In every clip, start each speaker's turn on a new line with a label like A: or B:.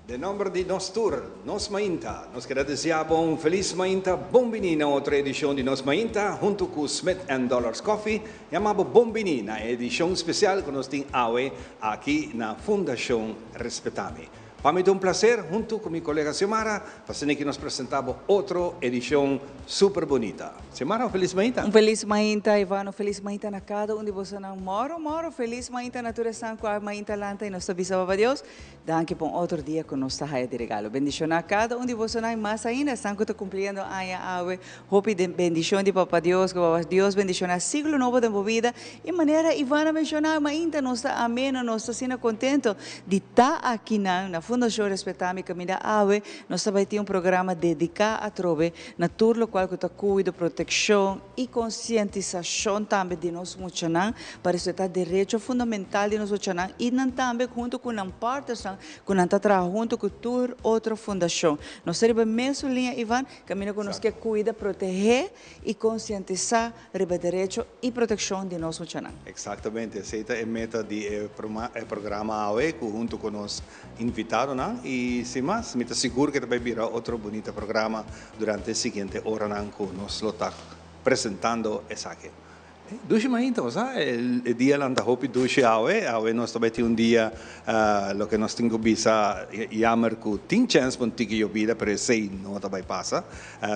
A: Den nomber di nos tur, Nos Mainta, nos kier desea bo un feliz mainta. Bon bini na otro edicion di Nos Mainta, hunto cu Smith and Dollars Coffee. Yama bo bon bini na edicion special cu nos tin awe aki na Fundacion Respetami. Pa mi ta un placer, hunto cu mi colega Xiomara, pa asina cu nos presenta bo otro edicion super bunita. Xiomara, un feliz mainta.
B: Un feliz mainta, Ivan, un feliz mainta na cada un di boso. Moro, moro, feliz mainta na tur esnan cu a mainta lanta y nos ta bisa Papa Dios danki pa un otro dia cu nos ta haya di regalo. Bendiciona cada un di boso y mas ainda esnan cu ta cumpliendo aña awe. Hopi bendicion di Papa Dios, cu Papa Dios bendiciona siglo nobo den bo bida. Y manera Ivan a menciona, mainta nos ta ameno, nos ta asina contento di ta aki na Fundacion Respetami Caminda. Awe nos ta bay tin un programa dedica atrobe na tur locual cu ta cuido, proteccion y concientisacion tambe di nos muchanan, pa respeta derecho fundamental di nos muchanan y nan tambe hunto cu nan partners cu nan ta traha hunto cu tur otro fundacion. Nos ta riba mesun liña, Ivan, caminda cu nos kier cuida, protege y concientisa riba derecho y proteccion di nos muchanan.
A: Exactamente, esey ta e meta di e programa awe, hunto cu nos invitadonan, y sin mas, mi ta sigur cu bay bira otro bunita programa durante e siguiente oranan cu nos lo ta presentando esaki. Dushi mainta, o e dia a lanta hopi dushi awe. Awe nos tambe tin un dia, loke nos tin cu bisa, jammer cu tin chance pa un tiki yobida, pero esey no ta bay pasa.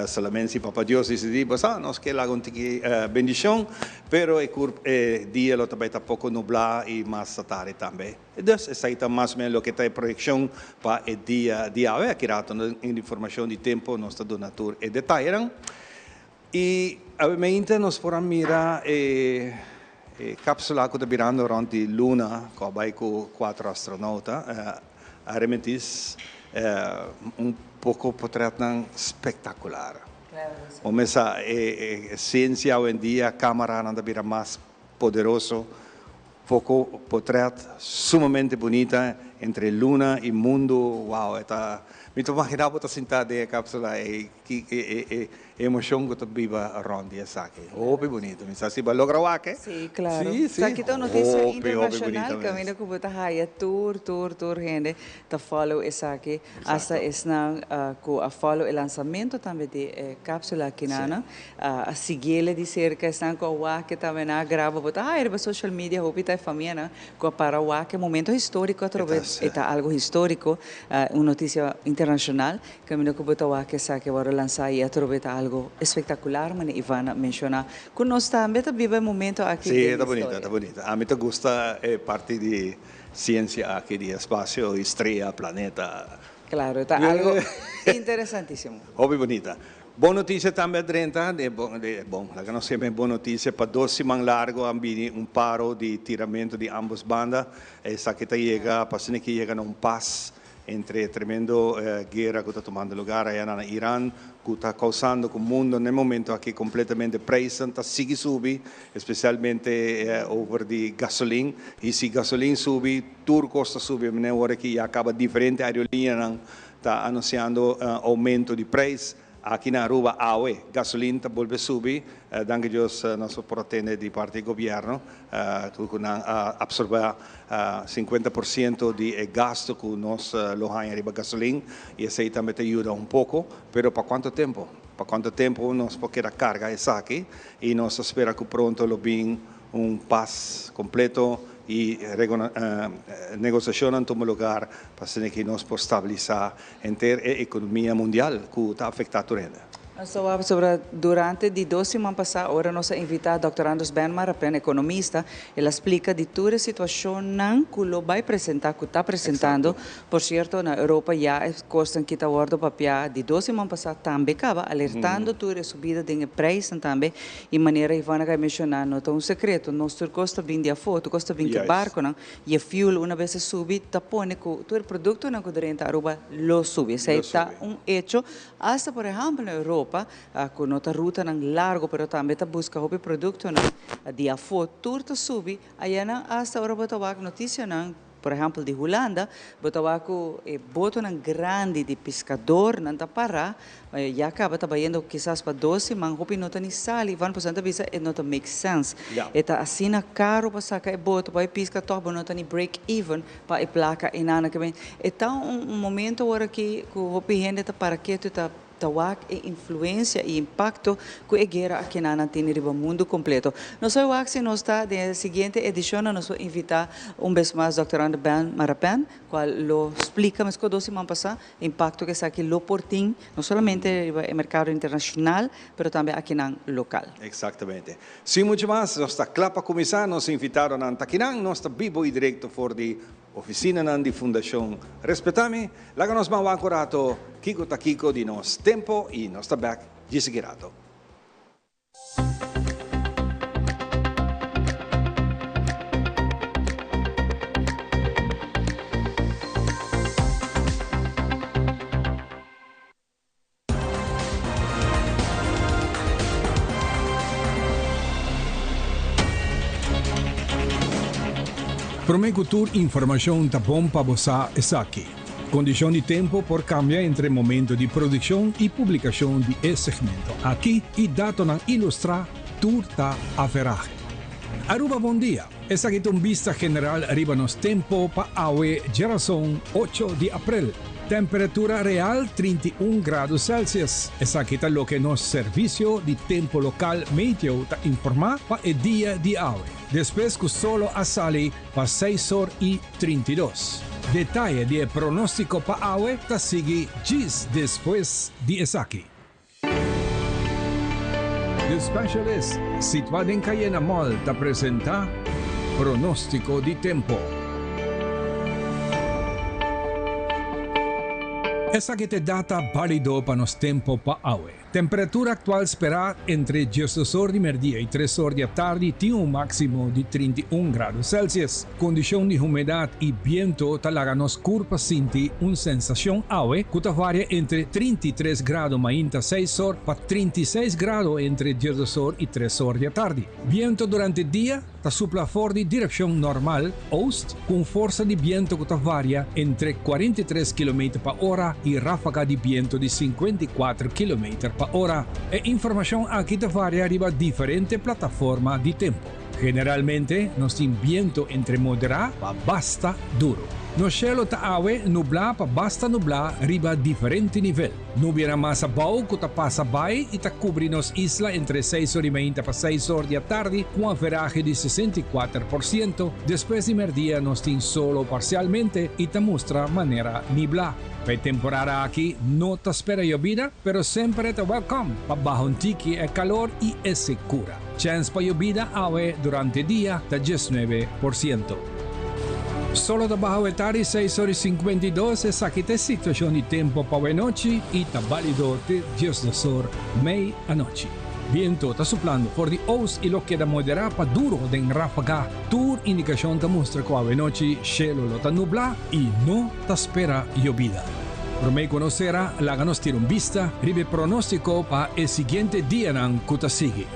A: Solamente si Papa Dios dicidi, bo nos kier laga un tiki bendicion, pero e dia lo tambe ta poco nubla y mas tardi tambe. Dus, esey ta mas o menos loke ta e proyeccion pa e dia di awe. Aki rato, den informacion di tempo, nos ta duna tur e detaye. Y obviamente nos por a mira e capsula cu ta birando rond di luna, cu cu cuatro astronauta, Artemis, un poco portret spectacular. Cuminsa e ciencia awendia, camera ta bira mas poderoso, poco portret sumamente bunita entre luna y mundo. Wow, ta, mi ta imagina bo ta sinta den e capsula y e emocion cu ta biba rond di esaki. Hopi bunita. Mi sa si bo a logra wak e?
B: Si, claro.
A: Si.
B: Esaki ta noticia
A: Hopi, hopi
B: internacional,
A: bunita
B: caminda
A: mes.
B: cu ta haya tur hende ta follow esaki. Hasta esnan cu a follow e lansamento tambe di capsula aki na a sigui'e di cerca, esnan cu a wak tambe a graba, bo ta haya riba social media, hopi ta famia na cu a para wak momento historico atrobe, ta algo historico, un noticia internacional, caminda cu bo ta wak esaki a lansa y atrobe ta algo espectacular, manera Ivan a menciona. Cu nos tambe ta biba e momento aki
A: Si,
B: di
A: ta bunita,
B: historia.
A: Ta bunita. Ami ta gusta e parti di ciencia aki, di espacio, strea, planeta.
B: Claro, ta algo interesantisimo.
A: Hopi bunita. Bon noticia tambe, 30, di bon, di, bon, laga nos semper bon noticia, pa 2 siman largo a bini un paro di tiramento di ambos banda. Esaki ta yega, pa cu yega na un paz entre tremendo guera cu ta tumando luga aya na Iran, cu ta causando cu mundo na e momento aki completamente prijs ta sigui subi, especialmente over di gasolin. Y si gasolin subi, tur cos ta subi. Awor cu ya caba diferente aerolinea ta anunciando aumento di prijs. Aki na Aruba, awe, gasolin ta bolbe subi, danki Dios nos por tende di parti di gobierno, cu nan a absorbe 50% di gasto cu nos lo haya riba gasolin, y esey tambe ta yuda un poco, pero pa cuanto tempo? Pa cuanto tempo nos por keda carga esaki? Y nos ta spera cu pronto lo bin un paz completo y negociacion tuma luga pa cu nos por stabilisa henter e economia mundial cu ta afecta tur hende.
B: Nos a sobre durante di 2 siman pasa, ora nos a invita Dr. Andros Benmar, un economista, el a splica di tur e situacion cu lo bay presenta, cu ta presentando. Por cierto, na Europa ya e cos cu ta wordo papia di 2 siman pasa tambe caba, alertando tur e subida di prijs tambe. Y manera Ivana a menciona, no ta un secreto, nos tur cos ta bin di afo, tur cos ta bin cu barco, no? Y fuel un bes subi, ta pone cu tur productonan cu drenta Aruba lo subi. Esey ta un hecho. Hasta, por ehempel, na Europa, cu no ta rutanan largo, pero tambe ta busca hopi productonan di afo, tur ta subi, aya nan hasta ora bo ta wak noticia nan. por ehempel di Hulanda, bo ta wak cu e botonan grandi di piscadornan ta para, ya caba ta bayendo kisas pa dos siman, hopi no ta ni sali, van pasobra nan ta bisa e no ta make sense. E ta asina caro pa saca e boto pa e pisca toch bo no ta ni break even pa e placa enana. E ta un momento ora aki cu hopi hende ta para keto y ta Ta wak e influencia y impacto cu e guera akinan a tene riba mundo completo. Nos hoy wak si nos ta den e siguiente edicion nos lo invita un bes mas Dòkter Ander Ben Marapen cual lo splica mesco dos siman pasa e impacto cu esaki lo por tin no solamente riba e mercado internacional pero tambe akinan local.
A: Exactamente. Sin mucho mas nos ta cla pa cuminsa. Nos invitadonan ta akinan. Nos ta bibo y directo for di Oficinanan di Fundacion Respetami, laga nos ban wak un rato kico ta kico di nos tempo y nos ta bek djis aki rato.
C: Prome ku tur informashon ta bon pa bo sa esaki. Kondishon di tempu por kambia entre momento di produkshon i publikashon di e segmento aki i datonan ilustrá tur ta averahe. Aruba bon dia! Esaki ta un bista general riba nos tempo pa awe djerason ocho di aprel. Temperatura real 31 grado Celsius. Esaki ta loke nos servicio di tempo local Meteo ta informa pa e dia di awe, despues cu solo a sali pa seis or y 32. Detaye di e pronostico pa awe ta sigui djis despues di esaki. The Specialist, situá den Cayena Mall, ta presentá Pronóstiko di Tempo. Esaki ta e data bálido pa nos tempo pa awe. Temperatura aktual sperá entre diesdos or di merdia i tres or di atardi tin un máksimo di 31 grado Celsius. Kondishon di humedat i biento ta laga nos kurpa sinti un sensashon awe ku ta varia entre 33 grado mainta seis or pa 36 grado entre diesdos or i tres or di atardi. Biento durante dia ta supla for di direkshon normal, oost, ku un forsa di biento ku ta varia entre 43 kilometer pa ora i ráfaga di biento di 54 kilometer pa ora. E informashon aki ta varia riba diferente plataforma di tempu. Generalmente nos tin biento entre moderá pa basta duru. Nos shelo ta awe nublá pa basta nublá riba diferente nivel. Nubianan mas abou ku ta pasa bai i ta kubri nos isla entre seis or i meinta pa seis or di atardi ku un averahe di 64%. Despues di merdia nos tin solo parsialmente i ta mustra manera niblá. Pa e temporada aki no ta spera yobida, pero semper e ta welcome pa baha un tiki e kalor i e sekura. Chèns pa yobida awe durante dia ta 19%. Solo ta baha awe tardi seis ora i 52, esaki ta e situashon di tempu pa awe nochi i ta bálido te 12 or mei anochi. Biento ta suplando for di oost i lo keda moderá pa duro den ráfaga. Tur indikashon ta mustra ku awe nochi shelu lo ta nublá i no ta spera yobida. Promé ku nos sera, laga nos tira un bista riba e pronóstiko pa e siguiente dianan ku ta sigui.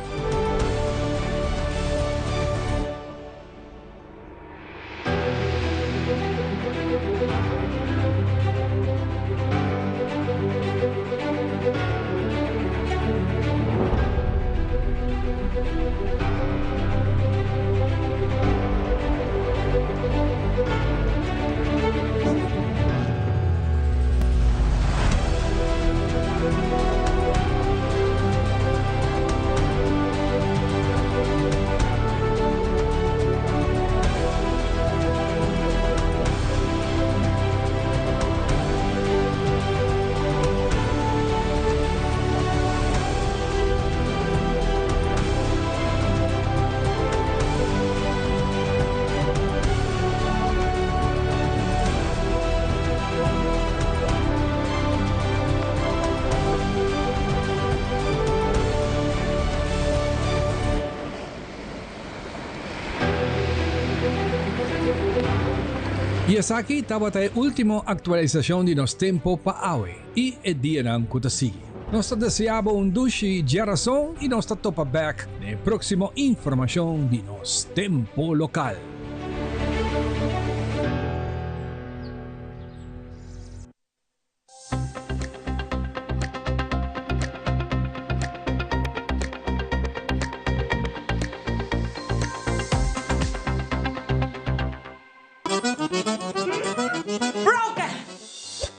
C: I esaki tabata e ultimo aktualisashon di nos tempo pa awe i e dianan ku ta sigui. Nos ta desea bo un dushi djarason i nos ta topa bek na e próksimo informashon di nos tempo lokal.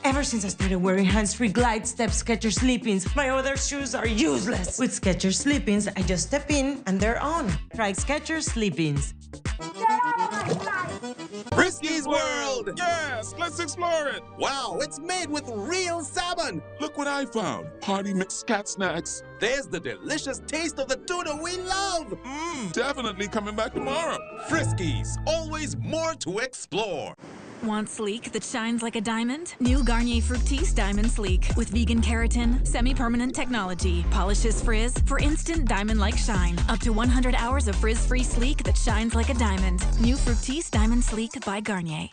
D: Ever since I started wearing hands-free Glide Step Skechers Slip-ins, my other shoes are useless. With Skechers Slip-ins, I just step in and they're on. Try Skechers Slip-ins.
E: Friskies World! Yes, let's explore it! Wow, it's made with real salmon! Look what I found! Party mix cat snacks. There's the delicious taste of the tuna we love! Mmm, definitely coming back tomorrow. Friskies, always more to explore.
F: Want sleek that shines like a diamond? New Garnier Fructis Diamond Sleek with vegan keratin, semi-permanent technology, polishes frizz for instant diamond-like shine. Up to 100 hours of frizz-free sleek that shines like a diamond. New Fructis Diamond Sleek by Garnier.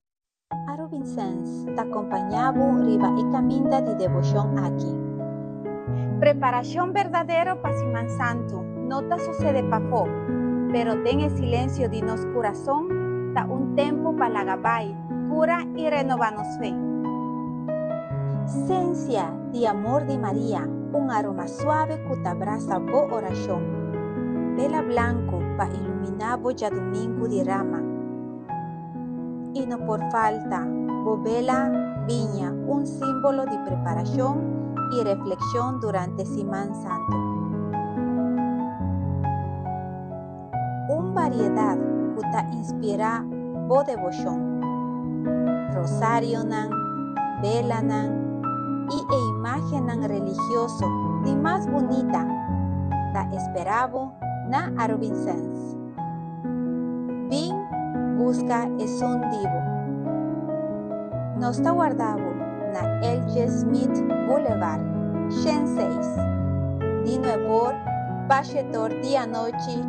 G: Arubinsens ta kompañá bo riba e kaminda di deboshon aki. Preparashon berdadero pa Siman Santu no ta sucede pafó, pero den e silencio di nos curason ta un tempo pa laga bai, cura y renoba nos fe. Sensia di amor di Maria, un aroma suave cu ta brasa bo oracion. Bela blanco pa ilumina bo djadumingu di rama. Y no por falta bo bela biña, un símbolo di preparacion y reflexion durante Siman Santo. Un variedad cu ta inspira bo debocion. Rosarionan, belanan y e imagennan religioso di mas bunita ta espera bo na Arubinsens. Bin buska esun di bo. Nos ta warda bo na LG. Smith Boulevard, shen seis, di nuebor pa shetor di anochi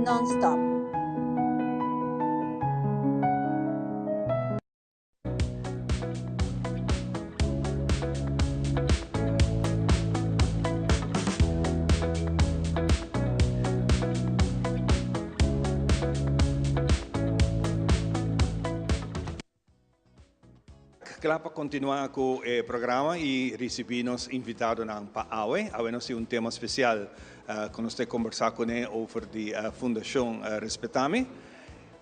G: non-stop.
A: Kla pa kontinuá ku e programa i risibí nos invitadonan pa awe. Awe nos tin un tema spesial ku nos ta kombersá kuné over di Fundashon Respetami.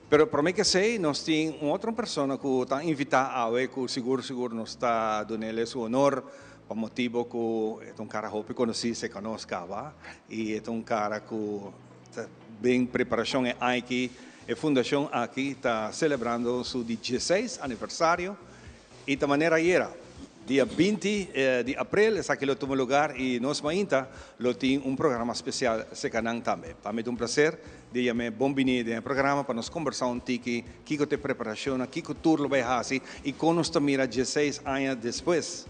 A: Pero prome ke esei nos tin un otro persona ku ta invitá awe ku sigur sigur nos ta dunele su honor pa motibo ku e ta un kara hopi konosí serka nos kaba i e ta un kara ku ta den preparashon e aiki. E fundashon aki ta selebrando su di dieseis aniversario I ta manera ayera, dia 20 di aprel, esaki lo tuma lugar i nos mainta lo tin un programa spesial serka nan tambe. Pa mi ta un plaser di yam'é bon bini den e programa pa nos kombersá un tiki kiko ta e preparashonnan, kiko tur lo bai hasi i kon nos ta mira dieseis aña despues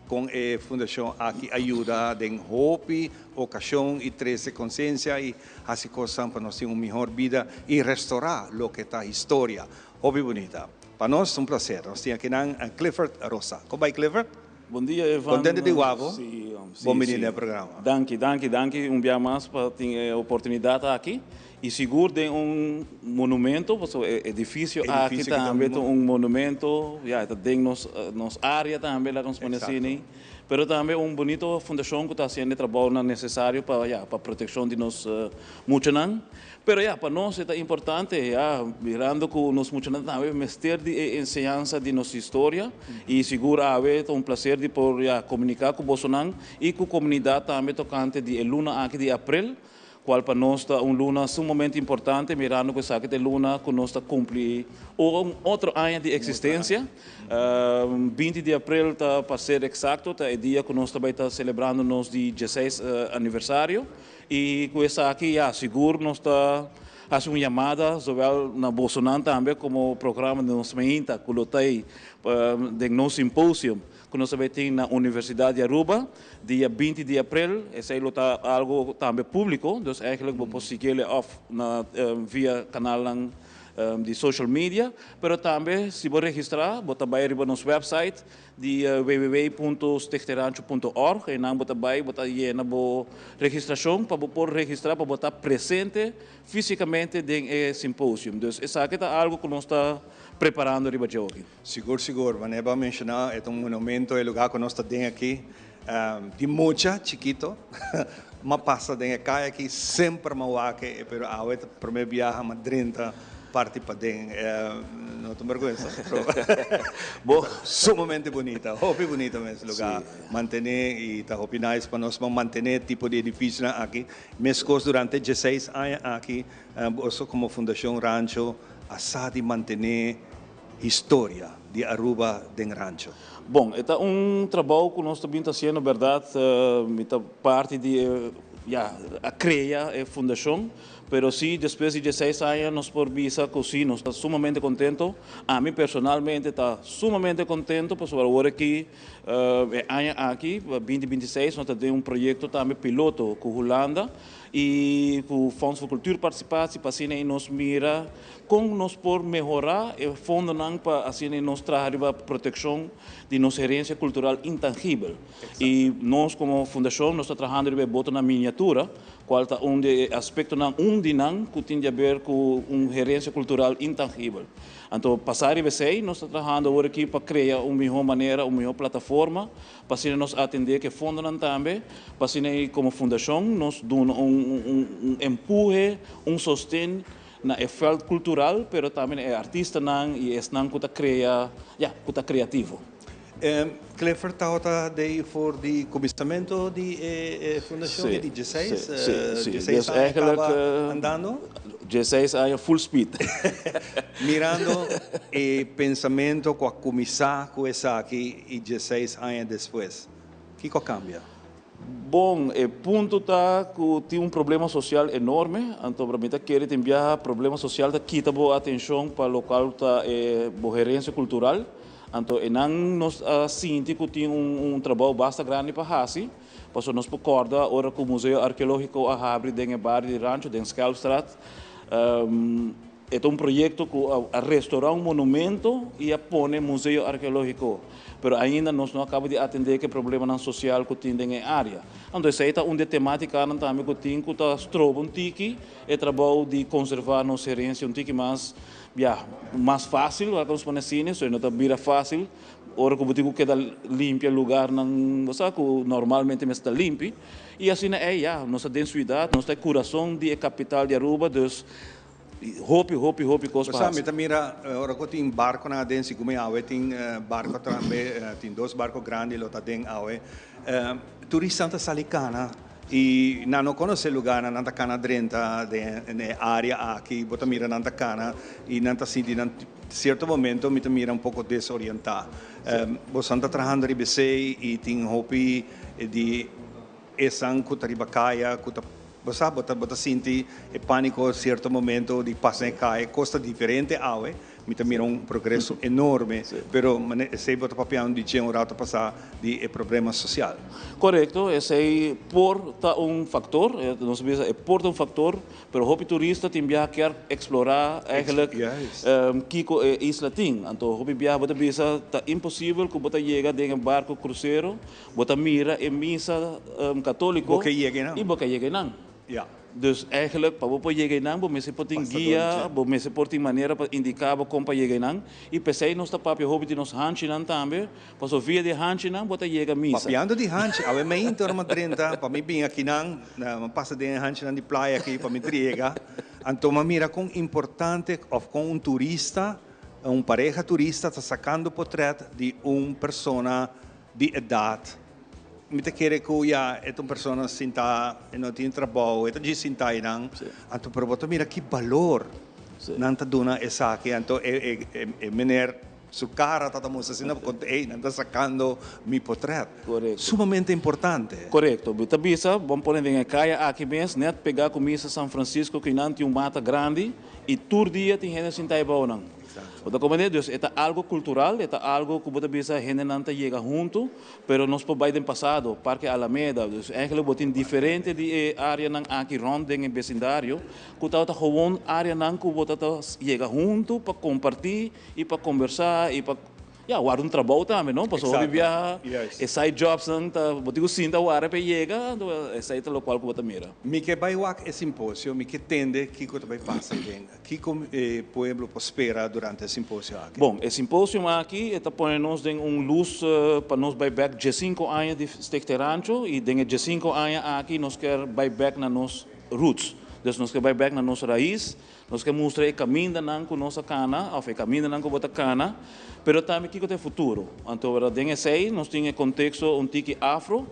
A: kon e fundashon aki a yuda den hopi okashon i trese konsiensia i hasi kosnan pa nos tin un mihor bida i restorá loke ta historia. Hopi bunita. Pa nos un placer. Nos tin akinan Clifford Rosa. Con bai Clifford?
H: Bon dia Evan.
A: Contento di wak bo?
H: Si, si,
A: Bon bini
H: si.
A: den e programa.
H: Danki, danki, danki un bia mas pa tin e oportunidad aki. Y sigur den un monumento, pasobra e edificio aki
A: Edificio ki ta
H: tambe ta un monumento, ya, e ta den nos nos area tambe, laga nos pone asina. Pero tambe un bunito fundacion cu ta haciendo e trabounan necesario pa, ya, pa proteccion di nos muchanan. Pero ya, pa nos e ta importante, ya, mirando ku nos muchanan tambe mester di e enseñansa di nos historia, i sigur awe ta un plaser di por, ya, komuniká ku bosonan i ku komunidat tambe tokante di e luna aki di aprel, kual pa nos ta un luna sumamente importante, mirando ku esaki ta e luna ku nos ta kumpli un otro aña di eksistensia. 20 di aprel ta, pa ser eksakto, ta e dia ku nos ta bai ta selebrando nos di dieseis aniversario. I ku esaki ya sigur nos ta hasi un yamada zowel na bosonan tambe komo programa di nos mainta ku lo ta ei den nos simposium ku nos ta bai tin na Universidat di Aruba dia 20 di aprel. Esei lo ta algo tambe públiko, dus eigenlijk bo por siguiele òf na via kanalnan di social media, pero tambe si bo registrá bo ta bai riba nos website Di www.stichtingrancho.org einan bo ta bai bo ta yena bo registrashon pa bo por registrá pa bo ta presente físikamente den e simposium. Dus esaki ta algu ku nos ta preparando riba dje oki.
A: Sigur sigur, manera bo a menshoná e ta un monumento e lugá ku nos ta den aki di mucha chikito m'a pasa den e kaya aki semper m'a wak e pero awe ta promé biaha m'a drenta. Parti paden, no ta un bergüenza, pero bo sumamente bunita, hopi bunita mes lugar. Mantene y ta hopi nice pa nos mantene tipo di edificionan aki. Mescos durante 16 aña aki, boso como Fundacion Rancho a sa di mantene historia di Aruba den Rancho.
H: Bon, e ta un trabou cu nos ta bin ta haciendo, berdad, mi ta parti di e, ja, a crea e fundacion. Pero si despues di 16 aña nos por bisa cu si, nos ta sumamente contento. Ami personalmente ta sumamente contento, pasobra awor aki, e aña aki, 2026, nos ta den un proyecto tambe piloto cu Hulanda y cu Fonds voor Cultuurparticipatie, pa asina nos mira con nos por mehora e fondonan pa asina nos traha riba proteccion di nos herencia cultural intangibel. Y nos como fundacion nos ta trahando riba botonan miniatura, cual ta un di e aspectonan, un di nan cu tin di haber cu un herencia cultural intangibel. Anto, pasa riba esey, nos ta trahando awor aki pa crea un miho manera, un miho plataforma, pa asina nos atende cu e fondonan tambe, pa asina como fundacion nos duna un empuhe, un sosten na e veld cultural, pero tambe e artistanan y esnan cu ta crea, ja, cu ta creativo.
A: Clifford tabata t'ey for di cuminsamento di fundacion di 16,
H: Si.
A: 16
H: Dus
A: aña
H: eigenlijk,
A: caba andando.
H: 16 aña full speed.
A: Mirando e pensamento cu a cuminsa cu esaki y 16 aña despues, kico a cambia?
H: Bon, e punto ta cu tin un problema social enorme, anto pa mi ta kere tin biaha problema social ta kita bo atencion pa loke ta bo herencia cultural. Anto einan nos a sinti cu tin un trabou basta grandi pa haci. Paso nos por corda ora cu Museo Arqueologico a habri den bario di Rancho, den Schelpstraat. E un proyecto cu a restaura un monumento y a pone Museo Arqueologico. Pero ainda nos no a caba di atende cu e problemanan social cu tin den e area. Anto, esey ta un di e tematicanan tambe cu tin cu ta stroba un tiki e trabou di conserva nos herencia un tiki mas, ja, mas facil, laga nos pone asina, so no ta bira facil. Ora cu bo tin cu keda limpia lugarnan, bo sa cu normalmente mester ta limpi. Y asina e, ja, nos ta den ciudad, nos ta curason di capital di Aruba, dus hopi, hopi, hopi cos
A: Sa,
H: pa.
A: Mi ta mira, ora cu tin barconan aden, si como awe tin barco tambe, tin dos barco grandi lo ta den awe. Turista ta sali cana y nan no conoce lugar, nan ta cana drenta den e area aki, bo ta mira nan ta cana y nan ta sinti nan cierto momento mi ta mira un poco desorienta. Bo ta trahando riba esey y tin hopi di esnan cu ta riba caya, cu ta bo sa, bo ta sinti e panico cierto momento di pasa den caya, cos ta diferente awe, mi ta mira un progreso enorme, pero esey bo ta papiando di un rato pasa di e problema social.
H: Correcto, esey por ta un factor, nos bisa e por ta un factor, pero hopi turista tin biaha kier explora eigenlijk kico e isla tin. Anto hopi biaha bo ta bisa ta imposibel cu bo ta yega den un barco crucero, bo ta mira e misa catolico
A: Bo ke yega nan.
H: y bo ke yega nan. Dus eigenlijk, pa bo por yega nan, bo mester por tin
A: Pasa
H: guia,
A: door.
H: Bo mester por tin manera pa indica bo con pa yega nan. Y p'esey nos ta papia hopi di nos hanchinan tambe, paso via di hanchinan, bo ta yega misa.
A: Papiando di hanchi, awe mainta ora m'a drenta, pa mi bin akinan, m'a pasa den hanchinan di playa aki pa mi yega. Anto m'a mira con importante of con un turista, un pareha turista ta sacando portret di un persona di edad. Mi ta kere cu ja, e un persona sinta, e no tin trabou, e ta djis sinta einan. Anto pero bo ta mira ki balor nan ta duna esaki. Anto e meneer su cara ta mustra asina, con ey, nan ta sacando mi portret. Sumamente importante.
H: Correcto. Bo ta bisa, ban pone den caya aki mes, net pega cu misa San Francisco, cu nan tin un mata grandi, y tur dia tin hende sinta eynan. Bo ta comprende? Dus e ta algo cultural, e ta algo cu bo ta bisa hendenan ta yega hunto, pero nos por bay den pasado, Parque Alameda, dus eigenlijk bo tin diferente di e areanan aki rond den e vecindario, cu ta gewoon areanan cu bo ta yega hunto pa comparti y pa conversa y pa, ja, warda un trabou tambe, no? Paso biaha, e side jobs nan ta, bo tin cu sinta warda pa yega, esey ta loke cu bo ta mira.
A: Mi ke bay wak e simposio, mi ke tende kico ta bay pasa den. Kico pueblo por spera durante e simposio aki?
H: Bon, e simposio aki ta pone nos den un luz pa nos bay back 5 aña di Stichting Rancho y den 5 aña aki nos kier bay back na nos roots. Dus nos kier bay back na nos rais. Nos ke mustra e kamindanan ku nos a kana òf e kamindanan ku bo ta kana, pero tambe kiko ta e futuro. Anto ora den esei nos tin e konteksto un tiki afro,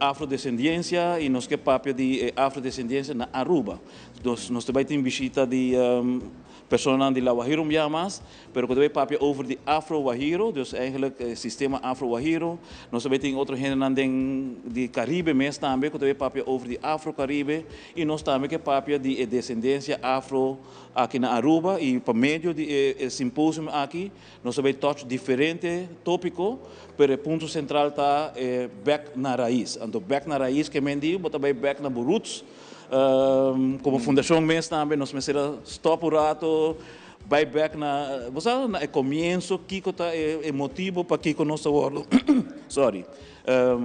H: afrodesendiensia i nos ke papia di e afrodesendiensia na Aruba. Nos nos ta bai tin bishita di personanan di La Guajira un biaha mas, Pero ku ta bay papia over di Afro Guajiro, dus eigenlijk e sistema Afro Guajiro. Nos ta bay tin otro hendenan den di Caribe mes tambe ku ta bay papia over di Afro Caribe. I nos tambe ke papia di e desendensia Afro aki na Aruba. I pa medio di e simposium aki nos ta bay touch diferente topiko, pero e punto sentral ta e bek na rais. Anto bek na rais ke men di bo ta bay bek na bo roots. Komo fundashon mes tambe nos mester a stop un rato. Bai bek na, bo sa, na e komienso kiko ta e motibo pakiko nos ta wòrdu, sorry,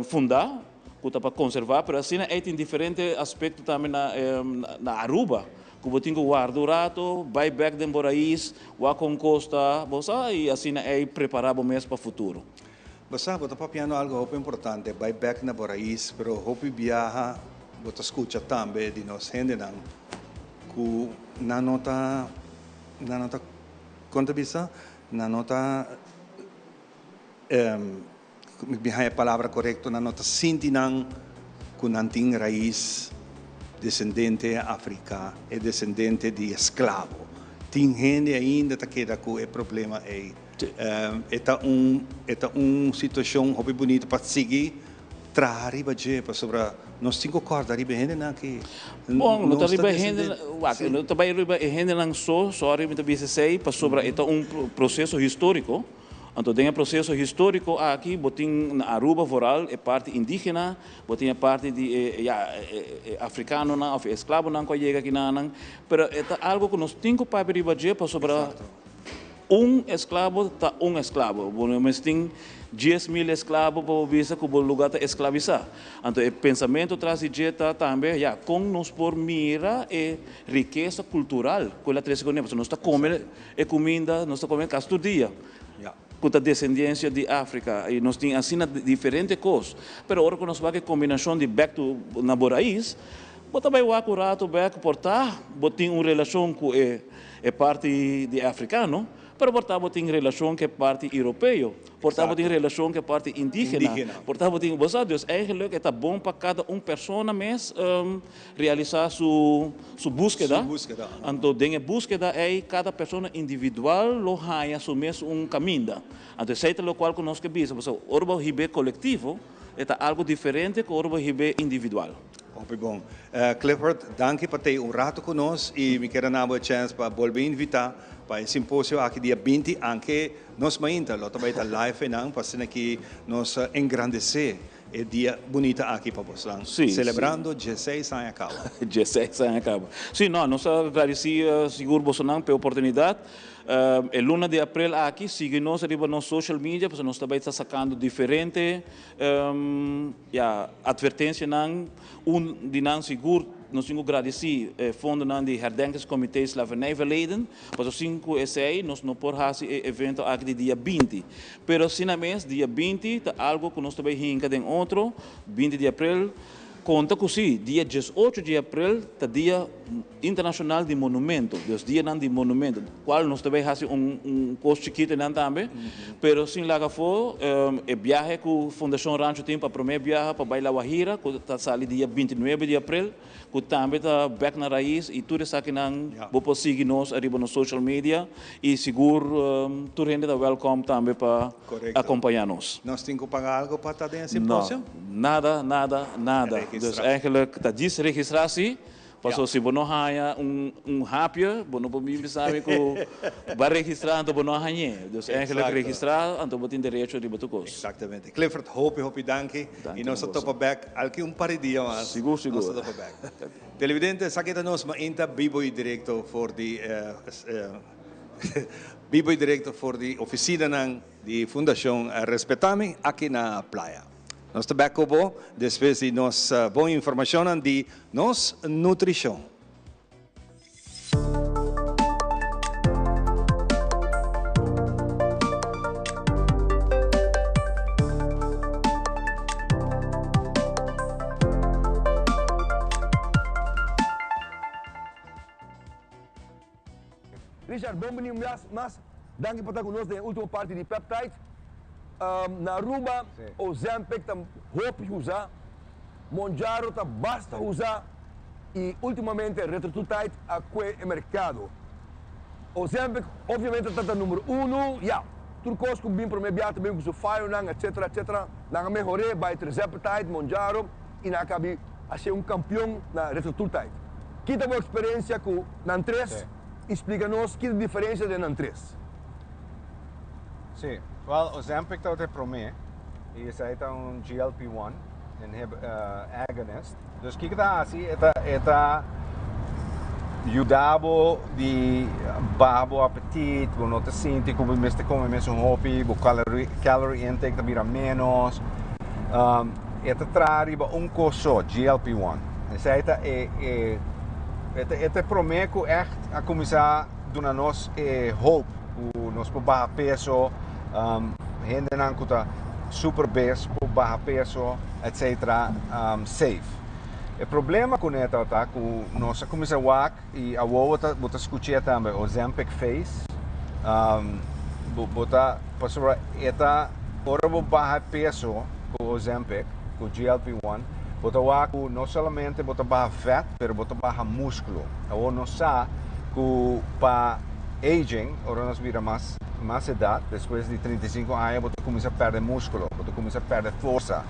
H: fundá, ku ta pa konservá, pero asina ei tin diferente aspekto tambe na na Aruba, ku bo tin ku warda un rato, bai bek den bo rais, wak kon kos ta, bo sa, i asina ei prepará bo mes pa futuro.
A: Bo sa, bo ta papiando algu hopi importante, bai bek na bo rais, pero hopi biaha bo ta skucha tambe di nos hendenan ku nan no ta, nan no ta, kon ta bisa? Nan no ta, mi haña e palabra korekto, nan no ta sinti nan ku nan tin rais desendente Afrika, e desendente di esklabo. Tin hende ainda ta keda ku e problema ei. E ta un, e ta un situashon hopi bunita pa sigui Traha riba dje pasobra nos tin ku kòrda riba e hendenan aki.
H: Bon, no ta riba e hendenan, wak, no ta bai riba e hendenan so, sorry mi ta bisa esei, pasobra e ta un proseso históriko. Anto den e proseso históriko aki bo tin na Aruba vooral e parti indígena, bo tin e parti di e, ya, e afrikanonan òf e esklabonan ku a yega akinanan, pero e ta algu ku nos tin ku papia riba dje pasobra. Un esklabo ta un esklabo. Bo no mester tin 10,000 esklabo pa bo bisa ku bo lugá ta esklabisá. Anto e pensamentu tras di dje ta tambe, ya, kon nos por mira e rikesa kultural ku el a trese kuné? Pasobra nos ta kome e kuminda, nos ta kome kasi tur dia ku ta desendiensia di Afrika i nos tin asina diferente kos. Pero ora ku nos wak e kombinashon di bèk to na bo rais, bo ta bai wak un ratu bèk por ta bo tin un relashon ku e E parti di africano, pero por ta bo tin relacion cu e parti europeo, por ta bo tin relacion cu e parti indigena, por ta bo tin, bo sa, dus eigenlijk e ta bon pa cada un persona mes realisa su su buskeda, anto den e buskeda ey cada persona individual lo haya su mes un caminda, anto esey ta locual cu nos ke bisa, pasobra ora bo hib'e colectivo e ta algo diferente cu ora bo hib'e individual.
A: Hopi bon. Clifford, danki pa tei un rato ku nos i mi kier a na bo e chèns pa bolbe invitá pa e simposio aki dia 20, anke nos mainta lo ta bai ta live einan pa asina ki nos engrandesé e dia bunita aki pa bosnan, selebrando dieseis aña kaba.
H: Dieseis aña kaba. Sí, no, nos ta gradisí sigur bosonan pa e oportunidat. E luna di aprel aki sigui nos riba nos social media pasobra nos ta bai ta sakando diferente Ya, advertencianan, un di nan sigur nos tin cu gradici e fondonan di Herdenkingscomité Slavernijverleden, pasobra sin cu esey nos no por haci e evento aki di dia 20. Pero asina mes, dia 20 ta algo cu nos ta bay hinca den otro, 20 di april, conta cu si, dia 18 di april ta dia Internacional di Monumento, dus dianan di monumento, cual nos ta bay haci un un cos chikito einan tambe, pero sin laga afo e biahe cu Fundacion Rancho tin pa prome biaha pa bay La Guajira cu ta sali dia 29 di april, cu tambe ta bek na rais y tur esakinan bo por sigui nos ariba nos social media y sigur tur hende ta welcome tambe pa acompaña nos.
A: Nos tin cu paga algo pa ta den e simposio?
H: No, nada, nada, nada. Dus eigenlijk ta djis registra si. Paso si bo no haña un un hapje, bo no por bin bisa mi ku bo a registrá anto bo no a hañ'é. Dus eigenlijk registrá anto bo tin derecho riba tur kos.
A: Exactamente. Clifford, hopi hopi danki.
H: Danki
A: I nos
H: na
A: ta
H: boso.
A: topa bek alki un par di dia mas.
H: Sigur, sigur.
A: Nos ta topa bek. Televidente, esaki ta nos mainta bibo i direkto for di bibo i direkto for di ofisinanan di Fundashon Respetami aki na Playa. Nos ta bek ku bo despues di nos bon informashonnan di nos nutrishon.
I: Richard, bon bini mas, mas. Danki pa ta ku nos den e último parti di Peptide. Na Aruba, Ozempic ta hopi usa, Mounjaro ta basta usa i últimamente Retatrutide a kue e merkado. Ozempic obviamente ta ta numero uno, ya, tur kos ku bin promé bia ta bin ku su fayonan etcetera etcetera. Nan a mehor'é bai Tirzepatide, Mounjaro i nan a kabi hasié un kampion na Retatrutide. Ki ta bo eksperensia ku nan tres i splika nos ki ta diferensia den nan tres?
J: Sí, wel Ozempic tabata e promé i esei ta un GLP-1 inhib agonist. Dus kiko ta hasi? E ta e ta yuda bo di baha bo apetit, bo no ta sinti ku bo mester kome mesun hopi, bo calorie calorie intake ta bira ménos. E ta traha riba un kos so, GLP-1. Esei ta e e e ta e ta e promé ku ègt a kuminsá duna nos e hope ku nos por baha peso, hendenan ku ta super bes por baha peso, etcetera, safe. E problema kuné tabata ku nos a kuminsá wak i awor bo ta bo ta skuch'é tambe, Ozempic face, bo bo ta pasobra e ta ora bo baha peso ku Ozempic, ku GLP-1, bo ta wak ku no solamente bo ta baha vèt pero bo ta baha múskulo. Awor nos sa ku pa aging, ora nos bira mas mas edat, despues di 35 aña bo ta kuminsá pèrdè múskulo, bo ta kuminsá pèrdè forsa.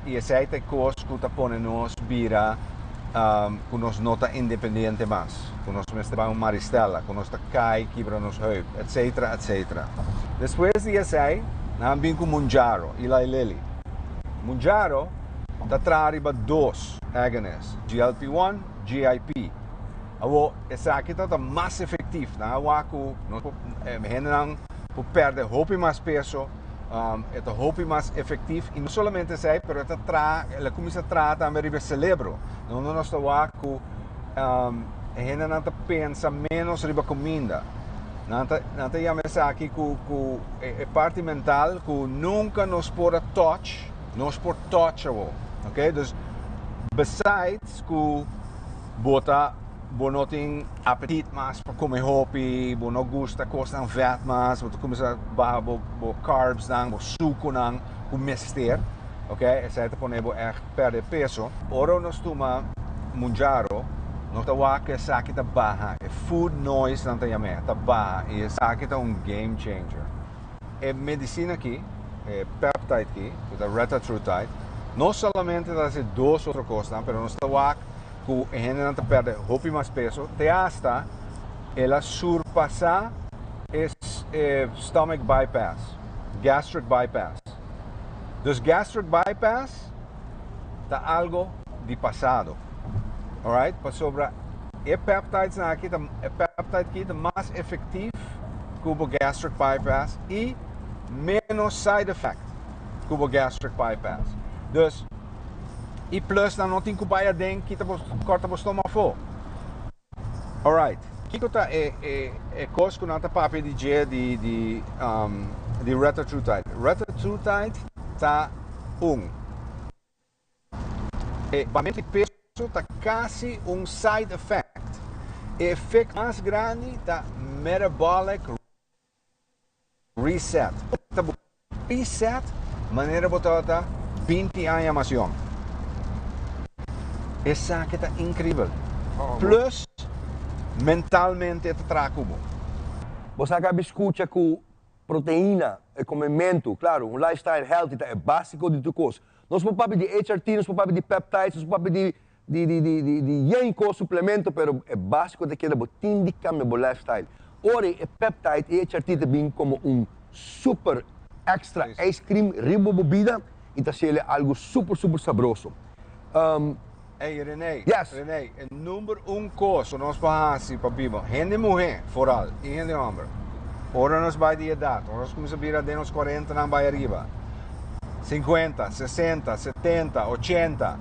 J: I esei ta e kos ku ta pone nos bira ku nos no ta independiente mas, ku nos mester bai un Maristella, ku nos ta kai kibra nos heup, etcetera, etcetera. Despues di esei nan bin ku Mounjaro, Eli Lilly. Mounjaro ta traha riba dos agonist, GLP-1, GIP. Awor, esaki ta ta mas efektif. Nan a wak ku nos por, hendenan por pèrdè hopi mas peso, e ta hopi mas efektif i no solamente esei, pero e ta traha, el a kuminsá traha tambe riba e selebro. Donde nos ta wak ku e hendenan ta pensa ménos riba kuminda. Nan ta, nan ta yama esaki ku ku e parti mental ku nunka nos por a touch, nos por touch awor. Oké, dus besides ku Bo ta bo no tin apetit mas pa kome hopi, bo no gusta kosnan vèt mas, bo ta kuminsá baha bo bo carbsnan, bo sukunan ku mester, ok, esei ta pone bo ègt pèrdè peso. Ora nos tuma Mounjaro, nos ta wak ku esaki ta baha, e food noise nan ta yam'é, ta baha i esaki ta un game changer. E medisina aki, e peptide aki, ku ta retatrutide, no solamente ta hasi dos otro kosnan, pero nos ta wak ku e hendenan ta pèrdè hopi mas peso, te asta el a surpasá e stomach bypass, gastric bypass. Dus gastric bypass ta algo di pasado, alright, pasobra e peptidesnan aki ta, e peptide aki ta mas efektif ku bo gastric bypass i ménos side effect ku bo gastric bypass. Dus, i plus nan no tin ku bai aden kita bo, kòrta bo stoma afó. Alright, kiko ta e e e kos ku nan ta papia di dje di di um di retatrutide? Retatrutide ta un e bamentu di peso ta kasi un side effect. E efecto mas grandi ta metabolic reset. Ta bo reset manera bo tabata 20 aña mas yong. Esaki ta increíbel. Plus, mentalmente e ta traha ku bo.
I: Bo sa ka biscucha ku proteina, e komementu, claro, un lifestyle healthy ta e basico di tur kos. Nos por papia di HRT, nos por papia di peptides, nos por papia di di di di di di yen kos suplemento, pero e basico ta keda bo tin di cambia bo lifestyle. Ora e peptide y HRT ta bin como un super extra ice cream riba bo bida y ta haciele algo super super sabroso.
J: Ey Rene,
I: Yes.
J: Rene, e number un kos ku nos por hasi pa biba, hende muhé foral i hende hòmber, ora nos bai di edat, ora nos kuminsá bira den nos kuarentanan bai ariba, sinkuenta, sesenta, setenta, ochenta,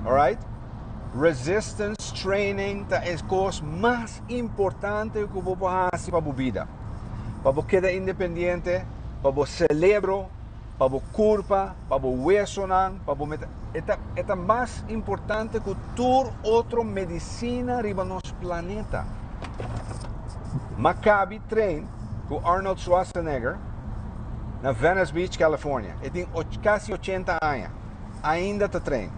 J: alright, resistance training ta e kos mas importante ku bo por hasi pa bo bida, pa bo keda independiente, pa bo selebro. pa bo kurpa, pa bo wesonan, pa bo meta. E ta, e ta mas importante ku tur otro medisina riba nos planeta. M'a caba di train cu Arnold Schwarzenegger na Venice Beach, California. E tin casi 80 aña. Ainda ta train.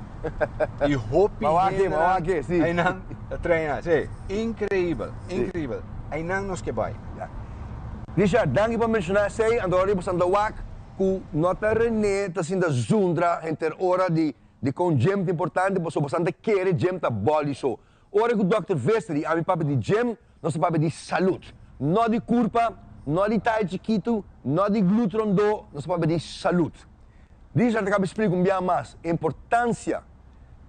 J: Y hopi
I: Mawake, si.
J: Ainda ta train. Si, increibel, increibel. Ainda nos ke bay.
I: Richard, danki pa menciona esey, anto ora bo ta wak cu no ta René ta sinta zundra henter ora di con gym ta importante, pasobra bo ta kere gym ta body so. Ora cu Dr. Visser y ami papia di gym, nos ta papia di salud. No di curpa, no di talle chikito, no di gluteo rondo, nos ta papia di salud. Richard a caba di splica un biaha mas importancia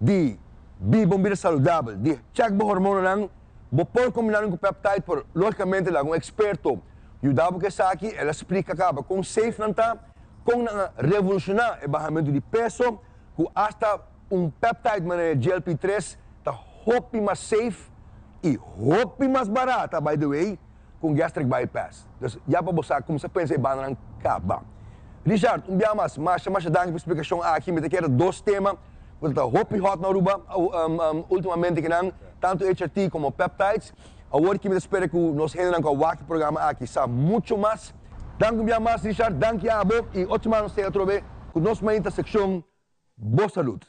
I: di biba un bida saludabel, di check bo hormonanan, bo por combina cu peptide, pero logicamente laga un experto yuda bo cu esaki, el a splica caba con safe nan ta, con nan a revoluciona e bahamento di peso, cu hasta un peptide manera GLP-3 ta hopi mas safe y hopi mas barata, by the way, cu gastric bypass. Dus ya pa bo cuminsa pensa e bandanan caba. Richard, un biaha mas, masha masha danki pa e explicacion aki. Mi ta kere dos tema, cu ta hopi hot na Aruba ultimamente cu nan, tanto HRT como peptides. Awor cu mi ta spera cu nos hendenan cu a wak e programa aki sa mucho mas. Danki un biaha mas, Richard, danki abo y otro siman nos ta atrobe cu nos mainta seccion Bo Salud.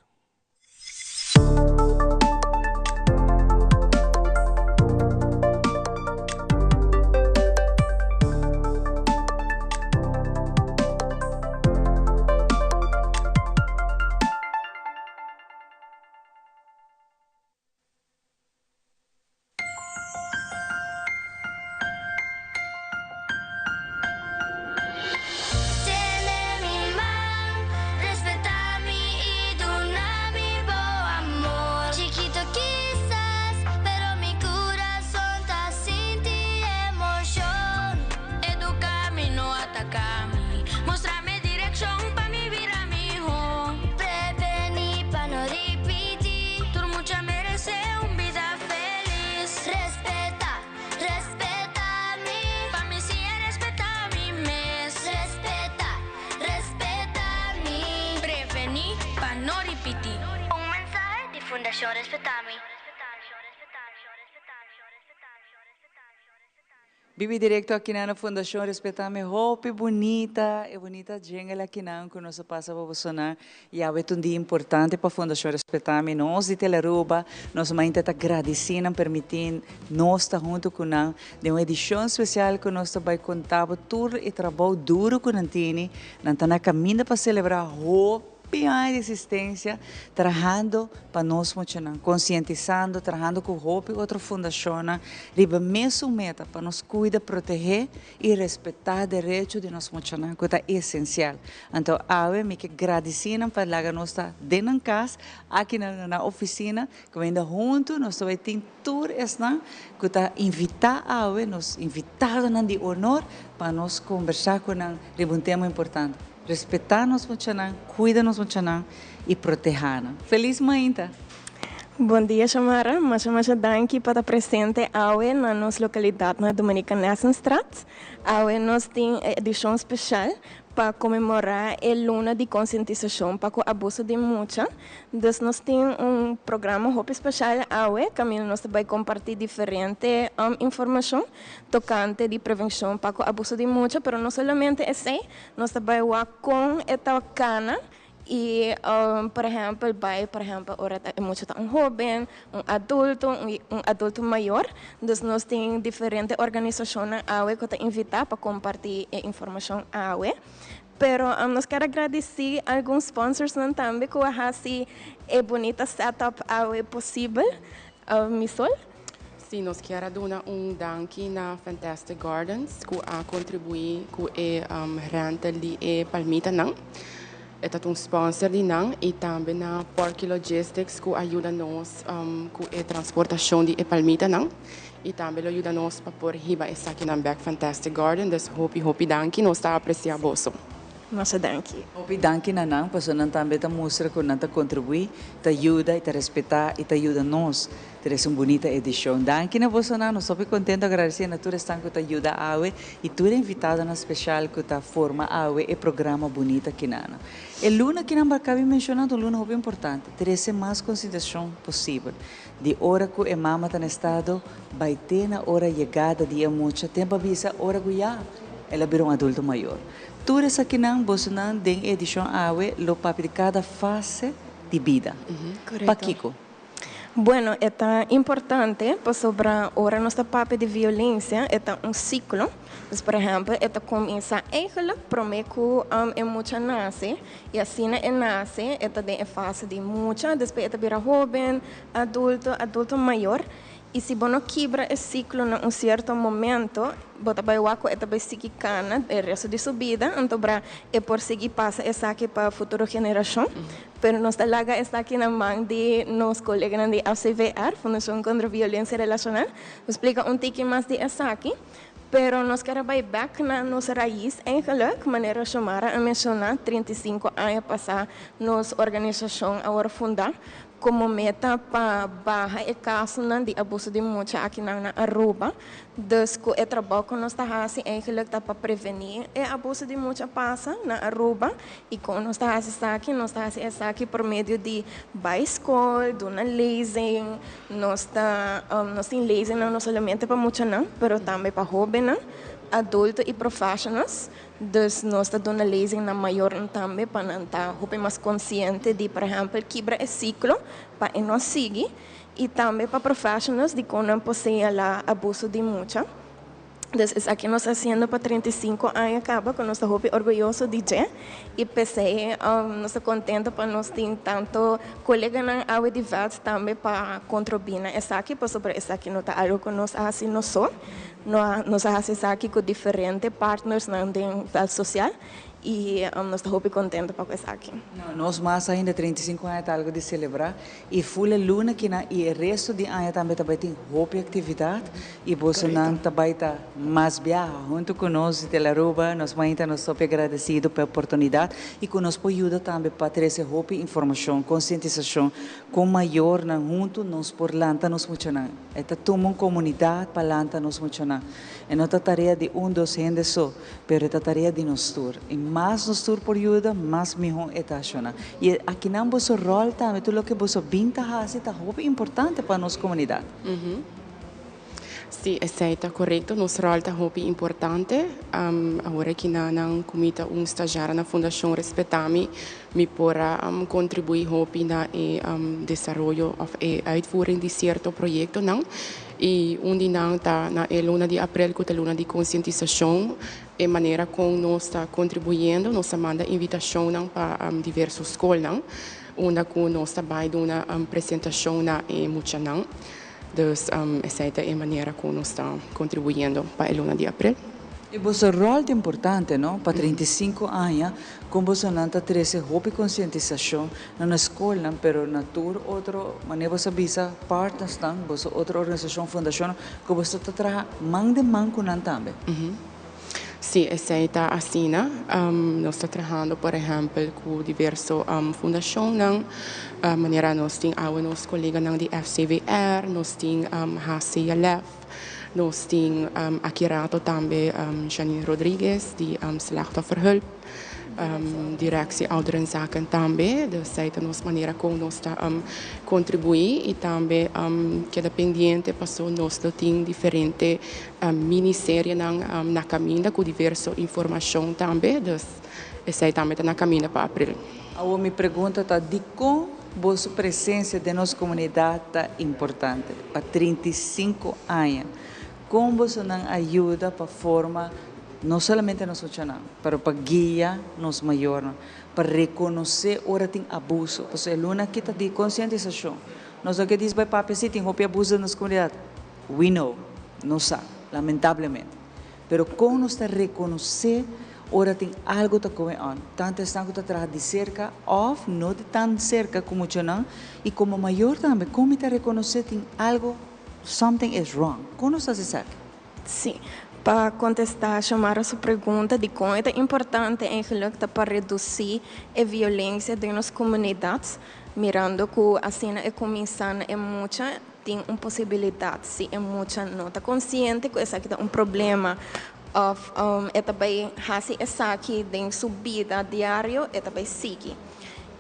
K: Tene mi man, respeta mi y duna mi bo amor. Chikito kisas, pero mi curason ta sinti emocion. Educa mi, no ataca mi. Mustra mi direccion pa mi bira miho. Preveni pa no ripiti. Tur mucha merece un bida felis. Respeta, respeta mi. Pa mi siña respeta mi mes. Respeta, respeta mi. Preveni pa no ripiti. Un mensahe di Fundacion Respeta Mi.
B: Bibi directo aki na Fundacion Respetami. Hopi bunita, e bunita jingle aki nan cu nos a pasa pa boso nan. Y awe ta un dia importante pa Fundacion Respetami. Nos di Telearuba, nos mainta ta gradici nan permiti nos ta hunto cu nan den un edicion special cu nos ta bay conta bo tur e trabou duro cu nan tini. Nan ta na caminda pa celebra hopi aña di existencia trahando pa nos muchanan, concientisando, trahando cu hopi otro fundacionnan riba mesun meta pa nos cuida, protege y respeta derecho di nos muchanan cu ta esencial. Anto awe mi ke gradici nan pa laga nos ta den nan cas, aki na nan oficina, cu ainda hunto nos ta bay tin tur esnan cu ta invita awe, nos invitadonan di honor pa nos conbersa cu nan riba un tema importante. Respeta nos muchanan, cuida nos muchanan y proteha nan. Feliz mainta!
L: Bon dia, Shamara. Masha masha danki pa ta presente awe na nos localidad na Dominicanessenstraat. Awe nos tin edicion special pa conmemora e luna di concientisacion pa cu abuso di mucha. Dus nos tin un programa hopi special awe, caminda nos ta bay comparti diferente informacion tocante di prevencion pa cu abuso di mucha, pero no solamente esey, nos ta bay wak con e ta cana y, por ehempel, bay, por ehempel, ora e mucha ta un hoben, un adulto, un adulto mayor. Dus nos tin diferente organisacionnan awe cu ta invita pa comparti e informacion awe. Pero nos kier gradici algun sponsorsnan tambe cu a haci e bunita setup awe posibel. Misol?
M: Si, nos kier duna un danki na Fantastic Gardens cu a contribui cu e rental di e palmitanan. E ta un sponsor di nan y tambe na Porky Logistics cu a yuda nos cu e transportacion di e palmitanan. Y tambe lo yuda nos pa por hiba esakinan back Fantastic Garden. Dus hopi hopi danki, nos ta aprecia boso.
L: Masha danki.
B: Hopi danki na nan, pasobra nan tambe ta mustra cu nan ta contribui, ta yuda y ta respeta y ta yuda nos. Trese un bunita edishon. Danki na bosonan, nos hopi kontento agradesí na tur esnan ku ta yuda awe i tur e invitadonan speshal ku ta forma awe e programa bunita kinana. E luna kinan bo a kabi menshoná ta un luna hopi importante, trese mas konsientishon posibel di ora ku e mama ta na estado bai te na ora yegada di e mucha tempu a bisa ora ku ya el a bira un adulto mayor. Tur esakinan bosonan den e edishon awe lo papia di kada fase di bida. Pakiko?
L: Bueno, e ta importante pasobra ora nos ta papia di violencia e ta un ciclo. Dus por ehempel e ta cuminsa eigenlijk prome cu e mucha nace y asina e nace e ta den e fase di mucha, despues e ta bira hoben, adulto, adulto mayor. Y si bo no kibra e ciclo na un cierto momento, bo ta bay wak cu e ta bay sigui cana e resto di su bida, anto bra e por sigui pasa esaki pa futuro generacion. Pero nos ta laga esaki na man di nos coleganan di FCVR, Fundacion Contra Violencia Relacional, pa splica un tiki mas di esaki. Pero nos kier a bay bek na nos raiz eigenlijk, manera Xiomara a menciona, 35 aña pasa nos organisacion a wor funda como meta pa baha e casonan di abuso di mucha akinan na Aruba. Dus cu e trabou cu nos ta haci eigenlijk ta pa preveni e abuso di mucha pasa na Aruba. Y con nos ta haci esaki? Nos ta haci esaki por medio di bay scol, duna lezing. Nos ta, nos tin lezingnan no solamente pa muchanan, pero tambe pa hobennan, adulto y professionals. Dus nos ta duna lezing na mayornan tambe pa nan ta hopi mas consciente di, por ehempel, kibra e ciclo pa e no sigui. Y tambe pa professionals di con nan por señala abuso di mucha. Dus esaki nos ta haciendo pa 35 aña caba cu nos ta hopi orguyoso di dje y p'esey nos ta contento pa nos tin tanto coleganan awe di veld tambe pa contribuí na esaki pasobra esaki no ta algo cu nos a haci nos so. Nos a haci esaki cu diferente partnersnan den veld social y nos ta hopi contento pa cu esaki.
B: No, nos mas ainda 35 aña ta algo di celebra y full e luna kinan y e resto di aña tambe ta bay tin hopi actividad y bosonan ta bay ta mas biaha hunto cu nos di Telearuba. Nos mainta nos hopi agradecido pa e oportunidad y cu nos por yuda tambe pa trece hopi informacion, concientisacion con mayornan hunto nos por lanta nos muchanan. E ta tuma un comunidad pa lanta nos muchanan. E no ta tarea di un dos hende so, pero e ta tarea di nos tur. I mas nos tur por yuda, mas mihó e ta ashoná. I akinan boso ròl tambe, tur loke boso bin ta hasi ta hopi importante pa nos komunidat.
M: Sí, esei ta korekto. Nos ròl ta hopi importante. Awor aki na nan ku mi ta un stagiaria na Fundashon Respetami, mi por a kontribuí hopi na e desaroyo òf e uitvoering di sierto proyektonan. I un di nan ta na e luna di aprel ku ta luna di konsientisashon. E manera kon nos ta kontribuyendo, nos ta manda invitashonnan pa diverso skolnan unda ku nos ta bai duna presentashon na e muchanan. Dus esei ta e manera ku nos ta kontribuyendo pa e luna di aprel.
B: I boso ròl ta importante, no? Pa 35 aña Kon bosonan ta trese hopi konsientisashon no na skolnan pero na tur otro manera boso a bisa partnersnan, boso otro organisashon, fundashonnan ku boso ta traha man den man ku nan tambe?
M: Sí, esei ta asina. Nos ta trahando por ehèmpel ku diverso fundashonnan, manera nos tin awe nos koleganan di FCVR, nos tin HCLF, nos tin aki rato tambe Janine Rodriguez di Slachtofferhulp. Directie Ouderenzaken tambe. Dus esei ta nos manera kon nos ta kontribuí i tambe keda pendiente paso nos lo tin diferente miniserienan na kaminda ku diverso informashon tambe. Dus esei tambe ta na kaminda pa april.
B: Awor mi pregunta ta dikon boso presensia den nos komunidat ta importante? Pa 35 aña kon bosonan a yuda pa forma No solamente nos muchanan, pero pa guia nos mayornan, pa reconoce ora tin abuso. Pasobra e luna aki ta di concientisacion. Nos no ke dis bay papia si tin hopi abuso den nos comunidad. We know, nos sa, lamentablemente. Pero con nos ta reconoce ora tin algo ta going on? Tanto esnan cu ta traha di cerca of no di tan cerca cu muchanan y como mayor tambe, con mi ta reconoce tin algo, something is wrong? Con nos ta haci esaki?
L: Sí. Pa kontestá Xiomara su pregunta dikon e ta importante eigenlijk ta pa redusí e violensia den nos komunidat, mirando ku asina e kuminsá na e mucha. Tin un posibilidat si e mucha no ta konsiente ku esaki ta un problema òf e ta bai hasi esaki den su bida diario, e ta bai sigui.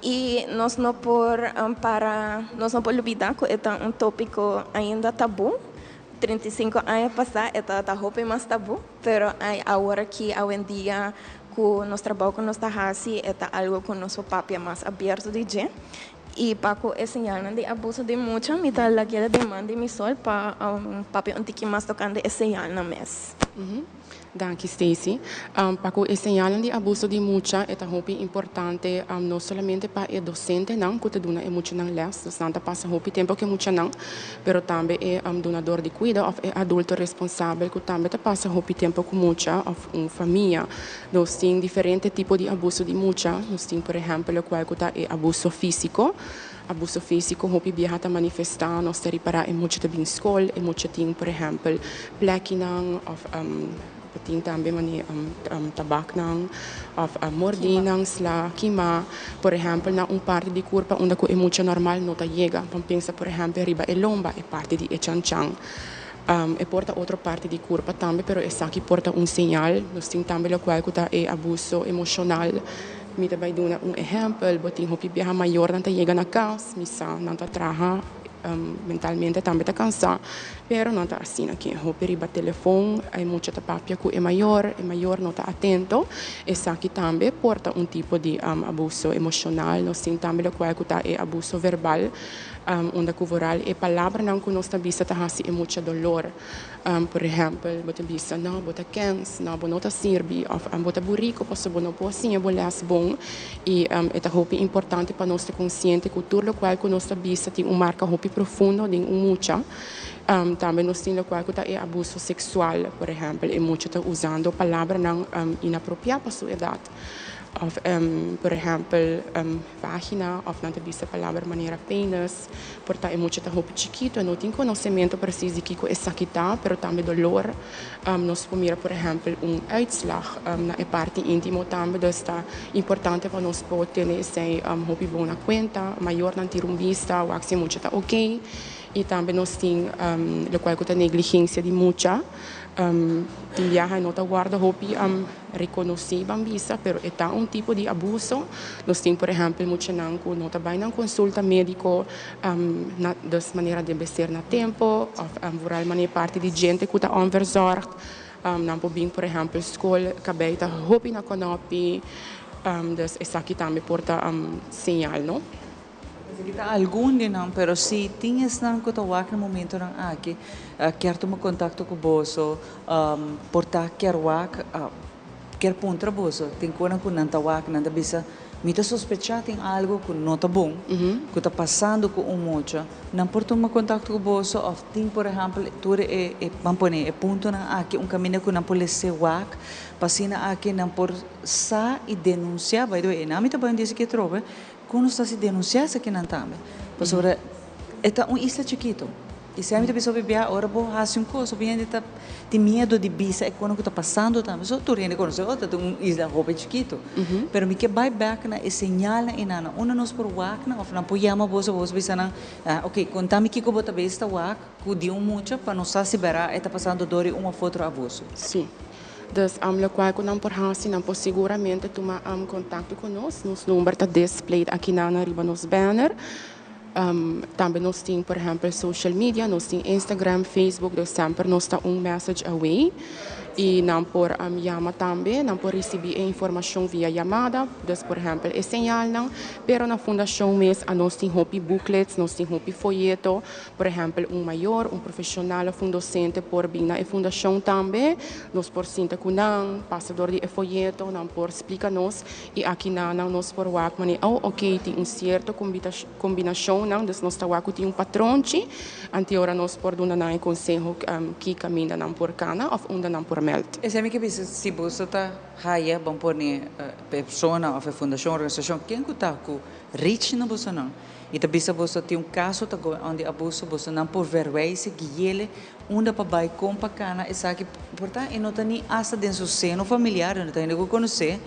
L: I nos no por para, nos no por lubidá ku e ta un tópiko ainda tabú. 35 aña pasá e tabata hopi mas tabú, pero awor aki, awendia, ku nos trabou ku nos ta hasi, e ta algu ku nos por papia mas abierto di dje. I pa ku e señalnan di abuso di mucha, mi ta lagu'e den man di mi sol pa papia un tiki mas tokante e señalnan mes.
M: Danki Stacy. Pa ku e señalnan di abuso di mucha e ta hopi importante no solamente pa e dosentenan ku ta duna e muchanan lès, dus nan ta pasa hopi tempu ku e muchanan, pero tambe e dunador di kuido òf e adulto responsabel ku tambe ta pasa hopi tempu ku mucha òf un famia. Nos tin diferente tipo di abuso di mucha. Nos tin por ehèmpel lokual ku ta e abuso físiko. Abuso físiko hopi biaha ta manifestá, nos ta ripará e mucha ta bin skol, e mucha tin por ehèmpel plèkinan òf tin tambe manera tabaknan òf mordínan, sla, kimá, por ehèmpel na un parti di kurpa unda ku e mucha normal no ta yega. Ban pensa por ehèmpel riba e lomba, e parti di e chanchan. E por ta otro parti di kurpa tambe, pero esaki por ta un señal. Nos tin tambe lokual ku ta e abuso emoshonal. Mi ta bai duna un ehèmpel, bo tin hopi biaha mayornan ta yega na kas, mi sa nan ta traha, mentalmente tambe ta kansá, pero nan ta asina ke hopi riba telefon, e mucha ta papia ku e mayor, e mayor no ta atento. Esaki tambe por ta un tipo di abuso emoshonal. Nos tin tambe lokual ku ta e abuso verbal. Unda ku vooral e palabranan ku nos ta bisa ta hasi e mucha dolor. Por ehèmpel, bo ta bisa, No, bo ta kens, no, bo no ta sirbi, òf bo ta buriku pasobra bo no por siña bo lès bon. I e ta hopi importante pa nos ta konsiente ku tur lokual ku nos ta bisa tin un marka hopi profundo den un mucha. Tambe nos tin lokual ku ta e abuso seksual. Por ehèmpel, e mucha ta usando palabranan inapropiá pa su edat. Òf, por ehèmpel, Vagina of nan ta bisa palabra manera penis, por ta e mucha ta hopi chikito e no tin konosementu presis di kiko esaki ta, pero tambe dolor. Nos por mira por ehèmpel un uitslag na e parti íntimo tambe, dus ta importante pa nos por tene esei hopi bon na kuenta. Mayornan tira un bista wak si e mucha ta oké. I tambe nos tin lokual ku ta negligensia di mucha. Tin biaha e no ta wòrdu hopi Rekonosí ban bisa, pero e ta un tipo di abuso. Nos tin por ehèmpel muchanan ku no ta bai nan konsulta médiko na des manera debe ser na tempu òf vooral manera parti di djente ku ta onverzorgd. Nan por bin por ehèmpel skol kabei ta hopi na kònòpi, dus esaki tambe por ta señal no.
B: Esaki ta algun di nan, pero si tin esnan ku ta wak na momentonan aki kier tuma kontakto ku boso, por ta kier wak, kier puntra boso, tin konan ku nan ta wak, nan ta bisa, mi ta sospechá tin algu ku no ta bon, ku ta pasando ku un mucha, nan por tuma kontakto ku boso òf tin por ehèmpel tur e, ban pone e puntonan aki un kaminda ku nan por lese wak, pa asina aki nan por sa i denunsiá, by the way, e nan mi ta bai un dia si ke trobe, Kon nos ta hasi denunsiá esakinan tambe? Pasobra e ta un isla chikitu. I si ami ta bisa hopi bia, ora bo hasi un kos, hopi hende ta tin miedu di bisa e kono ku ta pasando tambe. So tur hende konosé otro, ta un isla hopi chikitu. Pero mi ke bai bèk na e señalnan einan. Na unda nos por wak nan òf nan por yama boso, boso bisa nan, oke, konta mi kiko bo ta bes ta wak ku di un mucha pa nos sa si bèrdat e ta pasando dor di un òf otro abuso.
M: Sí. Dus locual cu nan por haci, nan por seguramente tuma contacto cu nos. Nos number ta displayed akinan ariba nos banner. Tambe nos tin por ehempel social media, nos tin Instagram, Facebook, dus semper nos ta un message away. Y nan por yama tambe, nan por ricibi e informacion via yamada, dus por ehempel e señalnan. Pero na fundacion mes anos tin hopi booklets, nos tin hopi folleto. Por ehèmpel, un mayor, un profeshonal òf un dosente por bin na e fundashon tambe. Nos por sinta ku nan, pasa dor di e foyeto, nan por splika nos i aki nan nan nos por wak manera, oh oké, tin un sierto kombinashonnan, dus nos ta wak ku tin un patronchi, anto ora nos por duna nan e konseho ki kaminda nan por kana òf unda nan por mèld.
B: Esei mi ke bisa, si boso ta haya, bon pone persona òf e fundashon, organisashon, ken ku ta ku reach na bosonan? I ta bisa boso tin un kaso ta going on di abuso, boso nan por verwijzen, guiele unda pa bai, kon pa kana esaki. Por ta e no ta ni asta den su seno familiar, e no ta hende ku konosé,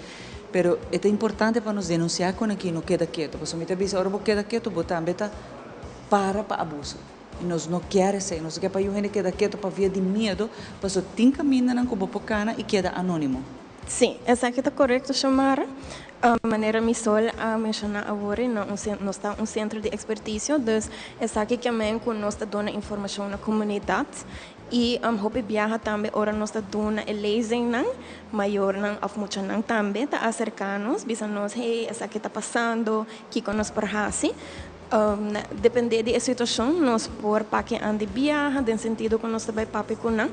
B: pero e ta importante pa nos denunsiá kon aki no keda ketu. Pasobra mi ta bisa ora bo keda ketu bo tambe ta para pa abuso. I nos no kier esei. Nos no kier pa yu hende keda ketu pa via di miedu, paso tin kamindanan ku bo por kana i keda anónimo.
L: Sí, esaki ta korekto, Xiomara. Manera Misol a menshoná awor, nos ta un sentro di ekspertisio, dus esaki ke men ku nos ta duna informashon na komunidat i hopi biaha tambe ora nos ta duna e lezingnan, mayornan òf muchanan tambe ta aserká nos, bisa nos, hey, esaki ta pasando, kiko nos por hasi? Dependé di e situashon nos por pake an di biaha den sentido ku nos ta bai papia ku nan.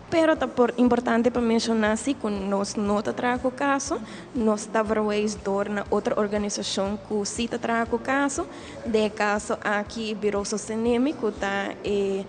L: Pero ta por importante pa menshoná si ku nos no ta traha ku kaso, nos ta verwees dor na otro organisashon ku si ta traha ku kaso, den e kaso aki Biro Sostenemi ku ta e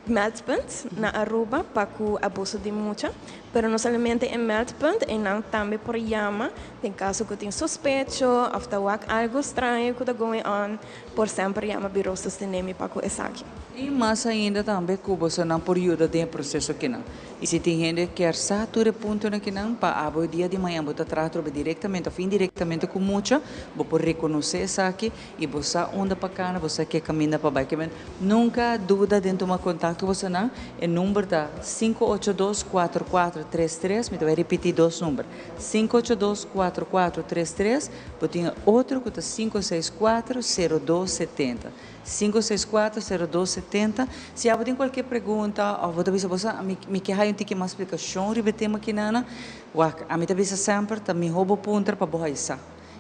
L: meldpunt na Aruba pa ku abuso di mucha. Pero no solamente e meldpunt, einan tambe por yama den kaso ku tin sospecho òf ta wak algu straño ku ta going on. Por semper yama Biro Sostenemi pa ku esaki.
B: I mas ainda tambe ku bosonan por yuda den e proseso kinan. I si tin hende kier sa tur e puntonan kinan, pa abo e dia di mañan bo ta traha trobe direktamente òf indirektamente ku mucha, bo por rekonosé esaki i bo sa unda pa kana, bo sa ke kaminda pa bai. Kimen nunka duda den tuma kontakto ku bosonan. E number ta 582 4433, mi ta bai ripití dos number, 582 4433. Bo tin e otro ku ta 564 0270. 564 0270. Si abo tin kualke pregunta òf bo ta bisa bo sa mi mi ke haya un tiki mas splikashon riba e tema kinana, wak, ami ta bisa semper ta mihó bo puntra pa bo haya sa.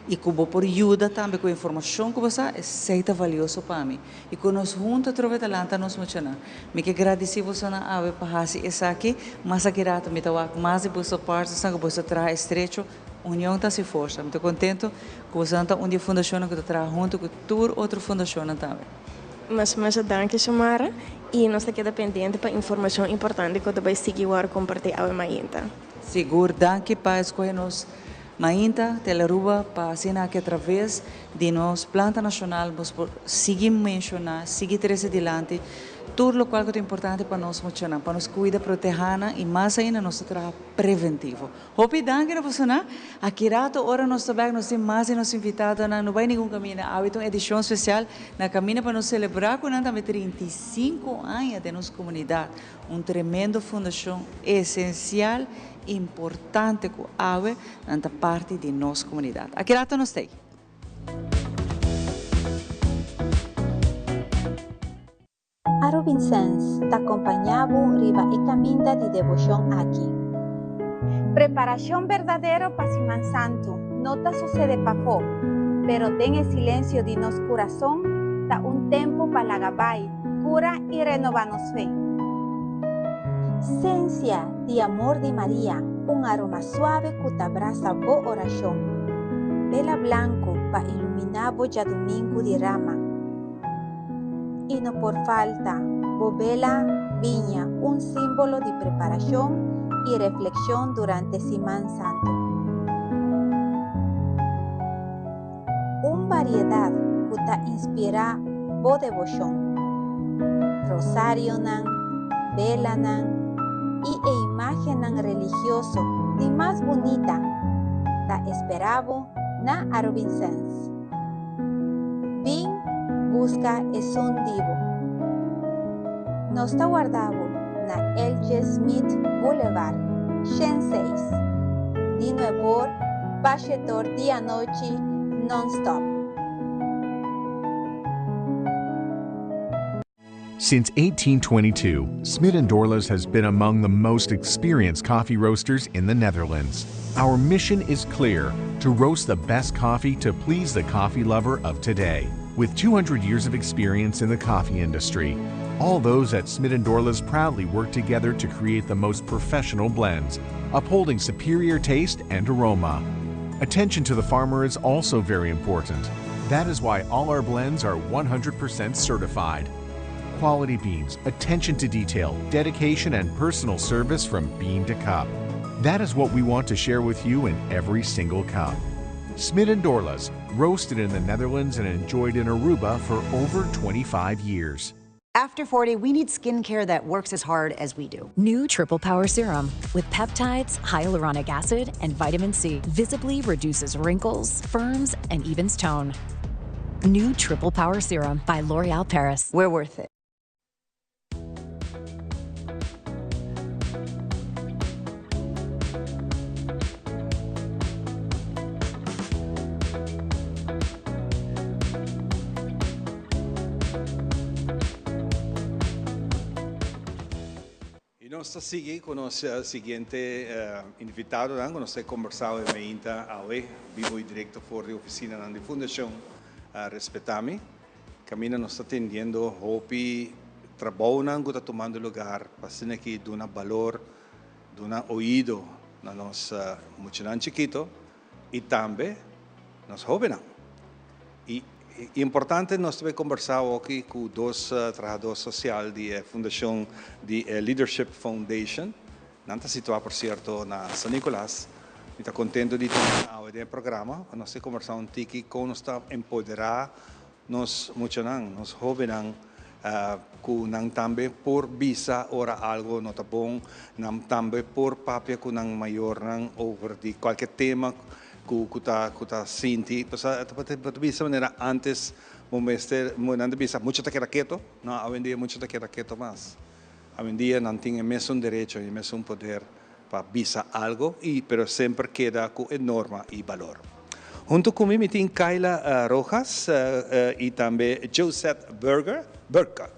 B: I ku bo por yuda tambe ku e informashon ku bo sa, esei ta valioso pa mi. I ku nos huntu atrobe ta lanta nos muchanan. Mi ke gradisí bosonan awe pa hasi esaki. Mas aki rato mi ta wak mas di boso parti, esnan ku boso traha estrecho. Union ta hasi forsa. Mi ta contento cu bosonan ta un di e fundacionnan cu ta traha hunto cu tur otro fundacionnan tambe.
L: Masha masha danki Xiomara y nos ta keda pendiente pa informacion importante cu ta bay sigui wor comparti awe mainta.
B: Sigur, danki pa escoge nos mainta Telearuba pa asina aki atraves di nos planta nacional nos por sigui menciona, sigui trece dilanti tur locual cu ta importante pa nos muchanan, pa nos cuida, proteha nan y mas ainda nos ta traha preventivo. Hopi danki na bosonan. Aki rato ora nos ta bek nos tin mas di nos invitadonan. No bai ningun kaminda. Awe ta un edishon spesial na kaminda pa nos selebrá ku nan tambe 35 aña den nos komunidat. Un tremendo fundashon esensial, importante ku awe nan ta parti di nos komunidat. Aki rato nos ta ei.
G: Arubinsens ta kompañá bo riba e kaminda di deboshon aki. Preparashon berdadero pa Siman Santu no ta susedé pafó, pero den e silensio di nos kurason ta un tempu pa laga bai, kura i renobá nos fe. Sensia di amor di Maria, un aroma suave ku ta brasa bo orashon. Bela blanku pa iluminá bo djadumingu di rama. I no por falta bo bela biña, un símbolo di preparashon i reflekshon durante Siman Santu. Un variedat ku ta inspirá bo deboshon. Rosarionan, belanan i e imágennan religioso di mas bunita ta esperá bo na Arubinsens. Bin buska esun di bo. Nos ta warda bo na LJ. Smith Boulevard, shen seis, di nuebor pa shetor di anochi non-stop.
N: Since 1822, Smit & Dorlas has been among the most experienced coffee roasters in the Netherlands. Our mission is clear, to roast the best coffee to please the coffee lover of today. With 200 years of experience in the coffee industry, all those at Smit & Dorlas proudly work together to create the most professional blends, upholding superior taste and aroma. Attention to the farmer is also very important. That is why all our blends are 100% certified. Quality beans, attention to detail, dedication, and personal service from bean to cup. That is what we want to share with you in every single cup. Smit & Dorlas, roasted in the Netherlands and enjoyed in Aruba for over 25 years.
O: After 40, we need skincare that works as hard as we do.
F: New Triple Power Serum with peptides, hyaluronic acid, and vitamin C visibly reduces wrinkles, firms, and evens tone. New Triple Power Serum by L'Oreal Paris.
O: We're worth it.
A: nos ta sigui cu nos siguiente invitadonan cu nos ta combersa awe mainta awe bibo y directo for di oficinanan di Fundacion Respetami. Caminda nos ta tendiendo hopi trabounan cu ta tumando lugar pa asina aki duna balor, duna oido na nos muchanan chikito y tambe nos hobennan. Y importante nos ta bay combersa awoki cu dos trahador social di e fundacion di e Leadership Foundation. Nan ta situa por cierto na San Nicolas. Mi ta contento di tene nan awe den e programa pa nos ta combersa un tiki con nos ta empodera nos muchanan, nos hobennan cu nan tambe por bisa ora algo no ta bon, nan tambe por papia cu nan mayornan over di cualkier tema cu cu ta cu ta sinti. Pasobra ta ta bisa manera antes bo mester nan ta bisa mucha ta keda keto, no awendia mucha ta keda keto mas. Awendia nan tin e mesun derecho y e mesun poder pa bisa algo y pero semper keda cu e norma y balor. Hunto cu mi mi tin Kayla Rojas y tambe Josette Burger, Burka,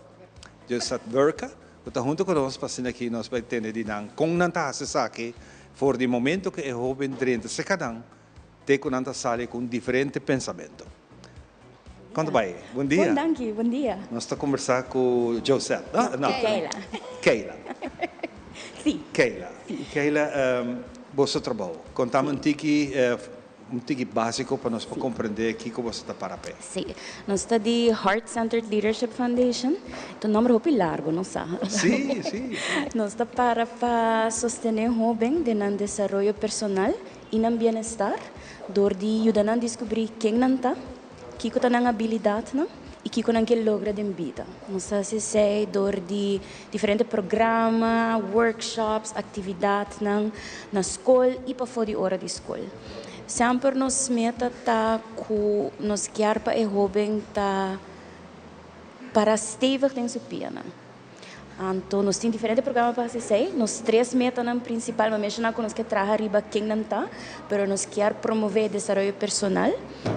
A: Josette Burka cu ta hunto cu nos pa asina aki nos bay tende di nan con nan ta haci esaki for di momento cu e hoben drenta cerca nan te cu nan ta sali cu un diferente pensamento. Con ta bay? Bon dia.
L: Bon danki, bon dia.
A: Nos ta conversa cu Josette, no? No.
L: Kayla.
A: Kayla.
L: Si.
A: Kayla.
L: Si.
A: Kayla, boso trabou. Contame un tiki, un tiki basico pa nos por comprende kico boso ta para p'e.
P: Si. Nos ta di Heart Centered Leadership Foundation. Ta un nomber hopi largo, no sa?
A: Si, si.
P: Nos ta para pa sostene hoben den nan desaroyo personal i nan bienestar dor di yuda nan diskubrí ken nan ta, kiko ta nan abilidatnan i kiko nan ke logra den bida. Nos ta hasi esei dor di diferente programa, workshops, aktividatnan na skol i pafó di ora di skol. Semper nos meta ta ku nos kier pa e hóben ta para stevig den su pianan. Anto nos tin diferente programa pa hasi esei. Nos tres metanan prinsipal, mi a menshoná ku nos ke traha riba ken nan ta, pero nos kier promové desaroyo personal,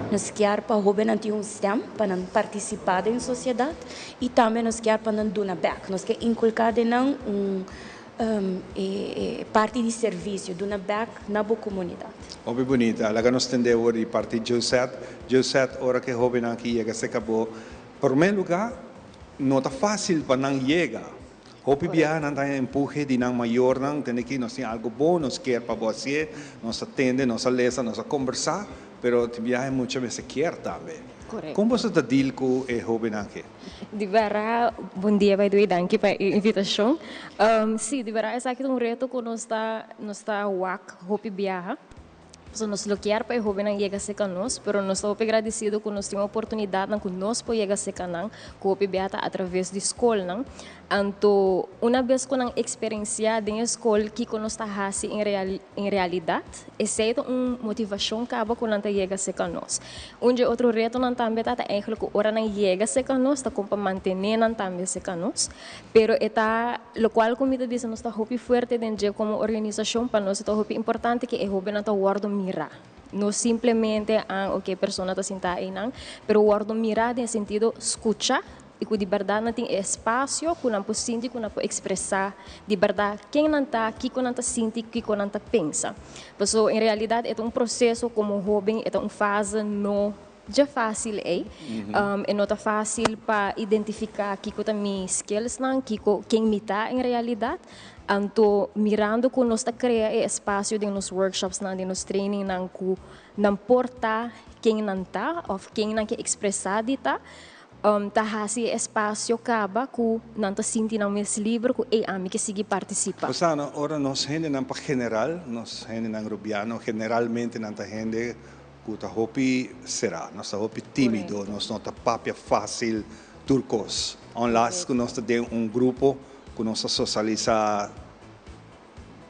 P: nos kier pa hóbennan tin un stèm pa nan partisipá den sosiedat i tambe nos kier pa nan duna bèk. Nos ke inkulká den nan un e parti di servisio, duna bèk na bo komunidat.
A: Hopi bunita. Laga nos tende awor di parti Josette. Josette, ora ku e hóbennan aki yega serka bo, promé lugá, No ta fácil pa nan yega. Hopi biaha nan ta haña empuhe di nan mayornan, tende ki nos tin algo bon, nos kier pa bo hacié, nos ta tende, nos a lesa, nos a combersa, pero tin biaha e mucha mester kier tambe.
Q: Correcto.
A: Con boso ta deal cu e hobennan aki?
Q: Di bera, bon dia by the way, danki pa e invitacion. Si, di bera esaki ta un reto cu nos ta nos ta wak hopi biaha. Pasobra nos lo kier pa e hobennan yega serka nos, pero nos ta hopi gradisido ku nos tin oportunidatnan ku nos por yega serka nan, ku hopi bia ta atraves di skolnan. Anto una bes ku nan eksperensiá den e skol kiko nos ta hasi en en realidat, esei ta un motivashon kaba ku nan ta yega serka nos. Un dje otro retonan tambe ta ta eigentlik ku ora nan yega serka nos ta kon pa mantené nan tambe serka nos. Pero e ta locual cu mi ta bisa nos ta hopi fuerte den dje como organisacion, pa nos e ta hopi importante cu e hobennan ta wordo mira. No simplemente an ok persona ta sinta eynan, pero wordo mira den sentido scucha y cu di berdad nan tin e espacio cu nan por sinti, cu nan por expresa di berdad ken nan ta, kico nan ta sinti, kico nan ta pensa. Paso en realidad e ta un proceso como hoben, e ta un fase no. Dje fásil ei. E no ta fásil pa identifiká kiko ta mi skillsnan, kiko, ken mi ta en realidat. Anto mirando ku nos ta krea e espasio den nos workshopsnan, den nos trainingnan ku nan por ta ken nan ta òf ken nan ke ekspresá di ta, ta hasi e espasio kaba ku nan ta sinti nan mes liber ku ei ami ke sigui partisipá.
A: Osea, ora nos hendenan pa general, nos hendenan rubiano generalmente nan ta hende Ku ta hopi será. Nos ta hopi tímido, nos no ta papia fásil tur kos. Unless ku nos ta den un grupo ku nos ta sosialisá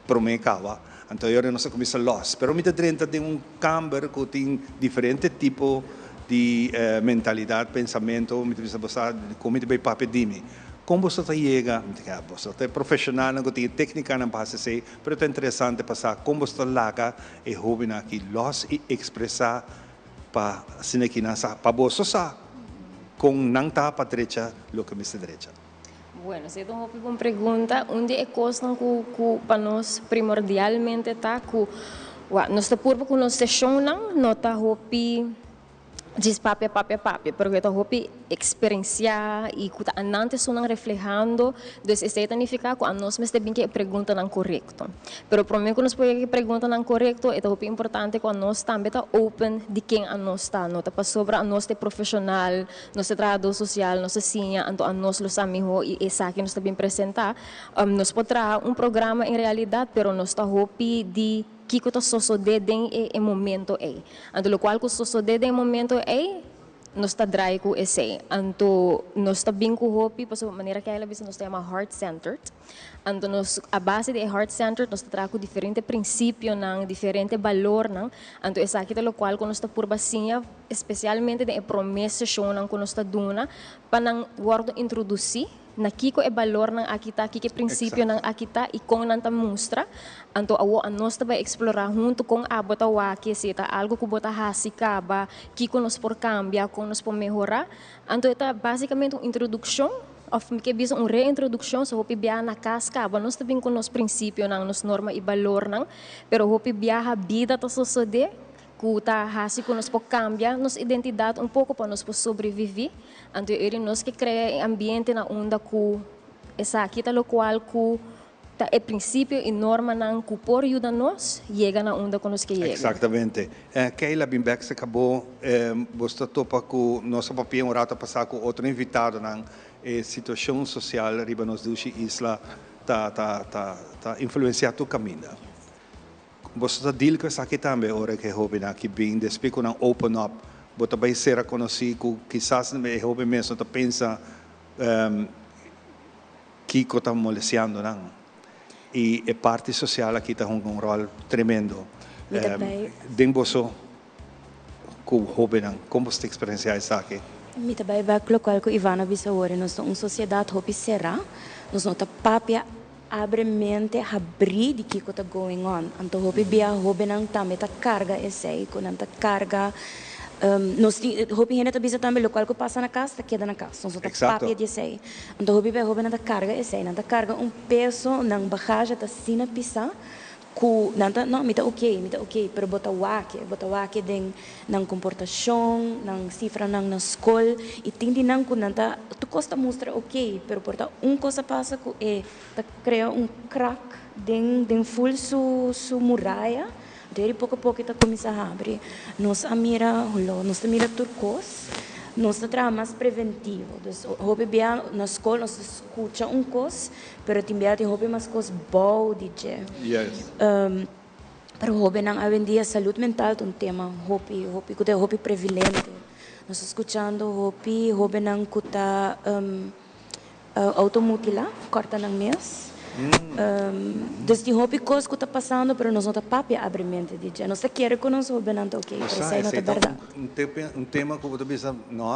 A: promé kaba, anto e ora nos ta kuminsá lòs. Pero mi ta drenta den un kamber ku tin diferente tipo di mentalidat, pensamentu, mi ta bisa bo sa kon mi ta bai papia di mi. Kon boso ta yega? Mi ta keda, boso ta e profeshonalnan ku tin e téknikanan pa hasi esei, pero ta interesante pa sa kon boso ta laga E hobennan aki los i ekspresá pa asina ki nan sa, pa boso sa kon nan ta pa drecha loke mester drecha.
Q: Bueno, esei ta un hopi bon pregunta. Un di e kosnan ku ku pa nos primordialmente ta ku wak nos ta purba ku nos seshonnan no ta hopi djis papia papia papia, pero ku e ta hopi eksperensiá i ku ta anan ta esunnan reflehando. Dus esei ta nifiká ku anos mester bin ku e preguntanan korekto. Pero promé ku nos por yega ku e preguntanan korekto e ta hopi importante ku anos tambe ta open di ken anos ta. No ta pasobra anos ta e profeshonal, Nos ta trahadó sosial, nos ta siña, anto anos lo sa mihó i esaki nos ta bin presentá. Nos por traha un programa en realidat, pero nos ta hopi di kiko ta sosodé den e e momento ei. Anto lokual ku sosodé den e momento ei, nos ta drai ku esei. Anto nos ta bin ku hopi, pasobra manera Kayla a bisa nos ta yama heart-centered. Anto nos a base di e heart centered nos ta traha ku diferente prinsipionan, diferente balornan. Anto esaki ta lokual ku nos ta purba siña espesialmente den e promé seshonnan ku nos ta duna pa nan wòrdu introdusí na kiko e balornan aki ta, kiko e prinsipionan aki ta i kon nan ta mustra. Anto awor anos ta bai eksplorá huntu kon abo ta wak si e ta algu ku bo ta hasi kaba, kiko nos por kambia, kon nos por mehorá. Anto e ta básikamente un introdukshon òf mi ke bisa un reintrodukshon, so hopi biaha na kas kaba nos ta bin ku nos prinsipionan, nos norma i balornan, pero hopi biaha bida ta sosodé ku ta hasi ku nos por kambia nos identidat un poko pa nos por sobreviví. Anto e ora nos ke krea e ambiente na unda ku esaki ta lokual ku ta e prinsipio i normanan ku por yuda nos yega na unda ku nos ke yega.
A: Eksaktamente. Keila, bin bèk serka bo. Bo ta topa ku nos a papia un rato pasá ku otro invitadonan. E situashon sosial riba nos dushi isla ta ta ta ta influensiá tur kaminda. Boso ta deal ku esaki tambe ora ku e hobennan aki bin despues ku nan open up bo ta bai sera konosí ku kisas e hoben mes no ta pensa kiko ta molestiando nan i e parti sosial aki ta hunga un ròl tremendo den boso ku hobennan. Kon boso ta eksperensiá esaki?
P: Mi ta bai bek lokual ku Ivana a bisa awor, nos ta un sosiedat hopi será, nos no ta papia Abre mente, habrí di kiko ta going on. Anto hopi bia hóbennan tambe ta karga esei, ku nan ta karga, nos tin, hopi hende ta bisa tambe lokual ku pasa na kas ta keda na kas, nos no ta papia di esei. Anto hopi bia hóbennan ta karga esei, nan ta karga un peso, nan bagahe ta asina pisá ku nan ta, no, mi ta okey, mi ta okey, pero bo ta wak-e, bo ta wak-e den nan komportashon, nan sifranan na skol, i tin di nan ku nan ta, tur kos ta mustra okey, pero por ta un kos a pasa ku e ta krea un krak den den ful su su muraya, deri poko poko e ta kuminsá habri. Nos a mira holó, nos ta mira tur kos, nos ta traha mas preventivo, dus hopi bia na skol nos ta skucha un kos, pero tin bia tin hopi mas kos bou di dje. Pero hobennan awendia salud mental ta un tema hopi hopi ku ta hopi previlente. Nos ta skuchando hopi hobennan ku ta outomutilá, kòrta nan mes. Dus tin hopi kos ku ta pasando pero nos no ta papia abremente di dje. Nos ta kere ku nos hobennan ta oke, pero esei no ta bèrdat.
A: Un tema ku bo ta bisa no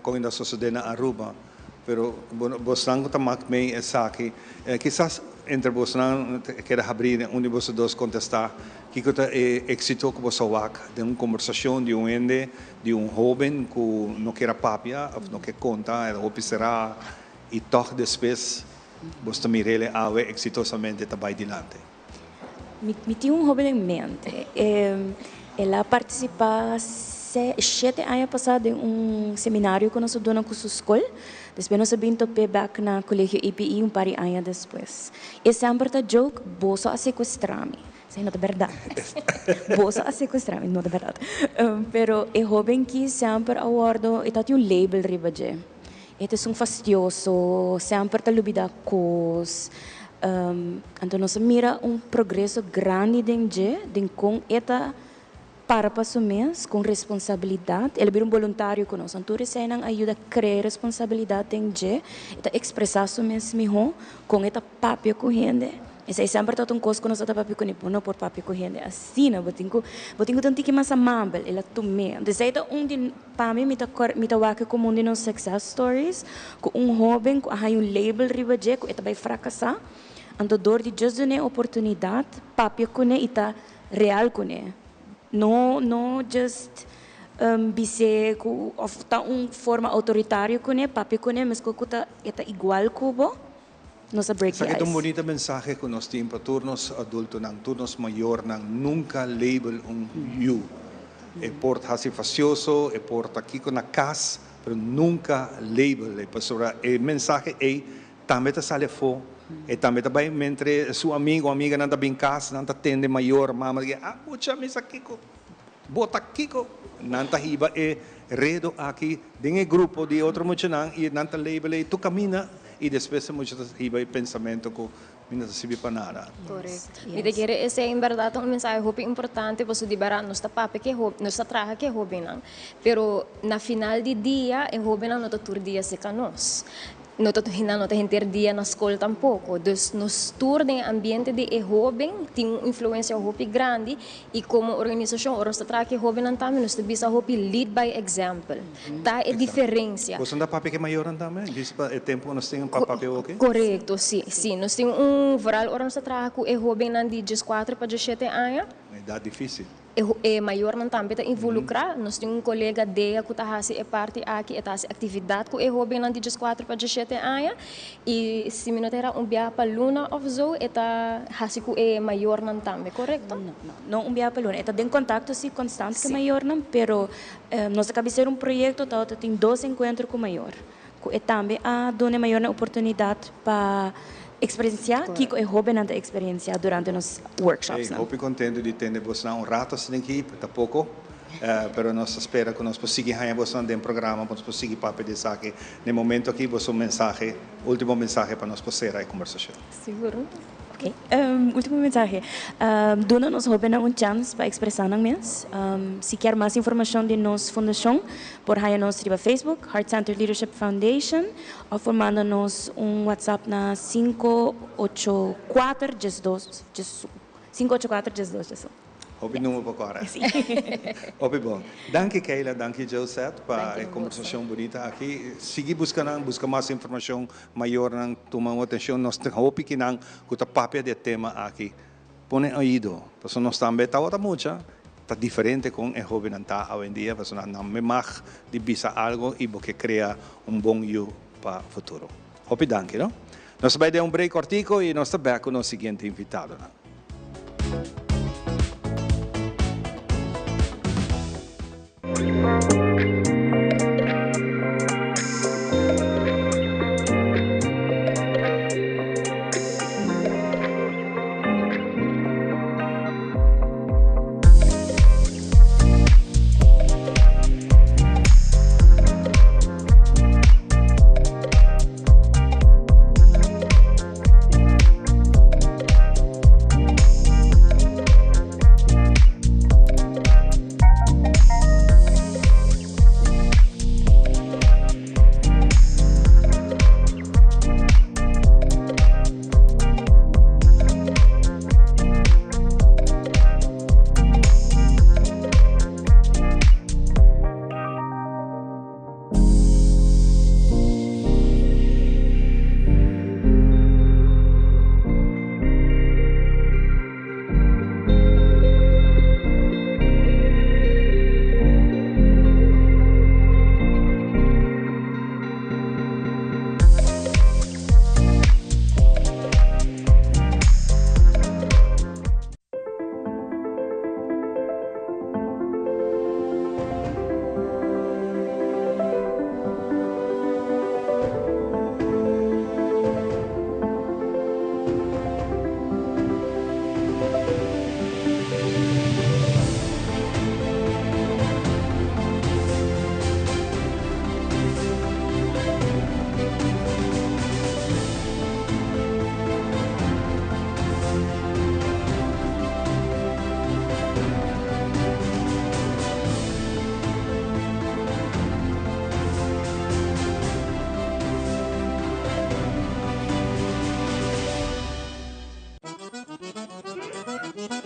A: kon ta sosodé na Aruba. Pero bosnan ku ta mak mei esaki, kisas entre bosnan ta keda habrí den un di boso dos kontestá kiko ta e éksito ku boso a wak den un kombersashon di un hende, di un hóben ku no kier a papia òf no ke konta, e ta hopi será i tòg despues bos ta mira el awe eksitosamente ta bai dilanti.
P: Mi tin un hóben den mente. El a partisipá shete aña pasá den un seminario ku nos a duna ku su skol. Despues nos a bin top'é bèk na Kolegio EPI un par di aña despues. E semper ta joke, Boso a sekuestrá mi. Esei no ta bèrdat. Boso a sekuestrá mi, no ta bèrdat. Pero e hóben ki semper a wòrdu, e tabatin un label riba dje. E ta esun fastioso, semper ta lubidá kos. Anto nos a mira un progreso grandi den dje, den kon e ta para pa su mes, kon responsabilidat. El a bira un boluntario ku nos. Anto tur eseinan a yuda krea responsabilidat den dje. E ta ekspresá su mes mihó, kon e ta papia ku hende. Esei semper tabata un kos ku nos tabata papia kuné, bo no por papia ku hende asina, bo tin ku bo tin ku ta un tiki mas amabel. El a tum'é. Anto esei ta un di. Pa mi, mi ta kor, mi ta wak komo un di nos success stories, ku un hóben ku a haña un label riba dje ku e ta bai frakasá, anto dor di djis dun'é oportunidat, papia kuné i ta real kuné. No, no just bis'é ku òf ta un forma outoritario kuné, papia kuné meskos ku ta e ta igual ku bo. Nos a break the
A: Esaki ta un
P: ice.
A: bunita mensahe ku nos tin pa tur nos adultonan, tur nos mayornan, nunka label un yu. E por ta hasi fasioso, e por ta kiko na kas, pero nunka label e, pasobra e mensahe ei tambe ta sali afó, e tambe ta bai mentre su amigo o amiganan ta bin kas, nan ta tende mayor, mama ta ah mucha mi sa kiko, bo ta kiko, nan ta hiba e redo aki den e grupo di otro muchanan i nan ta label ei tur kaminda i despues e mucha ta hiba e pensamento ku mi no ta sirbi pa nada.
Q: Correcto. Mi ta kere esei en berdad ta un mensahe hopi importante pasobra di berdad nos ta papia ku e hoben, nos ta traha ku e hobennan, pero na final di dia e hobennan no ta tur dia cerca nos. No ta nan no ta henter dia na skol tampoko. Dus nos tur den e ambiente di e hoben tin un influensia hopi grandi i komo organisashon ora nos ta traha ku e hobennan tambe nos ta bisa hopi lead by example. Ta e diferensia.
A: Boso ta papia ku e mayornan tambe? Djis pa e tempu ku nos tin pa papia oki?
Q: Korekto, si, si. Nos tin un, vooral ora nos ta traha ku e hobennan di dieskuater pa diesshete aña.
A: Un edat difisil.
Q: E mayornan tambe ta involukrá. Nos tin un kolega Dea ku ta hasi e parti aki, e ta hasi aktividat ku e hóbennan di dieskuater pa diesshete aña. I si mi no ta era un biaha pa luna òf zo e ta hasi ku e mayornan tambe, korekto?
P: No, no, no un biaha pa luna. E ta den kontakto si konstant ku e mayornan, pero nos a kabi ser un proyekto tabata tin dos enkuentro ku mayor. Ku e tambe a duna e mayornan oportunidat pa eksperensiá kiko e hóbennan ta eksperensiá durante nos workshopsnan.
A: Hey, hopi kontentu di tende bosnan un rato asina aki, ta poko, pero nos ta spera ku nos por sigui haña bosnan den programa pa nos por sigui papia di esaki. Na e momento aki boso mensahe, último mensahe pa nos por sera e kombersashon.
Q: Sigur.
P: Ok, ultimo mensahe. Duna nos hobennan un chans pa expresa nan mes. Si kier mas informacion di nos fundacion, por haya nos riba Facebook, Heart Centered Leadership Foundation, of por manda nos un WhatsApp na sinku ocho kuater diesdos diesun. Sinku ocho kuater diesdos diesun.
A: Hopi number pa kore. Hopi bon. Danki Keila, danki Josette pa e kombersashon bunita aki. Sigui buska nan, buska mas informashon, mayornan tuma un atenshon. Nos tin hopi kinan ku ta papia di e tema aki. Pone oido, pasobra nos tambe tabata mucha, ta diferente kon e hobennan ta awendia, pasobra nan me mag di bisa algo i bo ke krea un bon yu pa futuro. Hopi danki no. Nos ta bai den un break kortiko i nos ta bek ku nos siguiente invitadonan.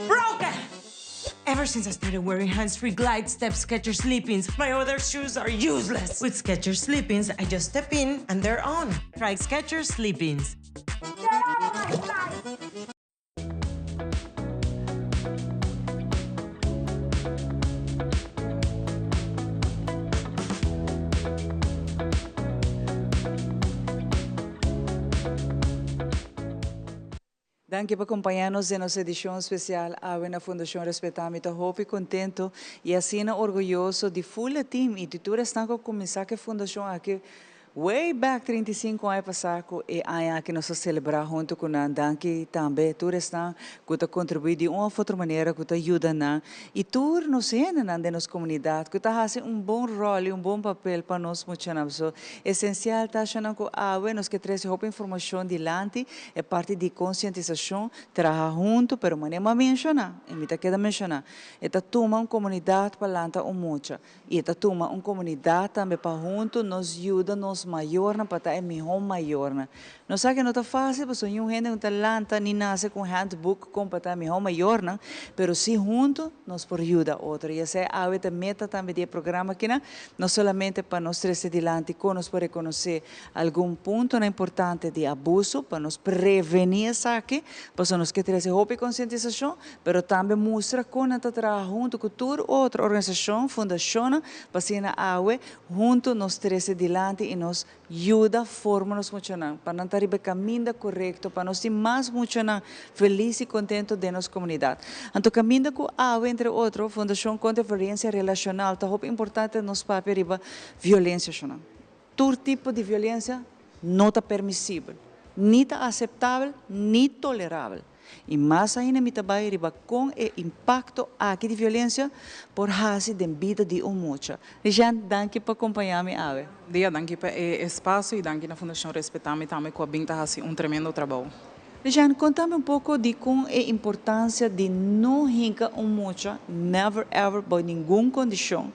D: Broken! Ever since I started wearing hands-free glide step Skechers sleep-ins, my other shoes are useless. With Skechers sleep-ins, I just step in and they're on. Try Skechers sleep-ins.
B: Danki pa acompaña nos den nos edicion especial awe na Fundacion Respeta. Mi ta hopi contento y asina orguyoso di full team y di tur esnan cu a cuminsa cu e fundacion aki way back 35 aña pasa, cu e aña aki nos a celebra hunto cu nan. Danki tambe tur esnan cu ta contribui di un of otro manera, cu ta yuda nan, y tur nos hendenan den nos comunidad cu ta haci un bon rol y un bon papel pa nos muchanan. So, esencial ta cu awe nos kier trece hopi informacion dilanti, e parti di concientisacion, traha hunto, pero manera mi a menciona, y mi ta keda menciona, e ta tuma un comunidad pa lanta un mucha, y ta tuma un comunidad tambe pa hunto nos yuda nos mayornan pa ta e miho mayornan. Nos sa cu no ta facil, pasobra ningun hende no ta lanta ni nace cu un handbook con pa ta e miho mayornan, pero si hunto nos por yuda otro. Y esey awe ta meta tambe di e programa aki, no solamente pa nos trece dilanti con nos por reconoce algun punto importante di abuso, pa nos preveni esaki, pasobra nos kier trece hopi concientisacion, pero tambe mustra con nan ta traha hunto cu tur otro organisacion, fundacion, pa asina awe hunto nos trece dilanti y nos yuda forma nos muchanan, pa nan ta riba e caminda corecto, pa nos tin mas muchanan feliz y contento den nos comunidad. Anto caminda cu awe, entre otro, Fundacion contra Violencia Relacional, ta hopi importante nos papia riba violencia. Tur tipo di violencia no ta permisibel, ni ta aceptabel, ni tolerabel. Y mas ainda mi ta bay riba con e impacto aki di violencia por haci den bida di un mucha. Rijan, danki pa acompaña mi awe.
R: Dia, danki pa e espacio y danki na Fundacion Respetami tambe cu a bin ta haci un tremendo trabou.
B: Rijan, conta mi un poco di con e importancia di no hinca un mucha, never ever, bou ningun condicion,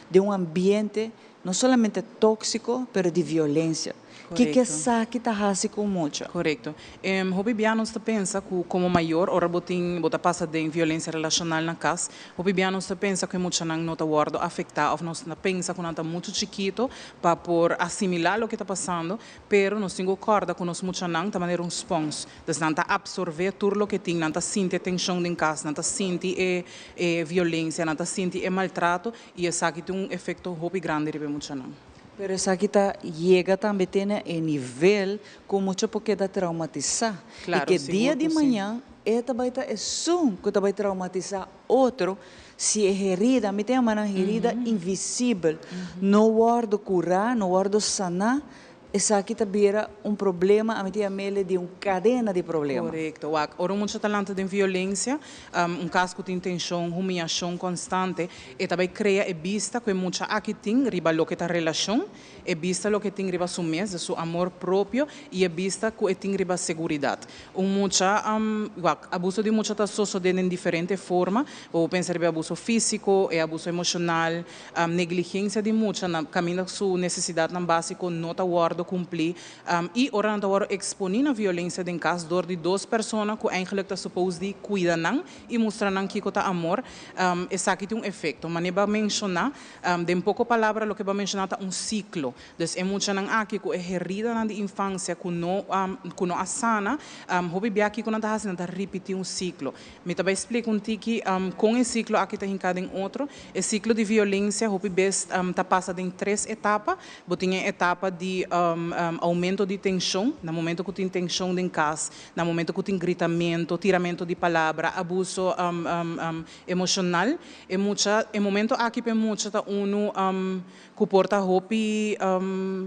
B: den un ambiente no solamente toxico, pero di violencia. Kico esaki ta haci cu mucha?
R: Corecto. Hopi bia nos ta pensa cu como mayor, ora bo tin, bo ta pasa den violencia relacional na cas, hopi bia nos ta pensa cu e muchanan no ta wordo afecta of nos ta pensa cu nan ta mucho chikito pa por asimila loke ta pasando, pero nos tin cu corda cu nos muchanan ta manera un spons. Dus nan ta absorbe tur loke tin, nan ta sinti e tension den cas, nan ta sinti e violencia, nan ta sinti e maltrato y esaki tin un efecto hopi grandi riba e muchanan.
B: Pero esaki ta yega tambe te na e nivel cu mucha por keda traumatisa.
R: Claro,
B: y cu dia di mañan e ta bay ta esun cu ta bay traumatisa otro si e herida, mi ta yama nan herida invisibel, no wordo cura, no wordo sana, esaki ta bira un problema, ami ta yam'e di un cadena di problema.
R: Corecto. Wak, ora mucha ta lanta den violencia, un cas cu tin tension, humiyacion constante, e ta bay crea e bista cu e mucha aki tin riba loke ta relacion, e bista loke tin riba su mes, su amor propio, y e bista cu e tin riba seguridad. Un mucha, wak, abuso di mucha ta sucede den diferente forma. Bo pensa riba abuso fisico, e abuso emocional, negligencia di mucha, na caminda su necesidadnan basico no ta wordo cumpli, y ora nan ta wordo exponi na violencia den cas door di dos persona cu eigenlijk ta supposed di cuida nan y mustra nan kico ta amor, esaki tin un efecto. Manera bo a menciona, den poco palabra loke bo a menciona ta un ciclo. Dus e muchanan aki cu e heridanan di infancia cu no a sana, hopi bia aki cu nan ta haci, nan ta ripiti un ciclo. Mi ta bay splica un tiki con e ciclo aki ta hinca den otro. E ciclo di violencia hopi bes ta pasa den tres etapa. Bo tin e etapa di aumento di tension, na momento cu tin tension den cas, na momento cu tin gritamento, tiramento di palabra, abuso emocional. E mucha, e momento aki pa mucha ta uno cu por ta hopi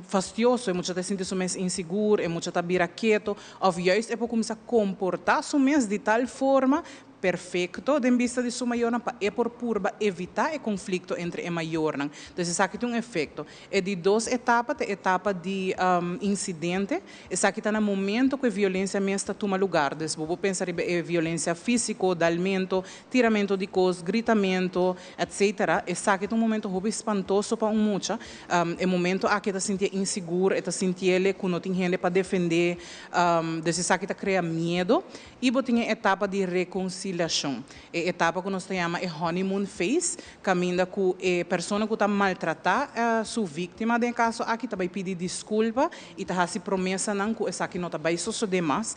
R: fastidioso, e mucha ta sinti su mes inseguro, e mucha ta bira keto, of juist e por cuminsa comporta su mes di tal forma perfecto den bista di su mayornan pa e por purba evita e conflicto entre e mayornan. Anto, esaki tin un efecto. E di dos etapa ta etapa di incidente. Esaki ta na momento cu e violencia mes ta tuma lugar. Dus, bo por pensa riba e violencia fisico, dalmento, tiramento di cos, gritamento, etc. Esaki ta un momento hopi spantoso pa un mucha. E momento aki e ta sinti inseguro, e ta sinti cu no tin hende pa defende. Dus esaki ta crea miedo. Y bo tin etapa di reconciliacion. rekonsiliashon. E etapa ku nos ta yama e honeymoon phase, kaminda ku e persona ku ta maltratá su víktima den e kaso aki ta bai pidi diskulpa i ta hasi promesanan ku esaki no ta bai sosodé mas.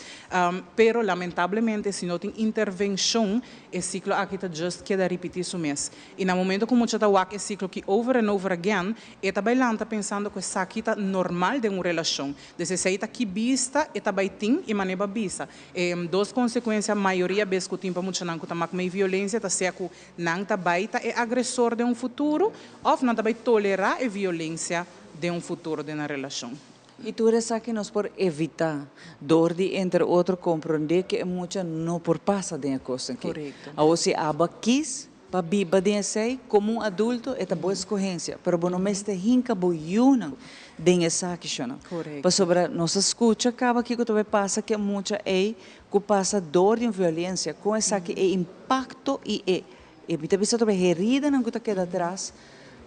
R: Pero lamentablemente si no tin intervenshon e siklo aki ta just keda ripití su mes. I na momento ku mucha ta wak e siklo ki over and over again, e ta bai lanta pensando ku esaki ta normal den un relashon. Des esei ta ki bista e ta bai tin i manera bo a bisa. E dos konsekuensia mayoria bes ku tin pa muchanan ku ta mak mei violensia ta sea ku nan ta bai ta e agresor den un futuro òf nan ta bai tolerá e violensia den un futuro den nan relashon.
B: I tur esaki nos por evitá dor di entre otro komprondé ku e mucha no por pasa den e kosnan aki. Awor si abo a kis pa biba den esei komo un adulto e ta bo eskohensia, pero bo no mester hinka bo yunan den esaki shona. Pasobra nos a skucha kaba kiko ta bai pasa ku e mucha ei ku pasa dor di un violensia, kon esaki e impakto i e E mi ta bisa trobe heridanan ku ta keda atras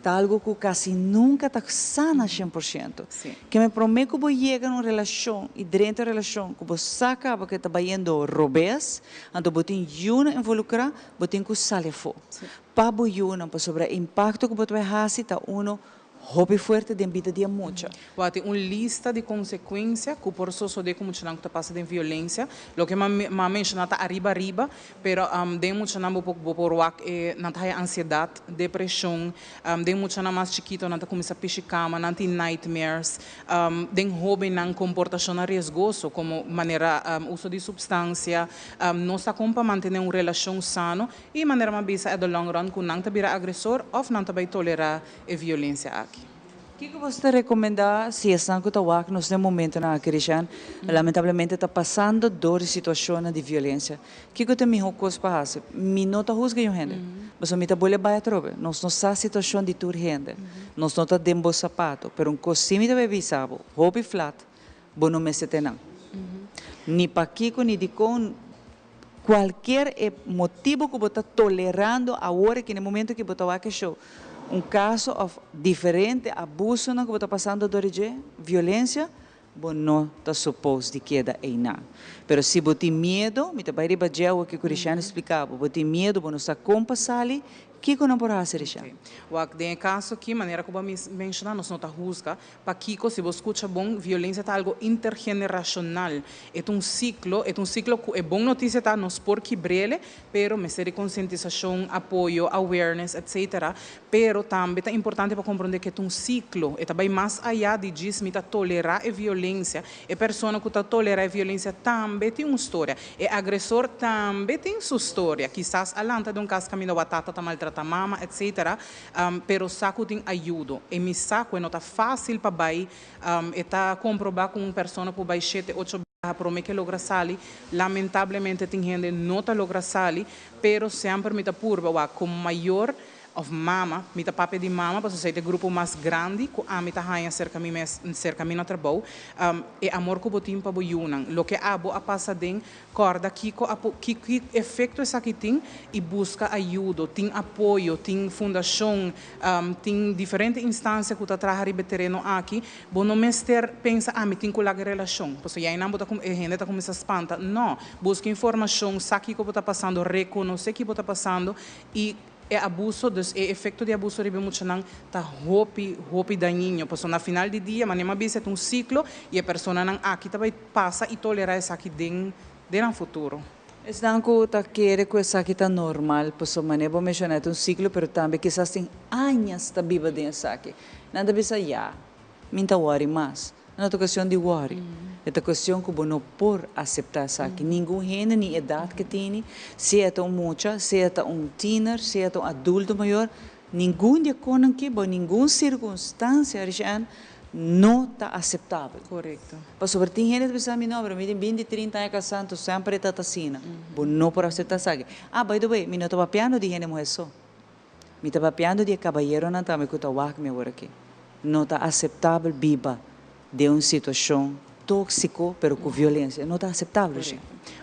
B: ta algu ku kasi nunka ta sana 100%. Ke men promé ku bo yega na un relashon i drenta un relashon ku bo sa kaba ku e ta bayendo robes, anto bo tin yunan involukrá, bo tin ku sali afó pa bo yunan pasobra e impakto ku bo ta bai hasi ta uno Hopi fuerte den bida di e mucha.
R: Bo a tin un lista di konsekuensia ku por sosodé ku muchanan ku ta pasa den violensia. Loke m'a menshoná ta ariba ariba, pero den muchanan bo por bo por wak e nan ta haya ansiedat, depreshon, den muchanan mas chikito nan ta kuminsá pishi kama, nan tin nightmares, den hóbennan komportashonnan riesgoso komo manera uso di supstansia, no sa kon pa mantené un relashon sano i manera m'a bisa at the long run ku nan ta bira agresor òf nan ta bai tolerá e violencia aki.
B: Kiko boso ta recomenda si esnan cu ta wak nos den momentonan aki, Rishan, lamentablemente ta pasando door di situacionnan di violencia? Kiko ta e miho cos pa haci? Mi no ta huzga yun hende, pasobra mi ta bolbe bay atrobe. Nos no sa situacion di tur hende. Nos no ta den bo sapato. Pero un cos si mi ta bay bisa bo, hopi flat, bo no mester te nan. Ni pakico ni dicon. Cualkier e motibo cu bo ta tolerando awor aki na e momento ki bo ta wak e show, un caso of diferente abusonan cu bo ta pasando door di dje, violencia, bo no ta suppose di keda eynan. Pero si bo tin miedo, mi ta bay riba dje awor ki cu Rishan a splica bo, bo tin miedo, bo no sa con pa sali, kico nan por haci Rishan?
R: Wak, den e caso aki, manera cu bo a menciona, nos no ta huzga, Pakiko, si bo skucha bon, violensia ta algo intergeneracional. E ta un siklo, e ta un siklo ku e bon notisia ta nos por kibr'ele, pero mester di konsientisashon, apoyo, awareness, etc. Pero tambe ta importante pa komprondé ku e ta un siklo, e ta bai mas ayá di djis mi ta tolerá e violensia. E persona ku ta tolerá e violensia tambe tin un storia. E agresor tambe tin su storia. Kisas a lanta den un kas kaminda wak tata ta maltratá mama, etc. Pero sa ku tin ayudo. E mi sa ku e no ta fásil pa bai. E ta komprobá ku un persona por bai shete, ocho biaha promé ku e logra sali. Lamentablemente tin hende no ta logra sali, pero semper mi ta purba wak komo mayor òf mama, mi ta papia di mama pasobra esei ta e grupo mas grandi ku ami ta haña serka mi mes, serka mi na trabou. E amor ku bo tin pa bo yunan, loke abo a pasa den, Kòrda kiko a ki ki efekto esaki tin i buska ayudo. Tin apoyo, tin fundashon, tin diferente instansia ku ta traha riba e tereno aki. Bo no mester pensa, ah mi tin ku laga e relashon, pasobra ya einan bo ta e hende ta kuminsá spanta. No, buska informashon, sa kiko bo ta pasando, rekonosé ki bo ta pasando i E abuso, dus e efecto di abuso riba e muchanan ta hopi, hopi dañino. Pasobra na final di dia, manera mi a bisa, e ta un ciclo y e personanan aki ta bay pasa y tolera esaki den den nan futuro.
B: Esnan cu ta kere cu esaki ta normal, pasobra manera bo menciona e ta un ciclo, pero tambe kisas tin añas ta biba den esaki. Nan ta bisa, ya, Mi n'ta wòri mas. No ta kuestion di wòri. E ta kuestion ku bo no por aseptá esaki. Ningun hende, ni edat ke tini, sea ta un mucha, sea ta un tiner, sea ta un adulto mayor, ningun di e konan ki, bou ningun sirkunstansia, Rishanne, no ta aseptabel. Pasobra tin hende ta bisa mi, no, pero mi tin binti, trinta aña kasá, anto semper e ta ta asina. Bo no por aseptá esaki. Ah, by the way, mi no ta papiando di hende muhé so. Mi ta papiando di e kabayeronan tambe ku ta wak mi awor aki. No ta aseptabel biba den un situashon tóksiko pero ku violensia. No ta aseptabel, Rishia.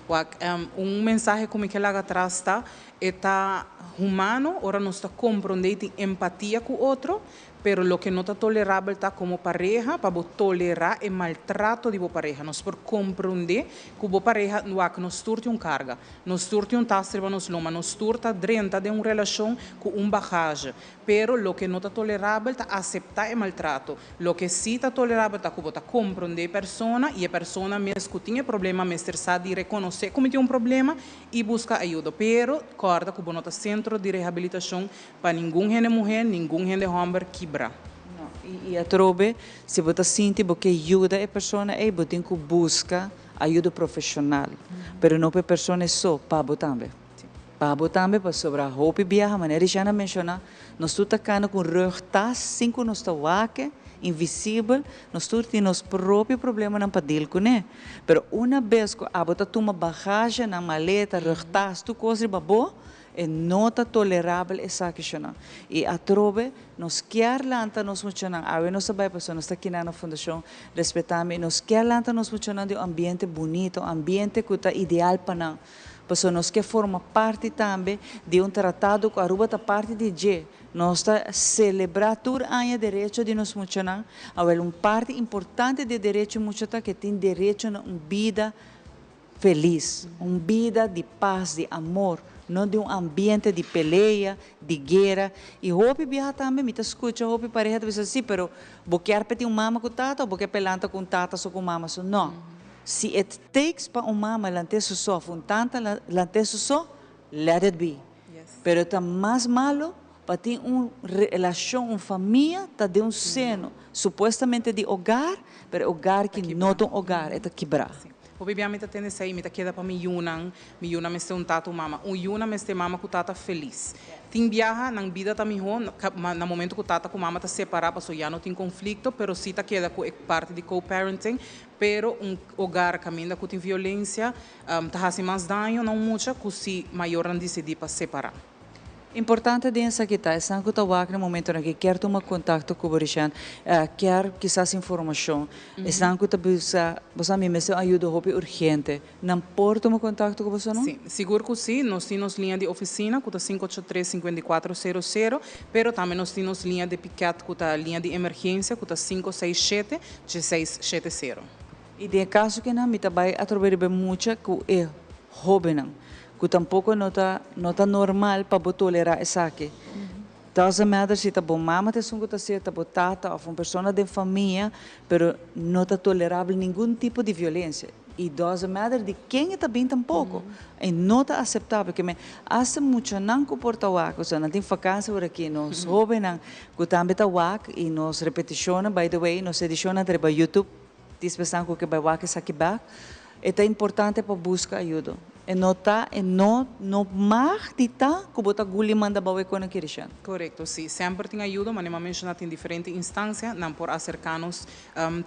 R: Wak, un mensahe ku mi ke laga atras ta, e ta humano ora nos ta komprondé i tin empatia ku otro. Pero loke no ta tolerabel ta komo pareha pa bo tolerá e maltrato di bo pareha. Nos por komprondé ku bo pareha wak nos tur tin un karga, nos tur tin un tas riba nos loma, nos tur ta drenta den un relashon ku un bagage. Pero loke no ta tolerabel ta aseptá e maltrato. Loke sí ta tolerabel ta ku bo ta komprondé e persona i e persona mes ku tin e problema mester sa di rekonosé ku mi tin un problema i buska ayudo. Pero kòrda ku bo no ta sentro di rehabilitashon Pa ningun hende muhé, ningun hende hòmber kibra.
B: No, i atrobe, si bo ta sinti bo ke yuda e persona ei, bo tin ku buska ayudo profeshonal. Pero no pa e persona ei so, pa bo tambe. Pa bo tambe, pasobra hopi biaha, manera Richana a menshoná, nos tur ta kana ku un rugtas sin ku nos ta wak, invisibel, nos tur tin nos propio problemanan pa dil kuné. Pero una bes ku abo ta tuma bagagenan, maleta, rugtas, tur kos riba bo, E no ta tolerabel esaki shonan. Y atrobe nos kier lanta nos muchanan, awe nos ta bay pasobra nos ta kina na Fundacion Respetami, nos kier lanta nos muchanan di un ambiente bunita, un ambiente cu ta ideal pa nan, pasobra nos kier forma parti tambe di un tratado cu Aruba ta parti di dje. Nos ta celebra tur aña derecho di nos muchanan, awel un parti importante di e derecho di mucha ta cu e tin derecho na un bida felis, un bida di pas, di amor, no di un ambiente di pelea, di guera. Y hopi biaha tambe mi ta scucha hopi pareha ta bisa, si, pero bo kier pe tin un mama cu tata o bo kier pe lanta cu un tata so cu un mama so? No. Si it takes pa un mama lant'e su so of un tanta lant'e su so, let it be. Pero ta mas malo pa tin un relacion, un famia ta den un seno, supuestamente di hogar, pero e hogar ki no ta un hogar, e ta kibra.
R: Hopi bia mi ta tende esei, mi ta keda pa mi yunan, mi yunan mester un tata un mama. Un yuna mester mama ku tata felis. Tin biaha nan bida ta mihó na momento ku tata ku mama ta separá pasobra ya no tin konflikto, pero si ta keda ku e parti di co-parenting. Pero un hogar kaminda ku tin violensia ta hasi mas daño na un mucha ku si mayornan disidí pa separá.
B: Importante den esaki ta esnan ku ta wak na momentonan ku kier tuma kontakto ku bo Rishan, kier kisas informashon, esnan ku ta bisa bo sa mi mester un ayuda hopi urgente, nan por tuma kontakto ku boso no?
R: Sí, sigur ku sí. Nos tin nos liña di ofisina ku ta 583 54 00, pero tambe nos tin nos liña di piket ku ta liña di emergensia ku ta 567 1670.
B: I den e kaso kinan mi ta bai atrobe riba e mucha ku e hóbennan, ku tampoko no ta no ta normal pa bo tolerá esaki. Doesn't matter si ta bo mama ta esun ku ta hacié, ta bo tata òf un persona den famia, pero no ta tolerabel ningun tipo di violensia. I doesn't matter di ken e ta bin tampoko. E no ta aseptabel. Ke men hasta muchanan ku por ta wak, osea nan tin fakansia ora aki, nos hóbennan ku tambe ta wak i nos repetishonnan, by the way, nos edishonnan ta riba YouTube, Dispesan ku ke bai wak esaki bek, e ta importante pa buska ayudo. E no ta, e no no mag di ta ku bo ta guli manda bou e kona kirishan.
R: Korekto, si. Semper tin ayudo, manera mi a menshoná tin diferente instansia, nan por aserká nos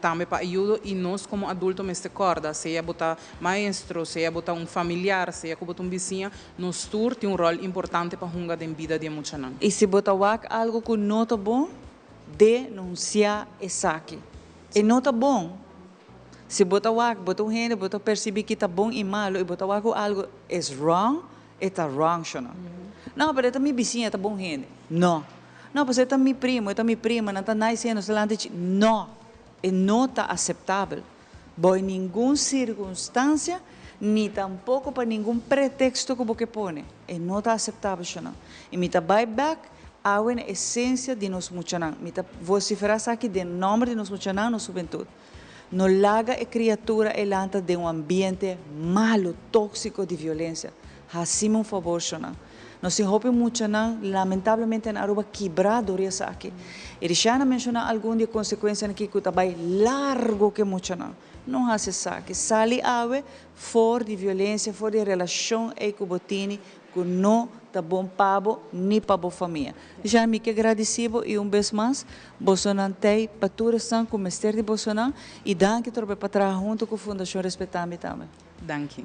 R: tambe pa ayudo i nos komo adulto mester kòrda, sea bo ta maestro, sea bo ta un familiar, sea ku bo ta un bisiña, nos tur tin un ròl importante pa hunga den bida di e muchanan.
B: I si bo ta wak algu ku no ta bon, denunsiá esaki. E no ta bon. Si bo ta wak, bo ta un hende, bo ta percibi ki ta bon y malo y bo ta wak cu algo is wrong, e ta wrong sho no. No, pero e ta mi bisiña, e ta bon hende. No. No, pasobra e ta mi primo, e ta mi prima, nan ta nice hende, nos ta lanta chi. No. E no ta aceptabel. Bo en ningun circunstancia, ni tampoco pa ningun pretexto cu bo ke pone. E no ta aceptabel sho no. Y mi ta bay bek Awe na esencia di nos muchanan. Mi ta vocifera esaki den nomber di nos muchanan, nos hubentud. No laga e criatura e lanta den un ambiente malo, toxico di violencia. Hacimi un favor, shonan. Nos tin hopi muchanan, lamentablemente na Aruba, kibra door esaki. Y Rishana a menciona algun di e consecuencianan aki cu ta bay largo cu e muchanan. No haci esaki. Sali awe for di violencia, for di e relacion ey cu bo tini Ku no ta bon pa bo ni pa bo famia. Jean, mi ke gradisí bo i un bes mas, bosonan t'ei pa tur esnan ku mester di bosonan i danki trobe pa traha huntu ku Fundashon Respetami tambe.
R: Danki.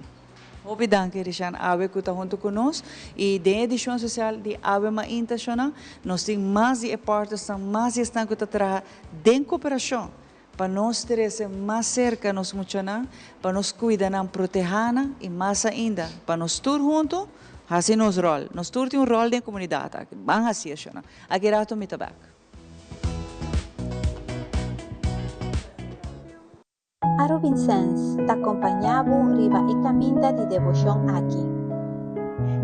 B: Hopi danki Rishan Awe ku ta huntu ku nos i den edishon sosial di Awe Mainta Shona nos tin mas di e partnersnan, mas di esnan ku ta traha den koperashon Pa nos trece mas cerca nos muchanan, pa nos cuida nan, proteha nan y mas ainda, pa nos tur hunto haci nos rol. Nos tur tin un rol den comunidad aki. Ban haci eshonan. Aki rato mi ta bek.
G: Arubinsens ta kompañá bo riba e kaminda di deboshon aki.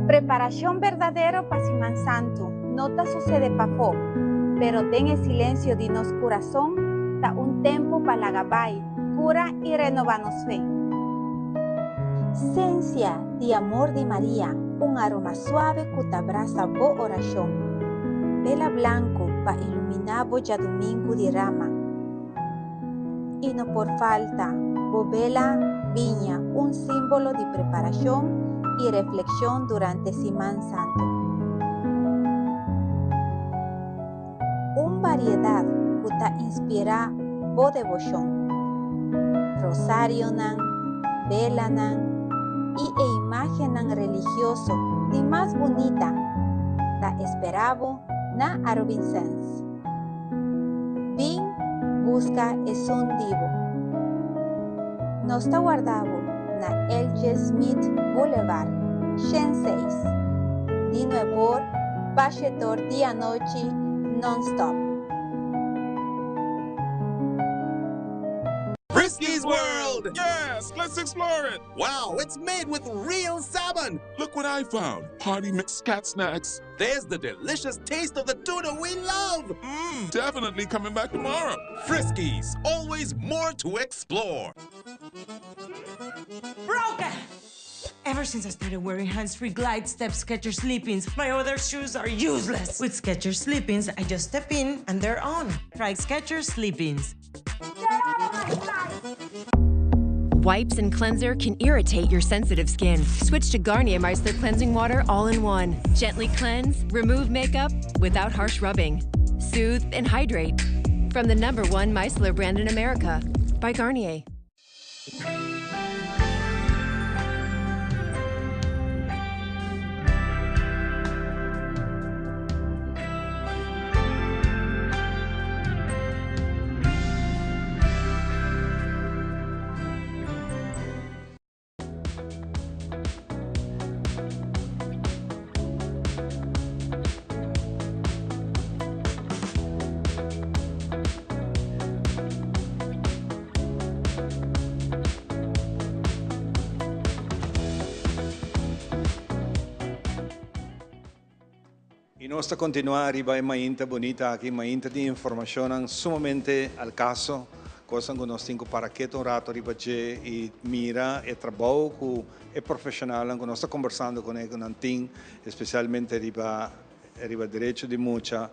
G: Preparashon berdadero pa Siman Santu no ta susedé pafó, pero den e silensio di nos kurason ta un tempu pa laga bai, kura i renobá nos fe. Sensia di amor di Maria, un aroma suave ku ta brasa bo orashon. Bela blanku pa iluminá bo djadumingu di rama. I no por falta bo bela biña, un símbolo di preparashon i reflekshon durante Siman Santu. Un variedat ku ta inspirá bo deboshon. Rosarionan, belanan i e imágennan religioso di mas bunita ta esperá bo na Arubinsens. Bin buska esun di bo. Nos ta warda bo na LJ. Smith Boulevard, 106, di nuebor pa shetor di anochi non-stop.
E: Frisky's World! Yes, let's explore it! Wow, it's made with real salmon! Look what I found! Party mix cat snacks. There's the delicious taste of the tuna we love! Mmm, definitely coming back tomorrow. Friskies, always more to explore.
D: Broken! Ever since I started wearing hands-free Glide Step Skechers Sleep-Ins, my other shoes are useless. With Skechers Sleep-Ins, I just step in and they're on. Try Skechers Sleep-Ins.
S: Wipes and cleanser can irritate your sensitive skin. Switch to Garnier Micellar Cleansing Water all-in-one. Gently cleanse, remove makeup without harsh rubbing. Soothe and hydrate. From the number one micellar brand in America, by Garnier.
A: Y nos ta continua riba e mainta bunita aki, mainta di informacionnan sumamente al caso, cosnan cu nos tin cu para keto un rato riba dje y mira e trabou cu e profesionalnan cu nos ta conversando cune cu nan tin, especialmente riba riba derecho di mucha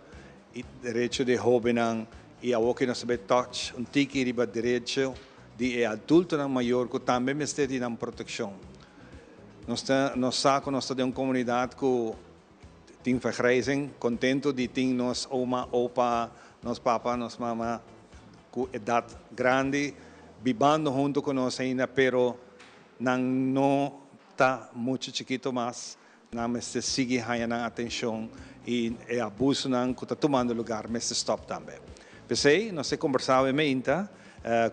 A: y derecho di hobennan y awor cu nos ta bay touch un tiki riba derecho di e adultonan mayor cu tambe mester di nan proteccion. Nos ta nos sa cu nos ta den un comunidad cu Tin vergrijzing, contento di tin nos oma, opa, nos papa, nos mama cu edad grandi bibando hunto cu nos ainda, pero nan no ta mucho chikito mas, nan mester sigui haya nan atencion y e abusonan cu ta tumando lugar mester stop tambe. P'esey nos e combersa awe meinta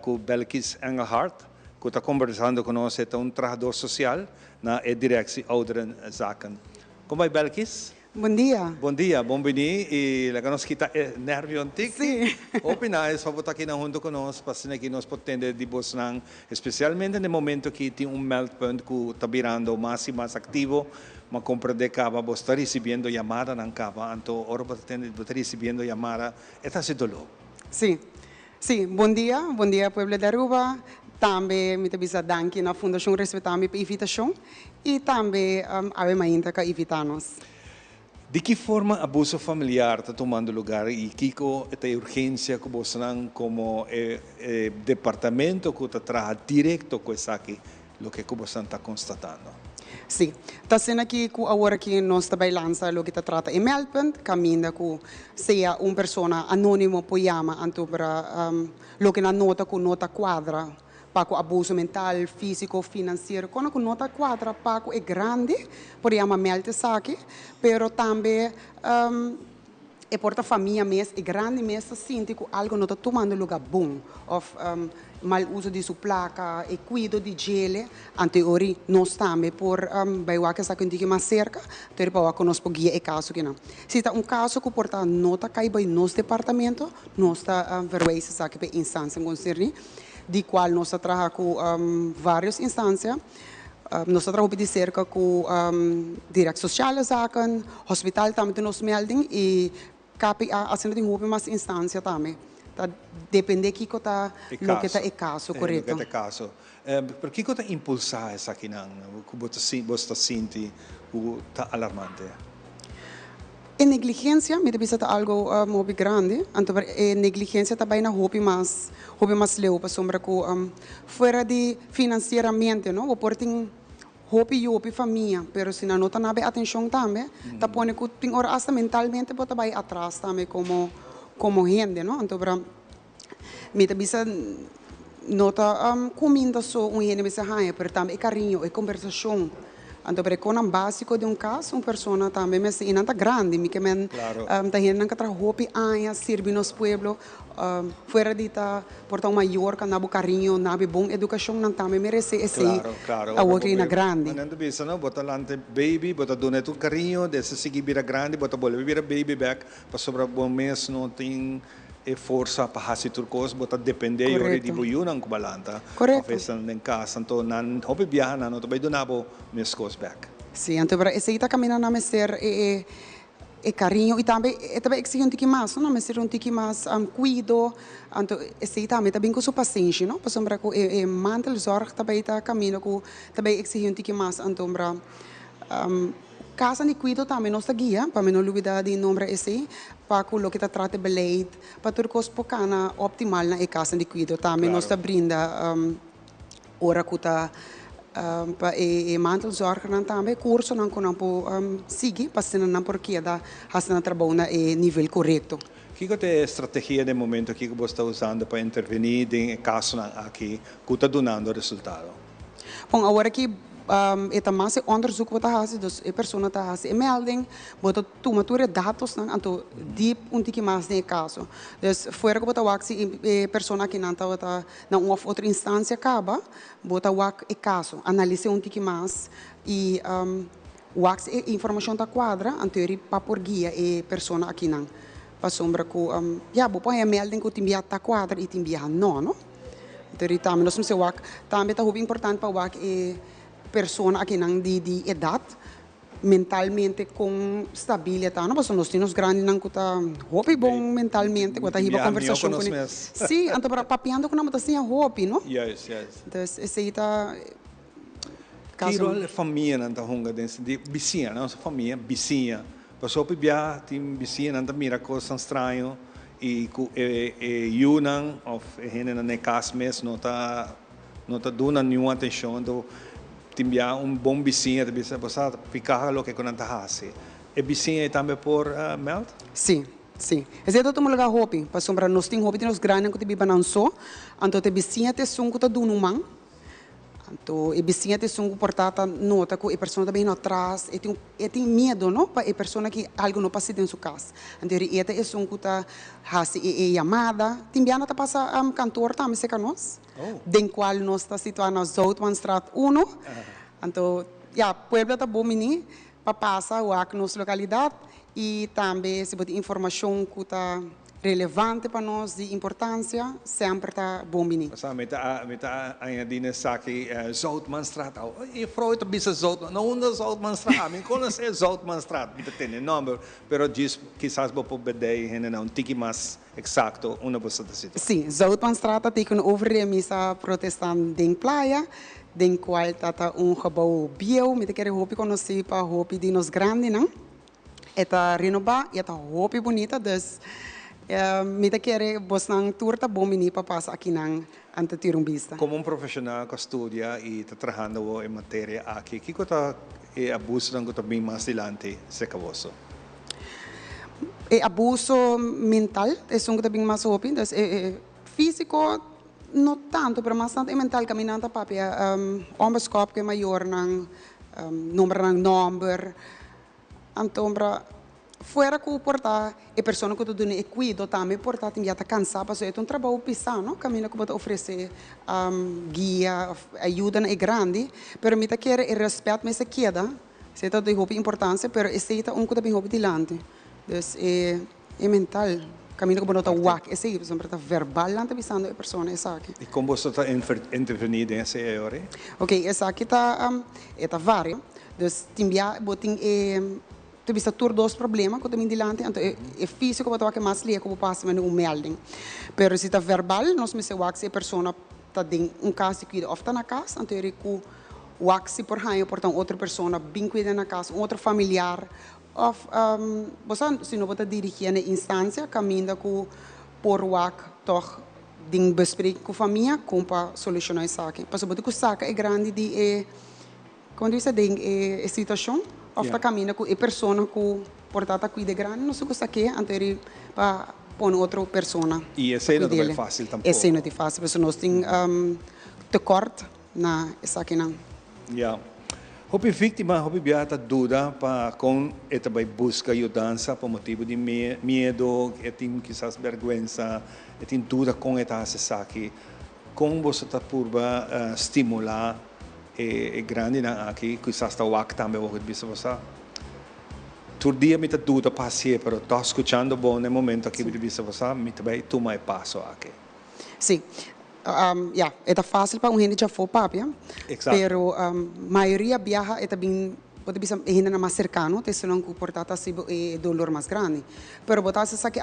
A: cu Belkis Engelhardt cu ta combersando cu nos, e ta un trahador social na e Directie Ouderenzaken. Kon bai Belkis?
T: Bon dia.
A: Bon dia, bon bini y laga nos kita e nervio un tiki.
T: Sí.
A: Hopi nice pa bo ta akinan hunto cu nos pa asina aki nos por tende di bosnan, especialmente na e momento aki tin un meldpunt cu ta birando mas y mas activo. M'a comprende caba bo sta ricibiendo yamadanan caba, anto ora bo ta tende bo ta ricibiendo yamada e ta haci dolor.
T: Sí. Sí, bon dia, bon dia pueblo di Aruba. Tambe mi ta bisa danki na Fundacion Respetami pa invitacion y tambe awe mainta cu a invita nos.
A: Di ki forma abuso familiar ta tumando lugar y kico ta e urgencia cu bosonan como e departamento cu ta traha directo cu esaki loke ku bosan ta konstatando.
T: Sí. Ta asina aki ku awor aki nos ta bai lansa loke ta trata e meldpunt, kaminda ku sea un persona anónimo por yama anto para loke nan nota ku no ta kuadra pa ku abuso mental, físiko, finansiero, kono ku no ta kuadra pa ku e grandi por yama meld esaki, pero tambe E por ta famia mes, e grandi mes ta sinti ku algo no ta tumando luga bon òf mal uso di su plaka, e kuido di djele. Anto e ori nos tambe por bai wak esaki un tiki mas serka, anto ori pa wak ku nos por guia e kaso kinan. Si ta un kaso ku por ta no ta kai bai nos departamento, nos ta verwijs esaki pa e instansia konserní. Di cual nos a traha cu varios instancia. Nos a traha hopi di cerca cu Direct Sociale Zaken, Hospital tambe ta nos melding y KPA asina tin hopi mas instancia tambe. Ta depende kico ta loke ta e caso, corecto.
A: Loke ta e caso. Pero kico ta impulsa esakinan cu bo ta bo ta sinti cu ta alarmante?
T: E negligencia mi ta bisa ta algo hopi grandi, anto e negligencia ta bay na hopi mas hopi mas leu pasobra cu fuera di financieramente no bo por tin hopi yu hopi famia pero si nan no ta nabe atencion tambe ta pone cu tin ora hasta mentalmente bo ta bay atras tambe como como hende no anto mi ta bisa no ta cuminda so un hende mester haña pero tambe e cariño e conversacion anto pero e conan basico di un cas un persona tambe mester y nan ta grandi mi ke men ta hendenan cu a traha hopi aña sirbi nos pueblo fuera di ta por ta un mayor cu a na bo cariño na bo bon educacion nan tambe merece esey awor cu na grandi.
A: Nan ta bisa no bo ta lanta baby bo ta duna e tur cariño despues sigui bira grandi bo ta bolbe bira baby bek pasobra bo mes no tin E forsa pa hasi tur kos, bo ta dependé yori di bo yunan ku bo a lanta òf esnan den kas. Anto nan hopi biaha nan no ta bai duna bo mes kos bèk.
T: Sí, anto pero esei ta kaminda nan mester e e kariño i tambe e ta bai eksigí un tiki mas, no? Nan mester un tiki mas kuido, anto esei tambe ta bin ku su pasenshi, no? Pasobra ku e e mantelzorg ta bai ta kaminda ku ta bai eksigí un tiki mas, anto Casa di cuido tambe nos ta guia, pa mi no lubida di nombra esey, pa cu loke ta trata e beleid, pa tur cos por cana optimal na e casa di cuido. Tambe nos ta brinda ora cu ta pa e mantelzorgernan tambe cursonan cu nan por sigui pa asina nan por keda haci nan trabou na e nivel corecto.
A: Kico ta e strategia den momento aki cu bo sta usando pa interveni den e casonan aki cu ta dunando resultado?
T: Bon, awor aki e ta mas e onderzoek bo ta hasi, dus e persona ta hasi e melding, bo ta tuma tur e datosnan, anto diep un tiki mas den e kaso. Dus fuera ku bo ta wak si e persona akinan tabata na un òf otro instansia kaba, bo ta wak e kaso, analis'é un tiki mas i wak si e informashon ta kuadra, anto eri pa por guia e persona akinan. Pasobra ku, ya, bo por haña melding ku tin biaha ta kuadra i tin biaha no, no? Pero i tambe nos mester wak, tambe ta hopi importante pa wak e persona akinan di di edat mentalmente kon stabil e ta, no? Pasobra nos tin nos grandinan ku ta hopi bon mentalmente, ku ta hiba konversashon kuné. Sí, anto pero papiando ku nan bo ta siña hopi, no?
A: Juist, juist.
T: Entonces esei ta
A: Ki ròl e famianan ta hunga den sentido, bisiña, no famia, bisiña. Pasobra hopi bia tin bisiñanan ta mira kosnan straño i ku e e yunan òf e hendenan na e kas mes no ta no ta duna niun atenshon. Anto tin bia un bon bisiña ta bisa bo sa fika loke ku nan ta hasi. E bisiña ei tambe por mèld?
T: Sí, sí. Esei ta tuma lugá hopi, pasobra nos tin hopi di nos grandinan ku ta biba nan so, anto ta e bisiña ta esun ku ta duna un man. Anto e bisiña ta esun ku por ta ta nota ku e persona ta bini atras, e tin e tin miedo no pa e persona ki algu no pasa den su kas. Anto eri e ta esun ku ta hasi e e yamada. Tin biaha ta pasa kantor tambe serka nos, den kual nos ta situá na Zoutmanstraat uno. Anto ya, pueblo ta bon bini pa pasa wak nos lokalidat i tambe si bo tin informashon ku ta Relevante pa nos, di importancia, semper ta bon bini.
A: Sa, mi ta, mi ta añadi na esaki Zoutmanstraat. E vrouw ta bisa Zoutman, no unda Zoutmanstraat? Mi conoce Zoutmanstraat, mi ta tende nomber, pero djis kisas bo por bedei hendenan un tiki mas exacto unda bo sa ta situa.
T: Si, Zoutmanstraat ta tegenover de misa protestant den Playa, den cual ta ta un gebouw bieu, mi ta kere hopi conoci pa hopi di nos grandinan. E ta renobá i e ta hopi bunita, dus mi ta kere bosnan tur ta bon bini pa pasa akinan ante tira un bista.
A: Komo un profeshonal ku a studia i ta trahando awor e materia aki, kiko ta e abusonan ku ta bin mas dilanti serka boso?
T: E abuso mental ta esun ku ta bin mas hopi, dus e físiko no tantu, pero mas tantu e mental kaminda nan ta papia ònbeskòp ku e mayornan, nombra nan nòmber. Antombra, fuera ku por ta e persona ku ta duna e kuido tambe por ta tin bia ta kansá pasobra e ta un trabou pisá no, kaminda ku bo ta ofresé guia òf ayuda na e grandi, pero mi ta kere e rèspèt mester keda, esei ta di hopi importansia, pero esei ta un ku ta bin hopi dilanti, dus e mental. Kaminda ku bo no ta wak esei, pasobra ta verbal nan ta bisando e persona esaki.
A: I kon boso ta intervení den esei ayori?
T: Ok, esaki ta, e ta varia. Dus tin bia bo tin e, ta bisa tur dos problema ku ta bin dilanti, anto e e físiko bo ta wak e mas lihe ku bo pasa mende un melding. Pero si ta verbal nos mester wak si e persona ta den un kas di kuida òf ta na kas, anto e ku wak si por haña por ta un otro persona bin kuida na kas, un otro familiar Of bo sa si no bo ta dirigí na e instansia kaminda ku por wak tòg den bespreking ku famia kon pa solushoná esaki. Pasobra bo tin ku saka e grandi di e, komo ta bisa, den e situashon òf ta kaminda ku e persona ku por ta ta kuida e grandi no su ku sak'é anto e ri pa pone otro persona
A: I esei no ta bai fásil tampoko.
T: Esei no ta fásil pasobra nos tin tekòrt na esakinan.
A: Ya. Hopi víktima hopi biaha ta duda pa kon e ta bai buska yudansa pa motibu di miedu, e tin kisas bèrgwensa, e tin duda kon e ta hasi esaki. Kon boso ta purba stimulá e grandinan aki kisas ta wak tambe awor ku ta bisa bo sa tur dia mi ta duda pa hasié pero tòg skuchando bo na e momento aki mi ta bisa bo sa mi ta bai tuma e paso aki.
T: Sí. Ya, e ta fácil pa un hende djafó papia, pero mayoria biaha e ta bin, bo ta bisa e hendenan mas serkano, ta esunnan ku por ta ta hasi bo e dolor mas grandi. Pero bo ta hasi esaki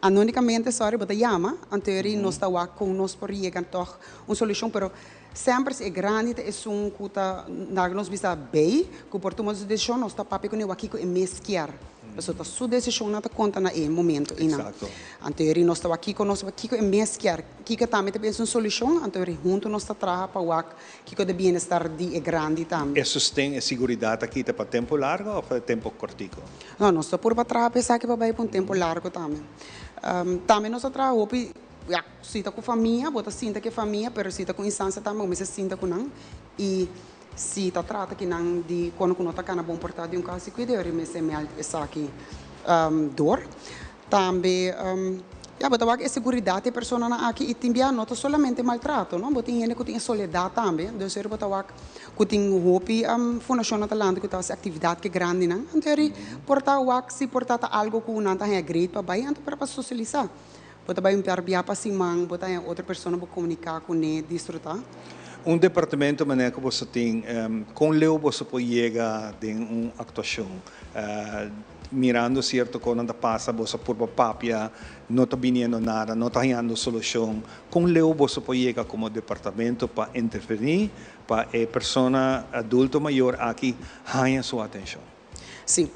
T: anónikamente, sorry, bo ta yama, anto eri nos ta wak kon nos por yega tòg un solushon, pero semper si e grandi ta esun ku ta laga nos bisa bei, ku por tuma su desishon, nos ta papia kuné wak kiko e mes kier. Pasobra ta su desishonnan ta konta na e momento einan. Anto eri nos ta wak kiko nos kiko e mes kier, kiko tambe ta pensa un solushon, anto eri huntu nos ta traha pa wak kiko ta bienestar di e grandi tambe.
A: E sosten, e siguridat aki ta pa tempu largu òf pa tempu kòrtiku?
T: No, nos ta purba traha pa esaki pa bai pa un tempu largu tambe. Tambe nos ta traha hopi, ya, si ta ku famia, bo ta sinta ku e famia, pero si ta ku instansia tambe bo mester sinta ku nan i Si ta trata ki nan di kono ku no ta kana bon por ta di un kas di kuido eri mester meld esaki dor. Tambe ya bo ta wak e seguridat di e personanan aki i tin bia no ta solamente maltrato no bo tin hende ku tin e soledat tambe dus eri bo ta wak ku tin hopi fundashonnan ta lanta ku ta hasi aktividat ku e grandinan anto eri por ta wak si por ta ta algo ku nan ta haña great pa bai anto por pa sosialisá. Bo ta bai un par bia pa siman, bo ta haña otro persona bo komuniká kuné, disfrutá.
A: Un departamento manera ku boso tin, kon leu boso por yega den un aktuashon? Mirando sierto konan ta pasa, boso a purba papia, no ta biniendo nada, no ta hañando solushon. Kon leu boso por yega komo departamento pa intervení pa e persona adulto mayor aki haña su atenshon?
T: Sí.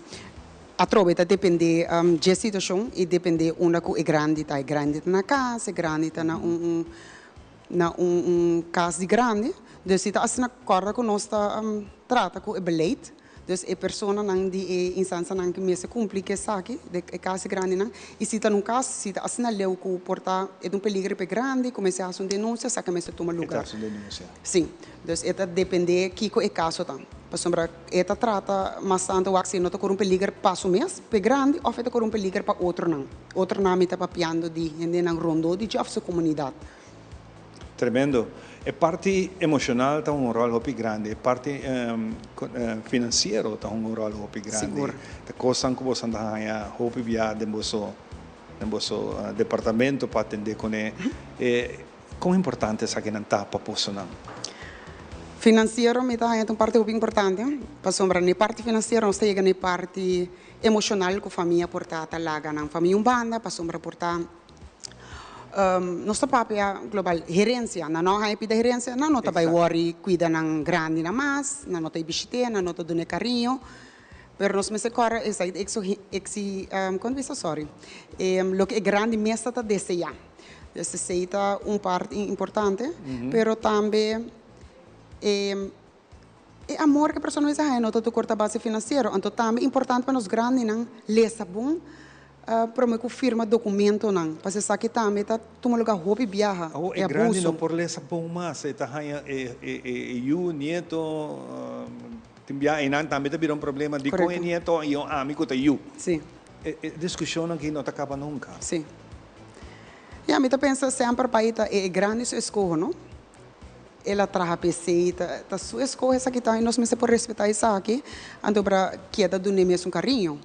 T: Atrobe ta dependé dje situashon i dependé unda ku e grandi ta. E grandi ta na kas, e grandi ta na un un na un un kas di grandi. Dus si ta asina kòrda ku nos ta trata ku e beleid. Dus e personanan di e instansianan ku mester kumpli ku esaki, di e kas di grandinan. I si ta na un kas, si ta asina leu ku por ta e ta un peliger pa e grandi, ku mester hasi un denunsia, esaki mester tuma
A: E ta
T: lugar.
A: hasi un denunsia.
T: Sí. Dus e ta dependé kiko e kaso ta. Pasobra e ta trata mas tantu wak si e no ta kore un peliger pa su mes, p'e grandi, òf e ta kore un peliger pa otronan. Otronan mi ta papiando di hendenan rondó di dje òf su komunidat.
A: Tremendo. E parti emoshonal ta hunga un ròl hopi grandi. E parti finansiero ta hunga un ròl hopi grandi.
T: Sigur.
A: Ta kosnan ku boso ta haña hopi bia den boso den boso departamento pa atendé kuné. Kon importante esakinan ta pa bosonan?
T: Finansiero mi ta haña ta un parti hopi importante, pasobra na e parti finansiero nos ta yega na e parti emoshonal ku famia por ta ta laga nan famia un banda, pasobra por ta nos ta papia global herensia, nan no haña pida herensia, nan no ta bai wòri kuida nan grandinan mas, nan no ta bishit'é, nan no ta dun'é kariño, pero nos mester kòrda esaki ta exi, kon ta bisa sòri, loke e grandi mes ta ta deseá. Dus esei ta un parti importante, pero tambe e e amor ku e persona mester haña no ta tur ta base finansiero. Anto tambe importante pa nos grandinan lesa bon prome ku firma dokumentonan, pasobra esaki tambe ta tuma luga hopi biaha,
A: Awor
T: e
A: e grandi no
T: abuso.
A: por lesa bon mas, e ta haña e e yu, nieto, tin biaha einan tambe ta bira un problema dikon e nieto i ami ku ta yu.
T: Sí.
A: E diskushonnan aki no ta kaba nunka.
T: Sí. Ya, mi ta pensa semper pa e ta e grandi su eskoho, no? El a traha p'esei, ta ta su eskoho esaki ta i nos mester por respetá esaki, anto para keda dun'é mes un kariño.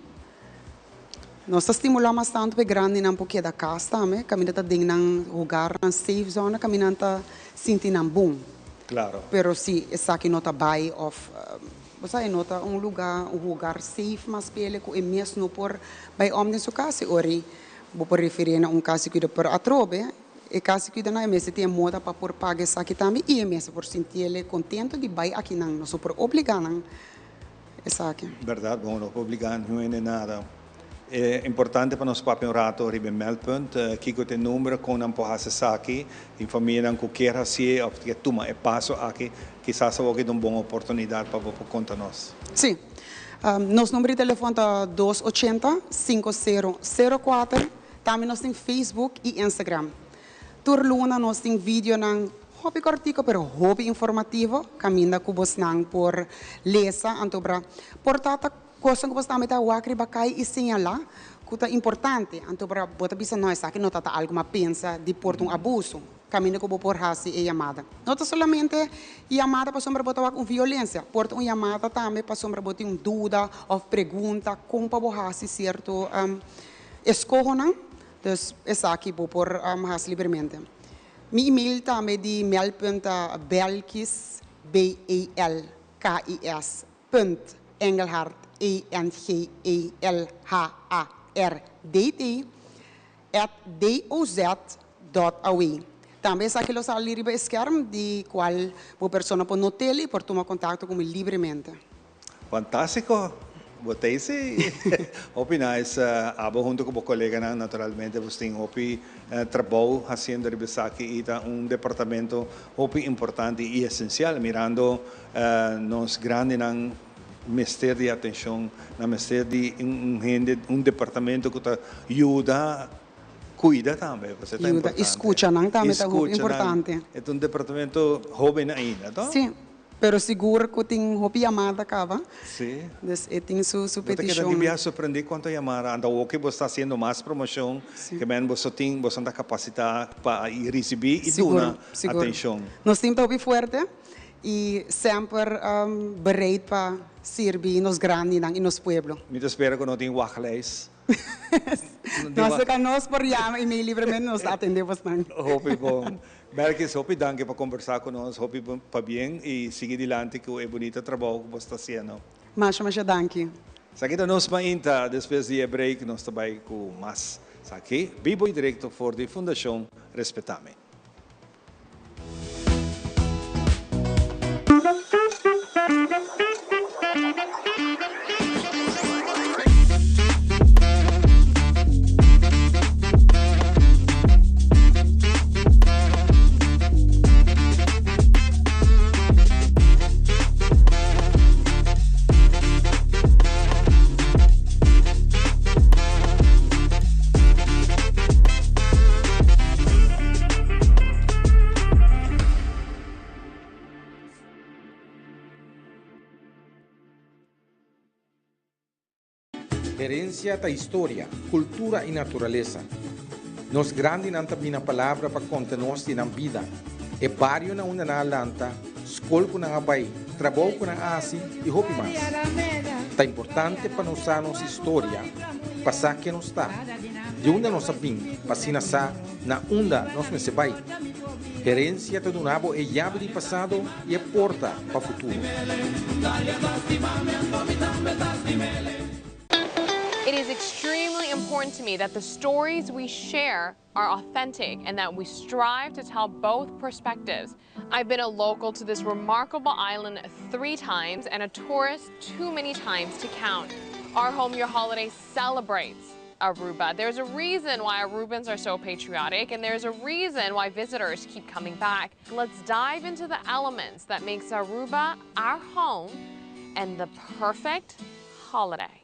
T: Nos ta stimulá mas tantu pa e grandinan por keda kas tambe, kaminda ta den nan hogar, nan safe zone, kaminda nan ta sinti nan bon.
A: Claro.
T: Pero si esaki no ta bai of bo sa e no ta un luga, un hogar safe mas p'el ku e mes no por bai om den su kas e ora ei bo por referí na un kas di kuido. Pero atrobe e kas di kuidonan e mester tin e moda pa por paga esaki tambe i e mester por sintiel kontento di bai akinan. Nos no por obligá nan esaki.
A: Berdad, bo no por obligá niun hende nada. E importante pa nos papia un rato riba e meldpunt, kiko ta e number, kon nan por hasi esaki, tin famianan ku kier hasié òf kier tuma e paso aki, kisas awor ta un bon oportunidat pa bo por konta nos.
T: Sí. Nos number di telefòn ta dos ochenta, sinku sero, sero kuater. Tambe nos tin Facebook i Instagram. Tur luna nos tin videonan hopi kòrtiku pero hopi informativo kaminda ku bosnan por lesa anto bra por ta ta Kosnan ku bo tambe ta wak riba kai i señalá ku ta importante. Anto ora bo ta bisa, no, esaki no ta ta algu m'a pensa di por ta un abuso. Kaminda ku bo por hasi e yamada. No ta solamente yamada pasobra bo ta wak un violensia. Por ta un yamada tambe pasobra bo tin un duda òf pregunta kon pa bo hasi sierto eskohonan. Dus esaki bo por hasi libremente. Mi email tambe di meldpunt ta belkis, B-E-L-K-I-S, punt Engelhard, E-N-G-E-L-H-A-R-D-T, at doz dot aw. Tambe esaki lo sali riba e skerm di kual bo persona por notel i por tuma kontakto ku mi libremente.
A: Fantástiko! Bo ta ese hopi nice. Abo hunto ku bo koleganan naturalmente bo tin hopi trabou hasiendo riba esaki i ta un departamento hopi importante i esensial mirando Nos grandinan mester di atencion, nan mester di un hende, un departamento cu ta yuda cuida tambe, pasobra ta
T: Yuda
A: importante.
T: y scucha nan tambe ta hopi
A: Y scucha nan.
T: importante.
A: E ta un departamento hoben ainda, to?
T: Sí, pero sigur cu tin hopi yamada caba.
A: Sí.
T: Dus e tin su su
A: Bo ta keda
T: peticionnan.
A: di biaha sorprendí cuanto yamada, anta awo cu bo sta haciendo mas promocion, ke men boso tin, boso ta capacita pa ricibi y
T: Sigur,
A: duna
T: sigur.
A: atencion.
T: Nos team ta hopi fuerte. I semper bereid pa sirbi nos grandinan i nos pueblo.
A: Mi ta spera ku no tin wachtlijst.
T: Nos ta nos por yama i mei libremente nos ta atende bosnan.
A: Hopi bon. Belkis, hopi danki pa kombersá ku nos. Hopi pabien i sigui dilanti ku e bunita trabou ku bos ta hasiendo.
T: Masha masha danki.
A: Esaki ta nos mainta. Despues di e break nos ta bai ku mas. Esaki bibo i direkto for di Fundashon Respetami.
U: Herencia ta historia, cultura y naturalesa. Nos grandinan ta bina palabra pa conta nos di nan bida, e bario na unda nan a lanta, scol cu nan a bay, trabou cu nan a haci y hopi mas. Ta importante pa nos sa nos historia pa sa ken nos ta, di unda nos a bin pa asina sa na unda nos mester bai. Herencia ta duna bo e yabi di pasado y e porta pa futuro.
V: It is extremely important to me that the stories we share are authentic and that we strive to tell both perspectives. I've been a local to this remarkable island three times and a tourist too many times to count. Our Home Your Holiday celebrates Aruba. There's a reason why Arubans are so patriotic and there's a reason why visitors keep coming back. Let's dive into the elements that makes Aruba our home and the perfect holiday.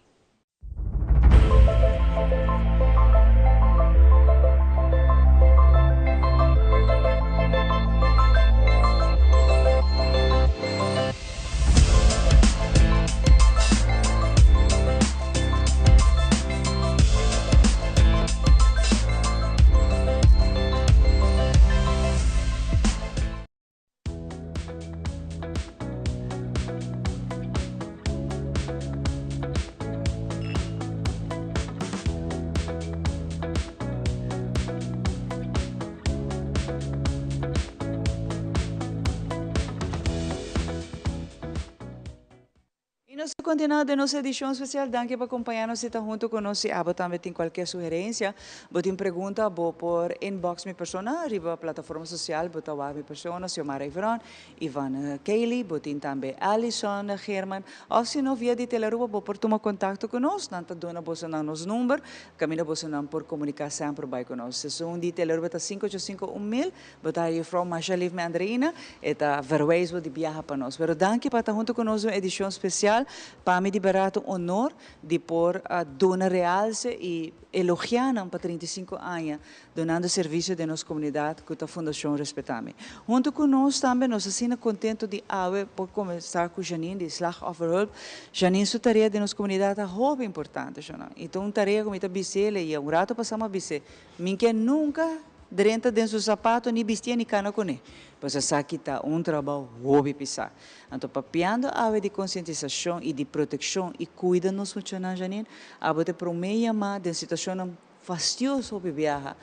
B: nos ta continua den nos edicion special. Danki pa acompaña nos y ta hunto cu nos. Si abo tambe tin cualkier sugerencia, bo tin pregunta, bo por inbox mi persona riba plataforma social. Bo ta wak mi persona, Xiomara Iveron, Ivan Kelly, bo tin tambe Alison Geerman. Of si no via di Telearuba bo por tuma contacto cu nos. Nan ta duna bosonan nos number, caminda bosonan por comunica semper bay cu nos. Esun di Telearuba ta cinco ocho cinco un mil. Bo ta juffrouw masha lief mi Andreina, e ta verwijs bo di biaha pa nos. Pero danki pa ta hunto cu nos un edicion special. Pa mi di berdad un honor di por a duna realce y elogia nan pa 35 aña dunando servicio den nos comunidad cu ta Fundacion Respetami. Hunto cu nos tambe nos asina contento di awe por combersa cu Janine di Slachtofferhulp. Janine su tarea den nos comunidad ta hopi importante, Shona. Y ta un tarea cu mi ta bis'el y un rato pasa mi a bis'e, Mi ke nunca drenta den su zapato ni bistia ni cana cune. Pues esaki ta un trabao hopi pisa. Anto papiando awe di concientisacion y di proteccion y cuida nos muchanan Janine, abo ta e prome yama den situacionnan fastioso hopi biaha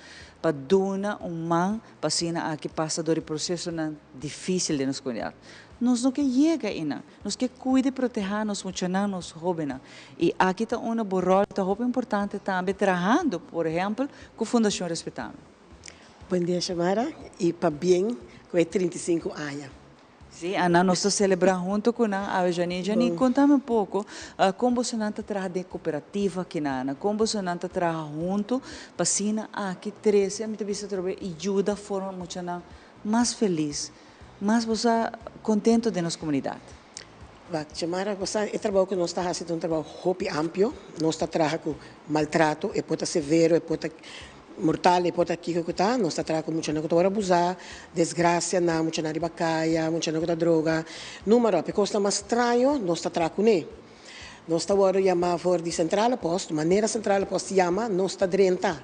B: pa duna un man pa asina aki pasa door di procesonan dificil den nos comunidad. Nos no ke yega eynan. Nos ke kuida i protehá nos muchanan, nos hóbennan. I aki ta unda bo ròl ta hopi importante tambe trahando, por ehèmpel, ku Fundashon Respetami.
C: Buen dia Xiomara y pabien cu e 35 aña.
B: Sí, Ana, nos ta selebrá hunto ku nan awe Jani. Jani, kontami un poko kon bosonan ta traha den kooperativa akinan, Ana. Kon bosonan ta traha hunto pa asina aki trese, mi ta bisa atrobe, i yuda forma muchanan mas felis. Mas bo sa contento den nos comunidad.
C: Wak, Xiomara, bo sa e trabou cu nos ta haci ta un trabou hopi amplio. Nos ta traha cu maltrato, e por ta severo, e por ta mortal, e por ta kico cu ta. Nos ta traha cu muchanan cu ta worde abusa, desgracianan, muchanan riba caya, muchanan cu ta droga. Numero, e cosnan mas straño nos ta traha cune. Nos ta wòrdu yamá for di Centrale Post, manera Centrale Post yama, nos ta drenta.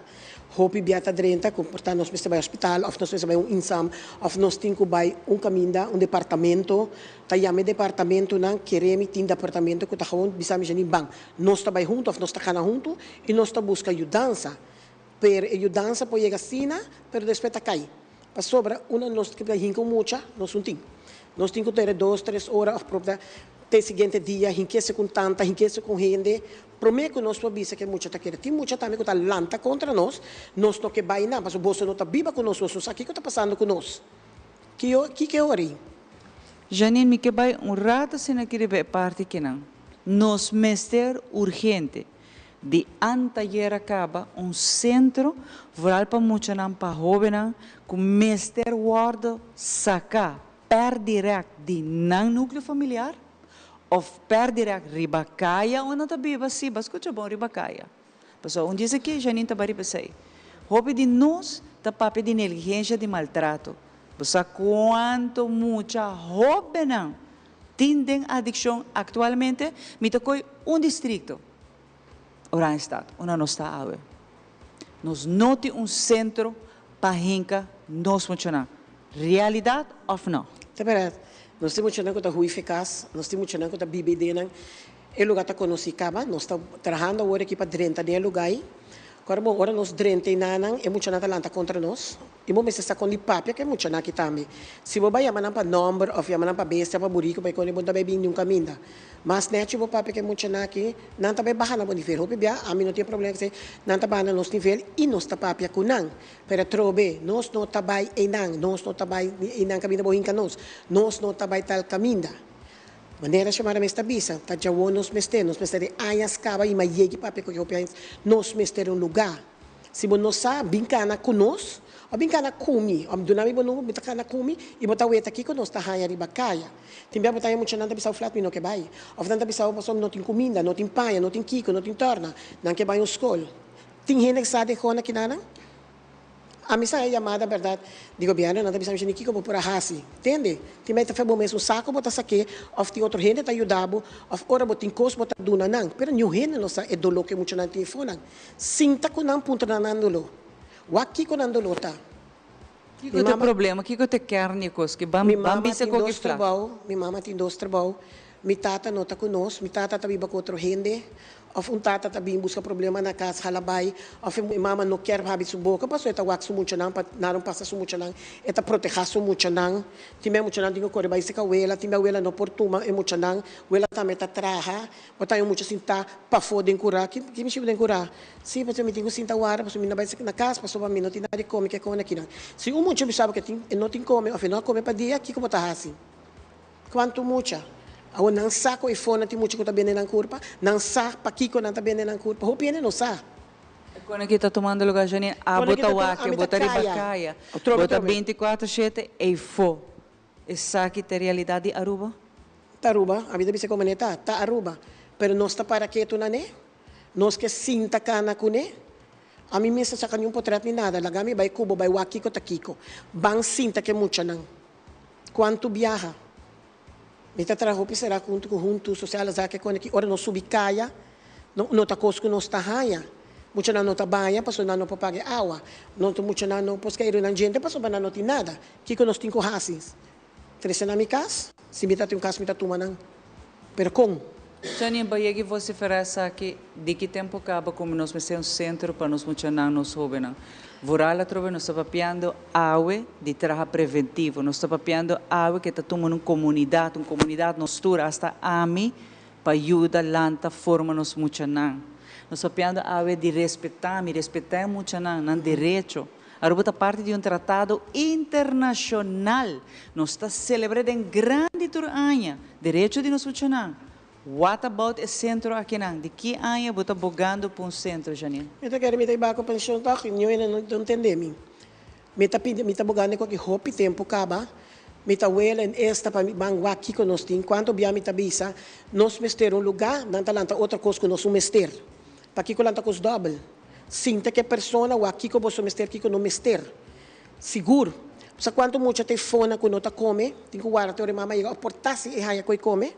C: Hopi bia ta drenta ku por ta nos mester bai hospital òf nos mester bai un insam òf nos tin ku bai un kaminda, un departamento. Ta yama e departamentonan, kere mi tin departamento ku ta gewoon bisa mi Janine ban. Nos ta bai huntu òf nos ta kana huntu i nos ta buska yudansa. Pero e yudansa por yega asina, pero despues ta kai. Pasobra unda nos ta hinka un mucha, nos un tin. Nos tin ku tere dos, tres ora òf propia te siguiente dia, hink'e ku un tanta, hink'e ku un hende, promé ku nos por bisa ku e mucha ta kere. Tin mucha tambe ku ta lanta kontra nos, nos no ke bai nan, pasobra boso no ta biba ku nos, boso no sa kiko ta pasando ku nos. Kio, kiko e ora ei?
B: Janine, mi ke bai un rato asina aki riba e parti kinan. Nos mester urgente Di antayer a caba un centro vooral pa muchanan pa hobennan cu mester wordo saca per direct di nan nucleo familiar of per direct riba caya unda nan ta biba, si bo a scucha bon riba caya. Pasobra un dies aki Janine ta bay riba esey. Hopi di nos ta papia di negligencia di maltrato. Bo sa cuanto mucha hobennan tin den adiccion actualmente? Mi ta coy un districto. Oranjestad, unda nos ta awe. Nos no tin un centro pa hinca nos muchanan. Realidad of no?
C: Ta berdad. Nos tin muchanan cu ta hui fe cas, nos tin muchanan cu ta biba den nan. E lugar ta conoci caba. Nos ta trahando awor aki pa drenta den e lugar ey. Ora bon, ora nos drenta eynan, e muchanan ta lanta contra nos. I bo mester sa kon di papia ku e muchanan aki tambe. Si bo bai yama nan pa nòmber òf yama nan pa bestia, pa buriku, pa e kos, bo no ta bai bini niun kaminda. Mas nèchi bo papia ku e muchanan aki, nan ta bai baha na bo nivel. Hopi bia, ami no tin e problema ku esei, nan ta baha na nos nivel i nos ta papia ku nan. Pero atrobe, nos no ta bai einan, nos no ta bai einan kaminda bo hinka nos, nos no ta bai tal kaminda. Manera Xiomara mes ta bisa, ta djawo nos mester, nos mester di añas kaba i mayegi papia ku e hopi añas, nos mester un lugá. Si bo no sa, bin kana ku nos, òf bin kana ku mi, òf duna mi bo number, mi ta kana ku mi, i bo ta weta kiko nos ta haña riba kaya. Tin bia bo ta haña muchanan ta bisa bo flat mi no ke bai, òf nan ta bisa bo pasobra no tin kuminda, no tin paña, no tin kiko, no tin tòrna, nan ke bai un skol. Tin hende ku sa dehó na kinanan? Ami sa e yamada berdad di gobierno nan ta bisa mi shini kiko bo por a hasi tende tin bay ta fe bo mes un saco bo ta sake of tin otro hende ta yuda bo of ora bo tin cos bo ta duna nan pero niun hende no sa e dolo ke muchanan tin efo nan sinta cu nan puntra nan nan dolo wak kiko nan dolo ta.
B: Kiko ta e problema kiko ta e kern di e cos ki ban
C: Mi mama
B: bisa
C: tin
B: koki
C: dos
B: fla.
C: trabao mi mama tin dos trabao. Mi tata no ta ku nos, mi tata ta biba ku otro hende, òf un tata ta bin buska problema na kas hala bai, òf e mama no kier habri su boka pasobra e ta wak su muchanan pa nada no pasa su muchanan, e ta protehá su muchanan. Tin bia muchanan tin ku kore bai seka wela, tin bia wela no por tuma e muchanan, wela tambe ta traha. Bo ta haña mucha sintá pafó den kurá. Ki ki mi shiba den kurá? Sí, pasobra mi tin ku sinta warda pasobra mi no bai na kas pasobra mi no tin nada di kome ke kome akinan. Si un mucha bisa bo ke tin e no tin kome òf e no a kome pa dia, kiko bo ta hasi? Kuantu mucha? Awor nan sa ku e fonan tin mucha ku ta bende nan kurpa? Nan sa pakiko nan ta bende nan kurpa? Hopi hende no sa.
B: Kon aki ta tumando lugar Janine? Abo ta wak, bo ta riba kaya, bo ta binti kuater shete eyfo. Esaki ta e realidad di Aruba?
C: Ta Aruba, ami ta bisa como ne ta, ta Aruba. Pero nos ta para ketu na ne, nos ke sinta cana cu ne. Ami mes ta saca ni un potret ni nada, laga mi bay cu bo bay wak kico ta kico. Ban sinta ke muchanan. Cuanto biaha mi ta traha hopi sera hunto cu Hunto Social Azaki con aki ora nos subi caya no no ta cos cu nos ta haya. Muchanan no ta baña pasobra nan no por paga e awa. No ta muchanan no por skeiru nan djente pasobra nan no tin nada. Kiko nos tin ku hasi? Trese nan mi kas? Si mi ta tin un kas mi ta tuma nan. Pero kon?
B: Johnny, bo yega i vosiferá esaki, di ki tempu kaba komo nos mester un sentro pa nos muchanan, nos hóbennan? Vooral atrobe nos ta papiando awe di traha preventivo. Nos ta papiando awe ke ta tuma un komunidat, un komunidat nos tur, asta ami, pa yuda lanta forma nos muchanan. Nos papiando awe di respetá mi, respetá e muchanan, nan derecho. Aruba ta parti di un tratado internacional. Nos ta celebr'e den grandi tur aña. Derecho di nos muchanan. What about e centro akinan? Di ki aña bo ta bogando pa un centro, Janine?
C: Mi ta kere mi ta iba ku pensioen tòg, niun hende no ta ntende mi. Mi ta pidi, mi ta bogando ku aki hopi tempu kaba. Mi ta wela en esta pa mi ban wak kiko nos tin. Kuantu bia mi ta bisa, nos mester un lugá, nan ta lanta otro kos ku nos un mester. Pakiko lanta kos dòbel? Sinta ku e persona wak kiko boso mester kiko no mester. Sigur. Sa kuantu mucha ta e fona ku no ta kome, tin ku warda te ora e mama yega òf por ta si e haña ku e kome.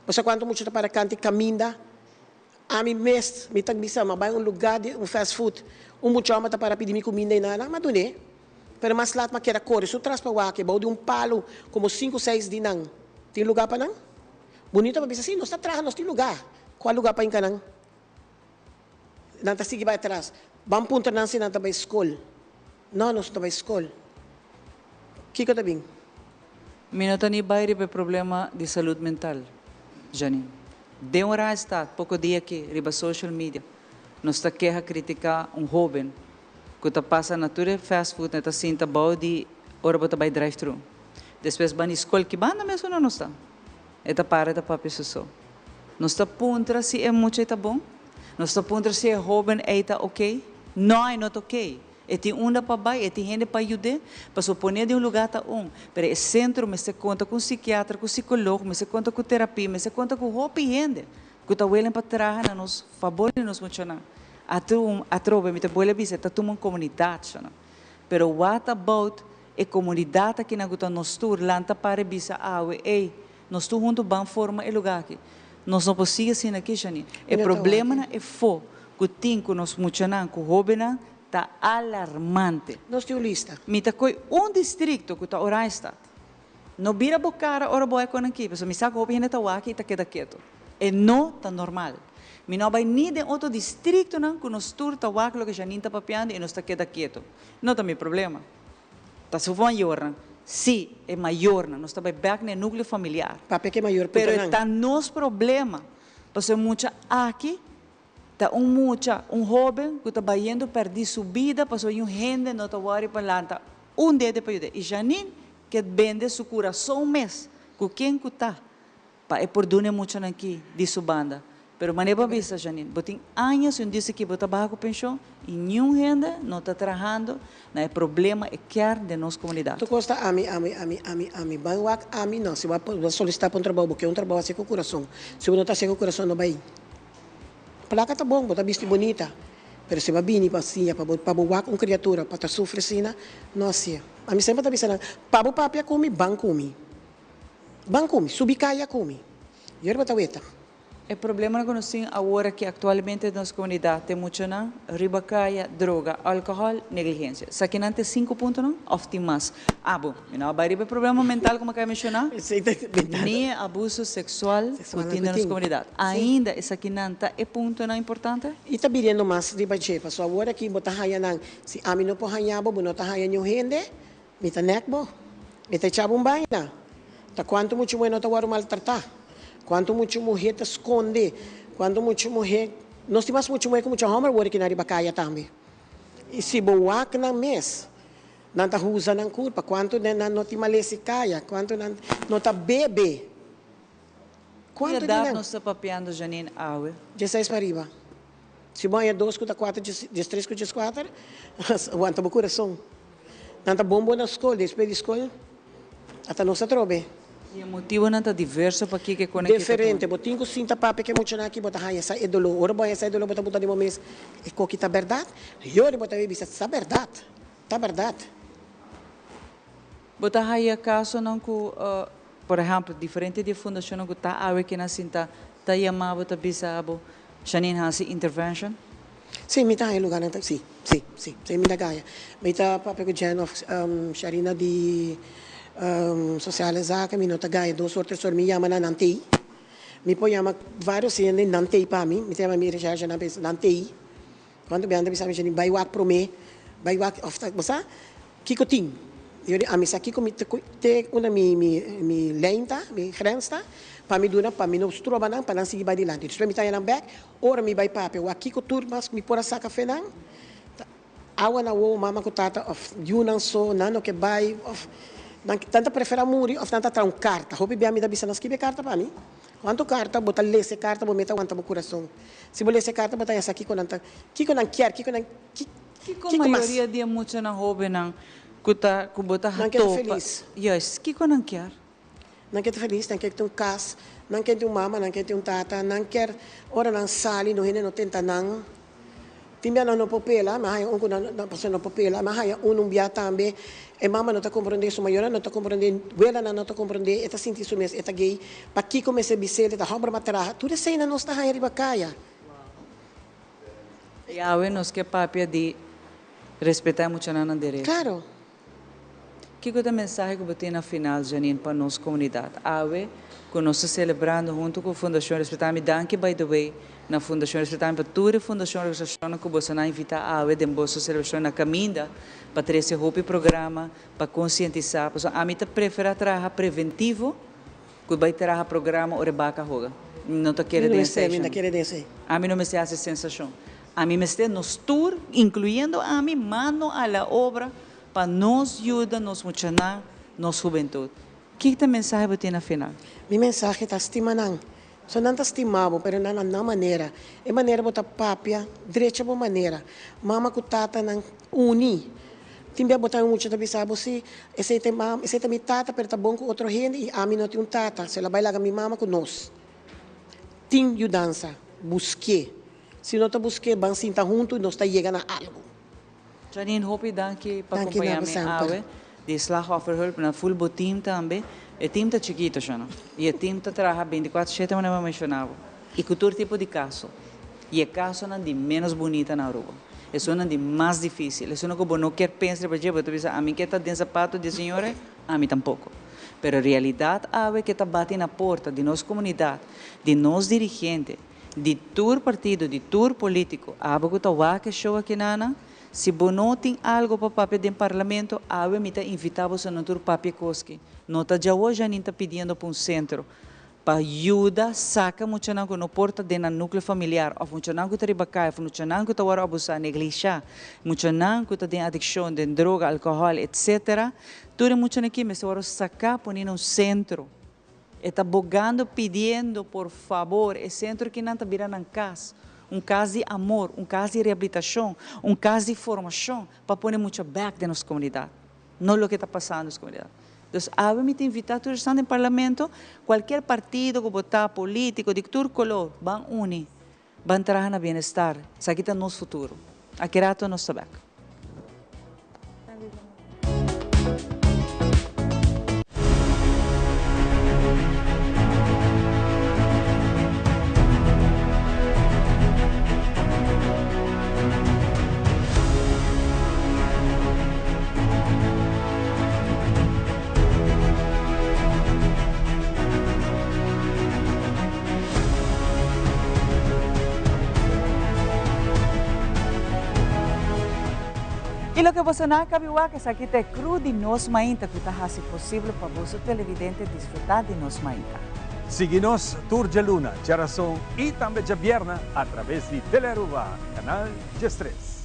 C: Bo sa kuantu mucha ta para kanta e kaminda. Ami mes mi ta bisa mi a bai un lugá di un fast food, un mucha hòmber ta para pidi mi kuminda i nada, mi a dun'é. Pero mas lat mi a keda kore su tras pa wak e bou di un palu komo sinku seis di nan. Tin lugá pa nan? Bunito pa bisa si, nos ta traha, nos tin lugá. Kua lugá pa hinka nan? Nan ta sigui bai atras. Ban puntra nan si nan ta bai skol. No, nos no ta bai skol. Kiko ta bin?
B: Mi no ta ni bai riba e problema di salud mental, Janine. Den un Randstad, poko dia aki, riba social media, nos ta keha kritika un hoben ku ta pasa na tur e fast food, e ta sinta bou di ora bo ta bai drive thru. Despues ban di skol, ki banda mes uno no sta? E ta para e ta papia su so. Nos ta puntra si e mucha ei ta bon? Nos ta puntra si e hoben ei ta ok? No, e no ta ok. E tin unda pa bai, e tin hende pa yud'é. Pasobra pon'é den un lugá ta un, pero e sentro mester konta ku un sikiatra, ku sikolog, mester konta ku terapia, mester konta ku hopi hende ku ta welen pa traha na nos fabor di nos muchanan. Atrobe, mi ta buel a bisa, e ta tuma un komunidat, shana. Pero what about E komunidat akinan ku ta nos tur lanta para e bisa awe, ey, nos tur huntu ban forma e lugá aki. Nos no por sigui asina aki, Shani. E problemanan e fo ku tin ku nos muchanan, ku hóbennan ta alarmante.
C: Nos tin un lista.
B: Mi ta koe un distrikto ku ta Oranjestad. No bira bo kara ora bo a kon aki, pasobra mi sa ku hopi hende ta wak i ta keda ketu. E no ta normal. Mi no a bai ni den otro distriktonan ku nos tur ta wak loke Janine ta papiando i nos ta keda ketu. No ta mi problema. Ta su mayornan. Sí, e mayornan. Nos ta bai bek na e núcleo familiar.
C: Papia ke mayor
B: punta nan. Pero e ta nos problema. Pasobra e mucha aki ta un mucha, un hóben ku ta bayendo pèrdí su bida pasobra un hende no ta wòri pa lanta un dede pa yud'é. I Janine ke bende su kurason mes ku ken ku ta. Pa e por duna e muchanan ki di su banda. Pero manera bo a bisa, Janine, bo tin añas y un dise ki bo ta baha cu pension y niun hende no ta trahando na e problema e kern den nos comunidad.
C: Tur cos ta ami, ami, ami, ami, ami. Ban wak ami no. Si bo a solicita pa un trabou, bo ke un trabou haci cu curason. Si bo no ta haci cu curason, no bay. Placa ta bon, bo ta bisti bonita. Pero si bo a bini pa siña, pa bo, pa bo wak un criatura pa ta sufri asina, no haci'e. Ami semper ta bisa nan, pa bo papia cu mi, ban cu mi. Ban ku mi, subi kaya ku mi. Yerba ta weta.
B: E problemanan ku nos tin awor aki aktualmente den nos komunidat te muchanan riba kaya, droga, alkohòl, negligensia. Esakinan ta e sinku puntonan òf tin mas? Ah bo, mi no a bai riba e problema mental ku mi a kaba menshoná, ni e abuso seksual ku tin den nos komunidat. Ainda esakinan ta e puntonan importante?
C: I ta biriendo mas riba dje, pasobra awor aki bo ta haña nan, si ami no por haña bo, bo no ta haña niun hende, Mi ta nek bo. Mi ta echa bo un baina. Ta cuanto mucho muhe no ta worde maltrata. Cuanto mucho muhe ta sconde. Cuanto mucho muhe. Nos tin mas mucho muhe cu mucho homber worde kina riba caya tambe. Y si bo wak nan mes, nan ta usa nan curpa. Cuanto den nan no tin malesa y caya. Cuanto nan no ta bebe.
B: Ki
C: Cuanto di
B: edad
C: nan.
B: nos ta papiando Janine awe?
C: Dieseis pa riba. Si bo haña dos ku ta kuater, diestres ku dieskuater, wanta bo kurason. Nan ta bon bo na skol, despues di skol ata nos atrobe.
B: I e motibonan ta diverso pakiko e kone ki ta tuma.
C: Diferente. Bo tin ku sinta papia ku e muchanan aki, bo ta haña sa e doló. Ora bo haña sa e doló bo ta puntra di bo mes, e koki ta bèrdat? Yori bo ta bisa, ta bèrdat, ta bèrdat.
B: Bo ta haya kasonan ku, por ehèmpel, diferente di e fundashonnan ku ta awe kinan sinta ta yama bo ta bisa bo, Janine hasi intervention?
C: Sí, mi ta haña lugarnan ta, sí, sí, sí, sí mi ta gaña. Mi ta papia ku Jen of Sharina di Sociale Zaken, mi no ta gaña dos or tres or, mi yama nan, nan t'ei. Mi por yama varios hende, nan t'ei pa mi, mi ta yama mi recherchenan pa nan t'ei. Cuanto biaha nan ta bisa mi, Janine, bai wak prome, bai wak, of ta, bo sa kiko tin? Yo di, ami sa kiko mi ta te unda mi mi mi lijn ta, mi grens ta, pa mi duna, pa mi no stroba nan, pa nan sigui bai dilanti. Despues mi ta haña nan bek, ora mi bai papia, wak kiko tur mas mi por a saka fe nan, ta awa na wowo mama ku tata of yunan so, nan no ke bai, of nan nan ta prefera muri of nan ta traha un karta. Hopi bia mi ta bisa nan skibi e karta pa mi. Cuanto carta bo ta lesa e carta bo meta wanta bo curason. Si bo lesa e carta bo ta yasa kico nan ta kico nan kier kico nan ki
B: Kico
C: kico mas.
B: mayoria di e muchanan hobennan cu ta cu bo ta
C: Nan kier ta
B: topa
C: feliz.
B: Juist, kico nan kier?
C: Nan kier ta feliz, nan kier tin un cas, nan kier tin un mama, nan kier tin un tata, nan kier ora nan sali no hende no tenta nan. Tin bia nan no por pela, mi a haña un ku nan nan pasobra no por pela, mi a haña un un bia tambe, e mama no ta komprondé, su mayornan no ta komprondé, welanan no ta komprondé, e ta sinti su mes e ta gay, pakiko mester bis'el, e ta hòmber ma traha, tur eseinan nos ta haña riba kaya.
B: I awe nos ke papia di respetá e muchanan nan derecho.
C: Klaro.
B: Kiko ta e mensahe ku bo tin na final, Janine, pa nos komunidat awe ku nos ta selebrando huntu ku Fundashon Respetami? Danki by the way na Fundashon Respetami pa tur e fundashon organisashonnan ku boso nan a invitá awe den boso selebrashon na kaminda pa trese hopi programa pa konsientisá. Pasobra ami ta preferá traha preventivo ku bai traha programa ora e baka hoga. Mi no ta kere den esei, Janine. Ami no mester hasi sensashon. Ami mester nos tur, inkluyendo ami, mano a la obra Pa nos yuda nos muchanan, nos hubentud. Ki ta mensahe bo tin na final?
C: Mi mensahe ta stima nan. So nan ta stima bo, pero nan na nan manera. E manera bo ta papia, drecha bo manera. Mama ku tata nan uni. Tin bia bo ta un mucha ta bisa bo si, esei ta e mama, esei ta mi tata, pero ta bon ku otro hende i ami no tin un tata. So el a bai laga mi mama ku nos. Tin yudansa, busk'é. Si no ta busk'é, ban sinta huntu i nos ta yega na algu.
B: Janine, hopi danki pa
C: Danki na
B: acompaña
C: bo
B: mi
C: semper.
B: awe di Slachtofferhulp na full bo team tambe. E team ta chikito sho no. Y e team ta traha binticuatro shete manera mi a menciona bo. Y cu tur tipo di caso. Y e casonan di menos bunita na Aruba. Esunnan di mas dificil. Esunnan cu bo no kier pensa riba dje, bo ta bisa ami ke ta den zapato di e señora ei? Ami tampoco. Pero realidad awe ke ta bati na porta di nos comunidad, di nos dirigente, Di tur partido, di tur politico, abo cu ta wak e show aki nana, si bo no tin algo pa papia den parlamento, awe mi ta invita boso nan tur papia coski. No ta djawo Janine ta pidiendo pa un centro pa yuda saca muchanan cu no por ta den nan nucleo familiar of muchanan cu ta riba caya of muchanan cu ta worde abusa, neglisha, muchanan cu ta den adiccion, den droga, alcohol, etc. Tur e muchanan aki mester worde saca poni na un centro. E ta bogando pidiendo por fabor e centro ki nan ta bira nan cas, un cas di amor, un cas di rehabilitacion, un cas di formacion pa pone mucha bek den nos comunidad, no loke ta pasando den nos comunidad. Dus awe mi ta invita tur esnan den parlamento, cualkier partido cu bo ta, politico, di tur color, ban uni, ban traha na bienestar, esaki ta nos futuro. Aki rato nos ta bek. loke boso nan a kabi wak esaki ta e crew di Nos Mainta ku ta hasi posible pa boso televidente disfrutá di Nos Mainta.
H: Sigui nos tur djaluna, djarason i tambe djabierna a traves di Telearuba, Canal 13.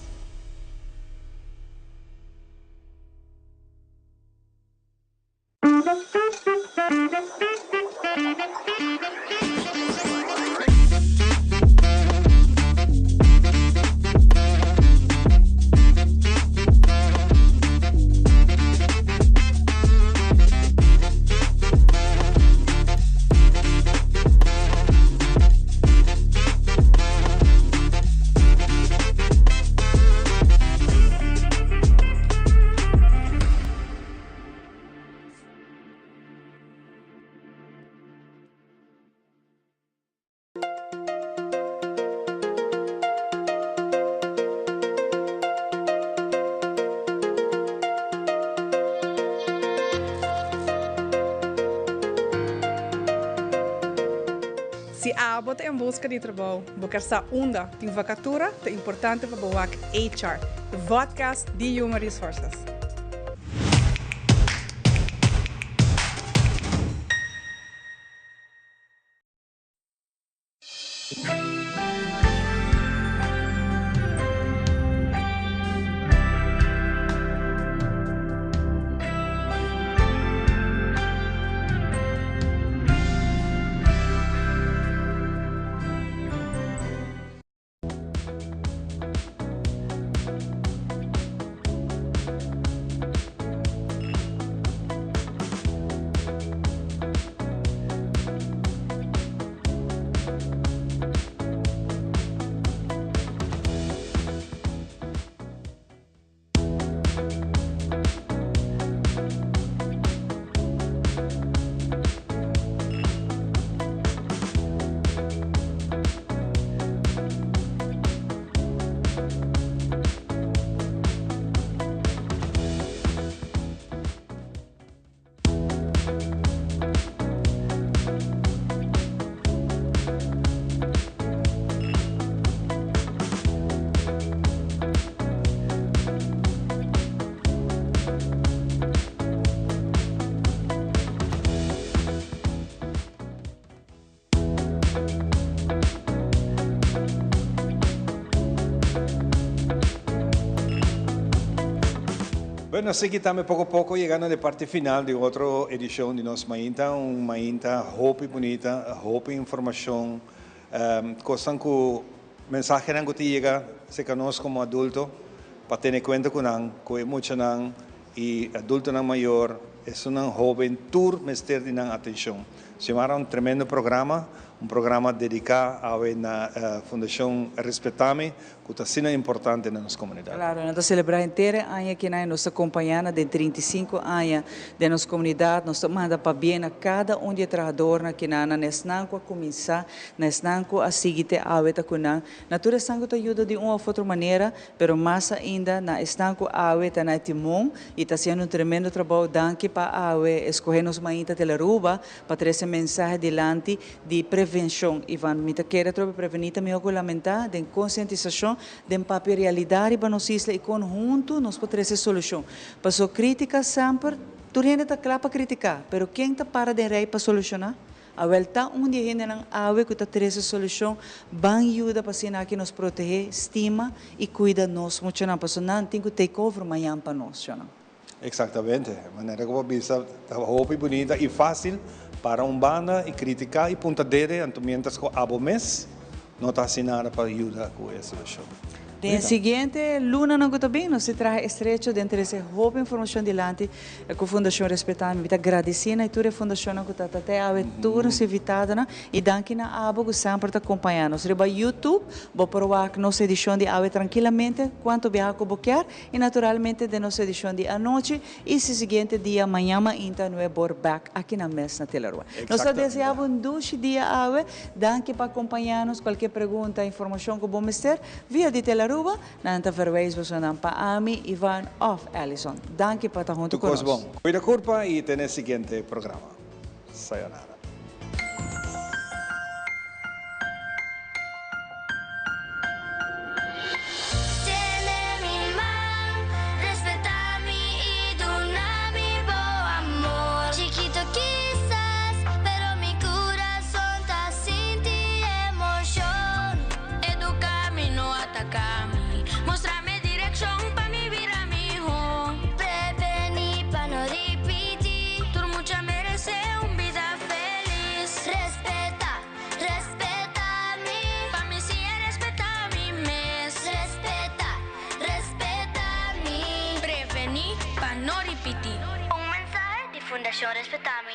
J: Si abo ta en buska di trabou, bo ker sa unda tin vakatura, ta importante pa bo wak HR, e vodcast di Human Resources.
A: Bueno, así que tambe poco a poco yegando na e parti final di otro edicion di Nos Mainta, un mainta hopi bunita, hopi informacion, cosnan cu mensahenan cu ta yega cerca nos como adulto pa tene cuenta cu nan, cu e muchanan y adultonan mayor, esunnan hoben, tur mester di nan atencion. Xiomara un tremendo programa, un programa dedica awe na Fundacion Respetami cu ta asina importante na nos comunidad.
B: Claro, nan ta celebra henter e aña aki nan y nos ta compaña nan den 35 aña den nos comunidad. Nos ta manda pabien na cada un di e trahadornan aki nan, na esnan cu a cuminsa, na esnan cu a sigui te awe ta cu nan, na tur esnan cu ta yuda di un of otro manera, pero mas ainda na esnan cu awe ta na e timon y ta haciendo un tremendo trabou. Danki pa awe escoge nos mainta Telaruba pa trece mensahe dilanti di prevencion. Ivan, mi ta kere atrobe preveni ta miho cu lamenta den concientisacion, den papia realidad riba nos isla y con hunto nos por trece solucion. Paso critica semper, tur hende ta cla pa critica, pero ken ta para den rij pa soluciona? Awel ta un di e hendenan awe cu ta trece solucion, ban yuda pa asina aki nos protege, stima y cuida nos muchanan, pasobra nan tin cu take over mañan pa nos, shonnan.
A: Exactamente. Manera cu bo a bisa ta hopi bunita y facil para un banda y critica y punta dede, anto mientras cu abo mes no ta haci nada pa yuda cu e solucion.
B: Den e siguiente lunanan cu ta bin, nos ta traha estrecho den trece hopi informacion dilanti cu Fundacion Respetami. Mi ta gradici na tur e fundacionnan cu ta ta te awe, tur nos invitadonan y danki na abo cu semper ta compaña nos. Riba YouTube bo por wak nos edicion di awe trankilamente cuanto biaha cu bo kier y naturalmente den nos edicion di anochi y si siguiente dia mañan mainta nue bor bek aki na mes na Teleroa. Nos ta desea bo un dushi dia awe. Danki pa acompaña nos. Cualkier pregunta, informacion cu bo mester via di Telearuba, nan ta verwijs bosonan pa ami, Ivan of Allison. Danki pa ta hunto
A: Tur
B: cu
A: cos
B: nos.
A: bon. Cuida curpa y te na e siguiente programa. Sayonara.
K: Tene mi man. Shon respetá mi.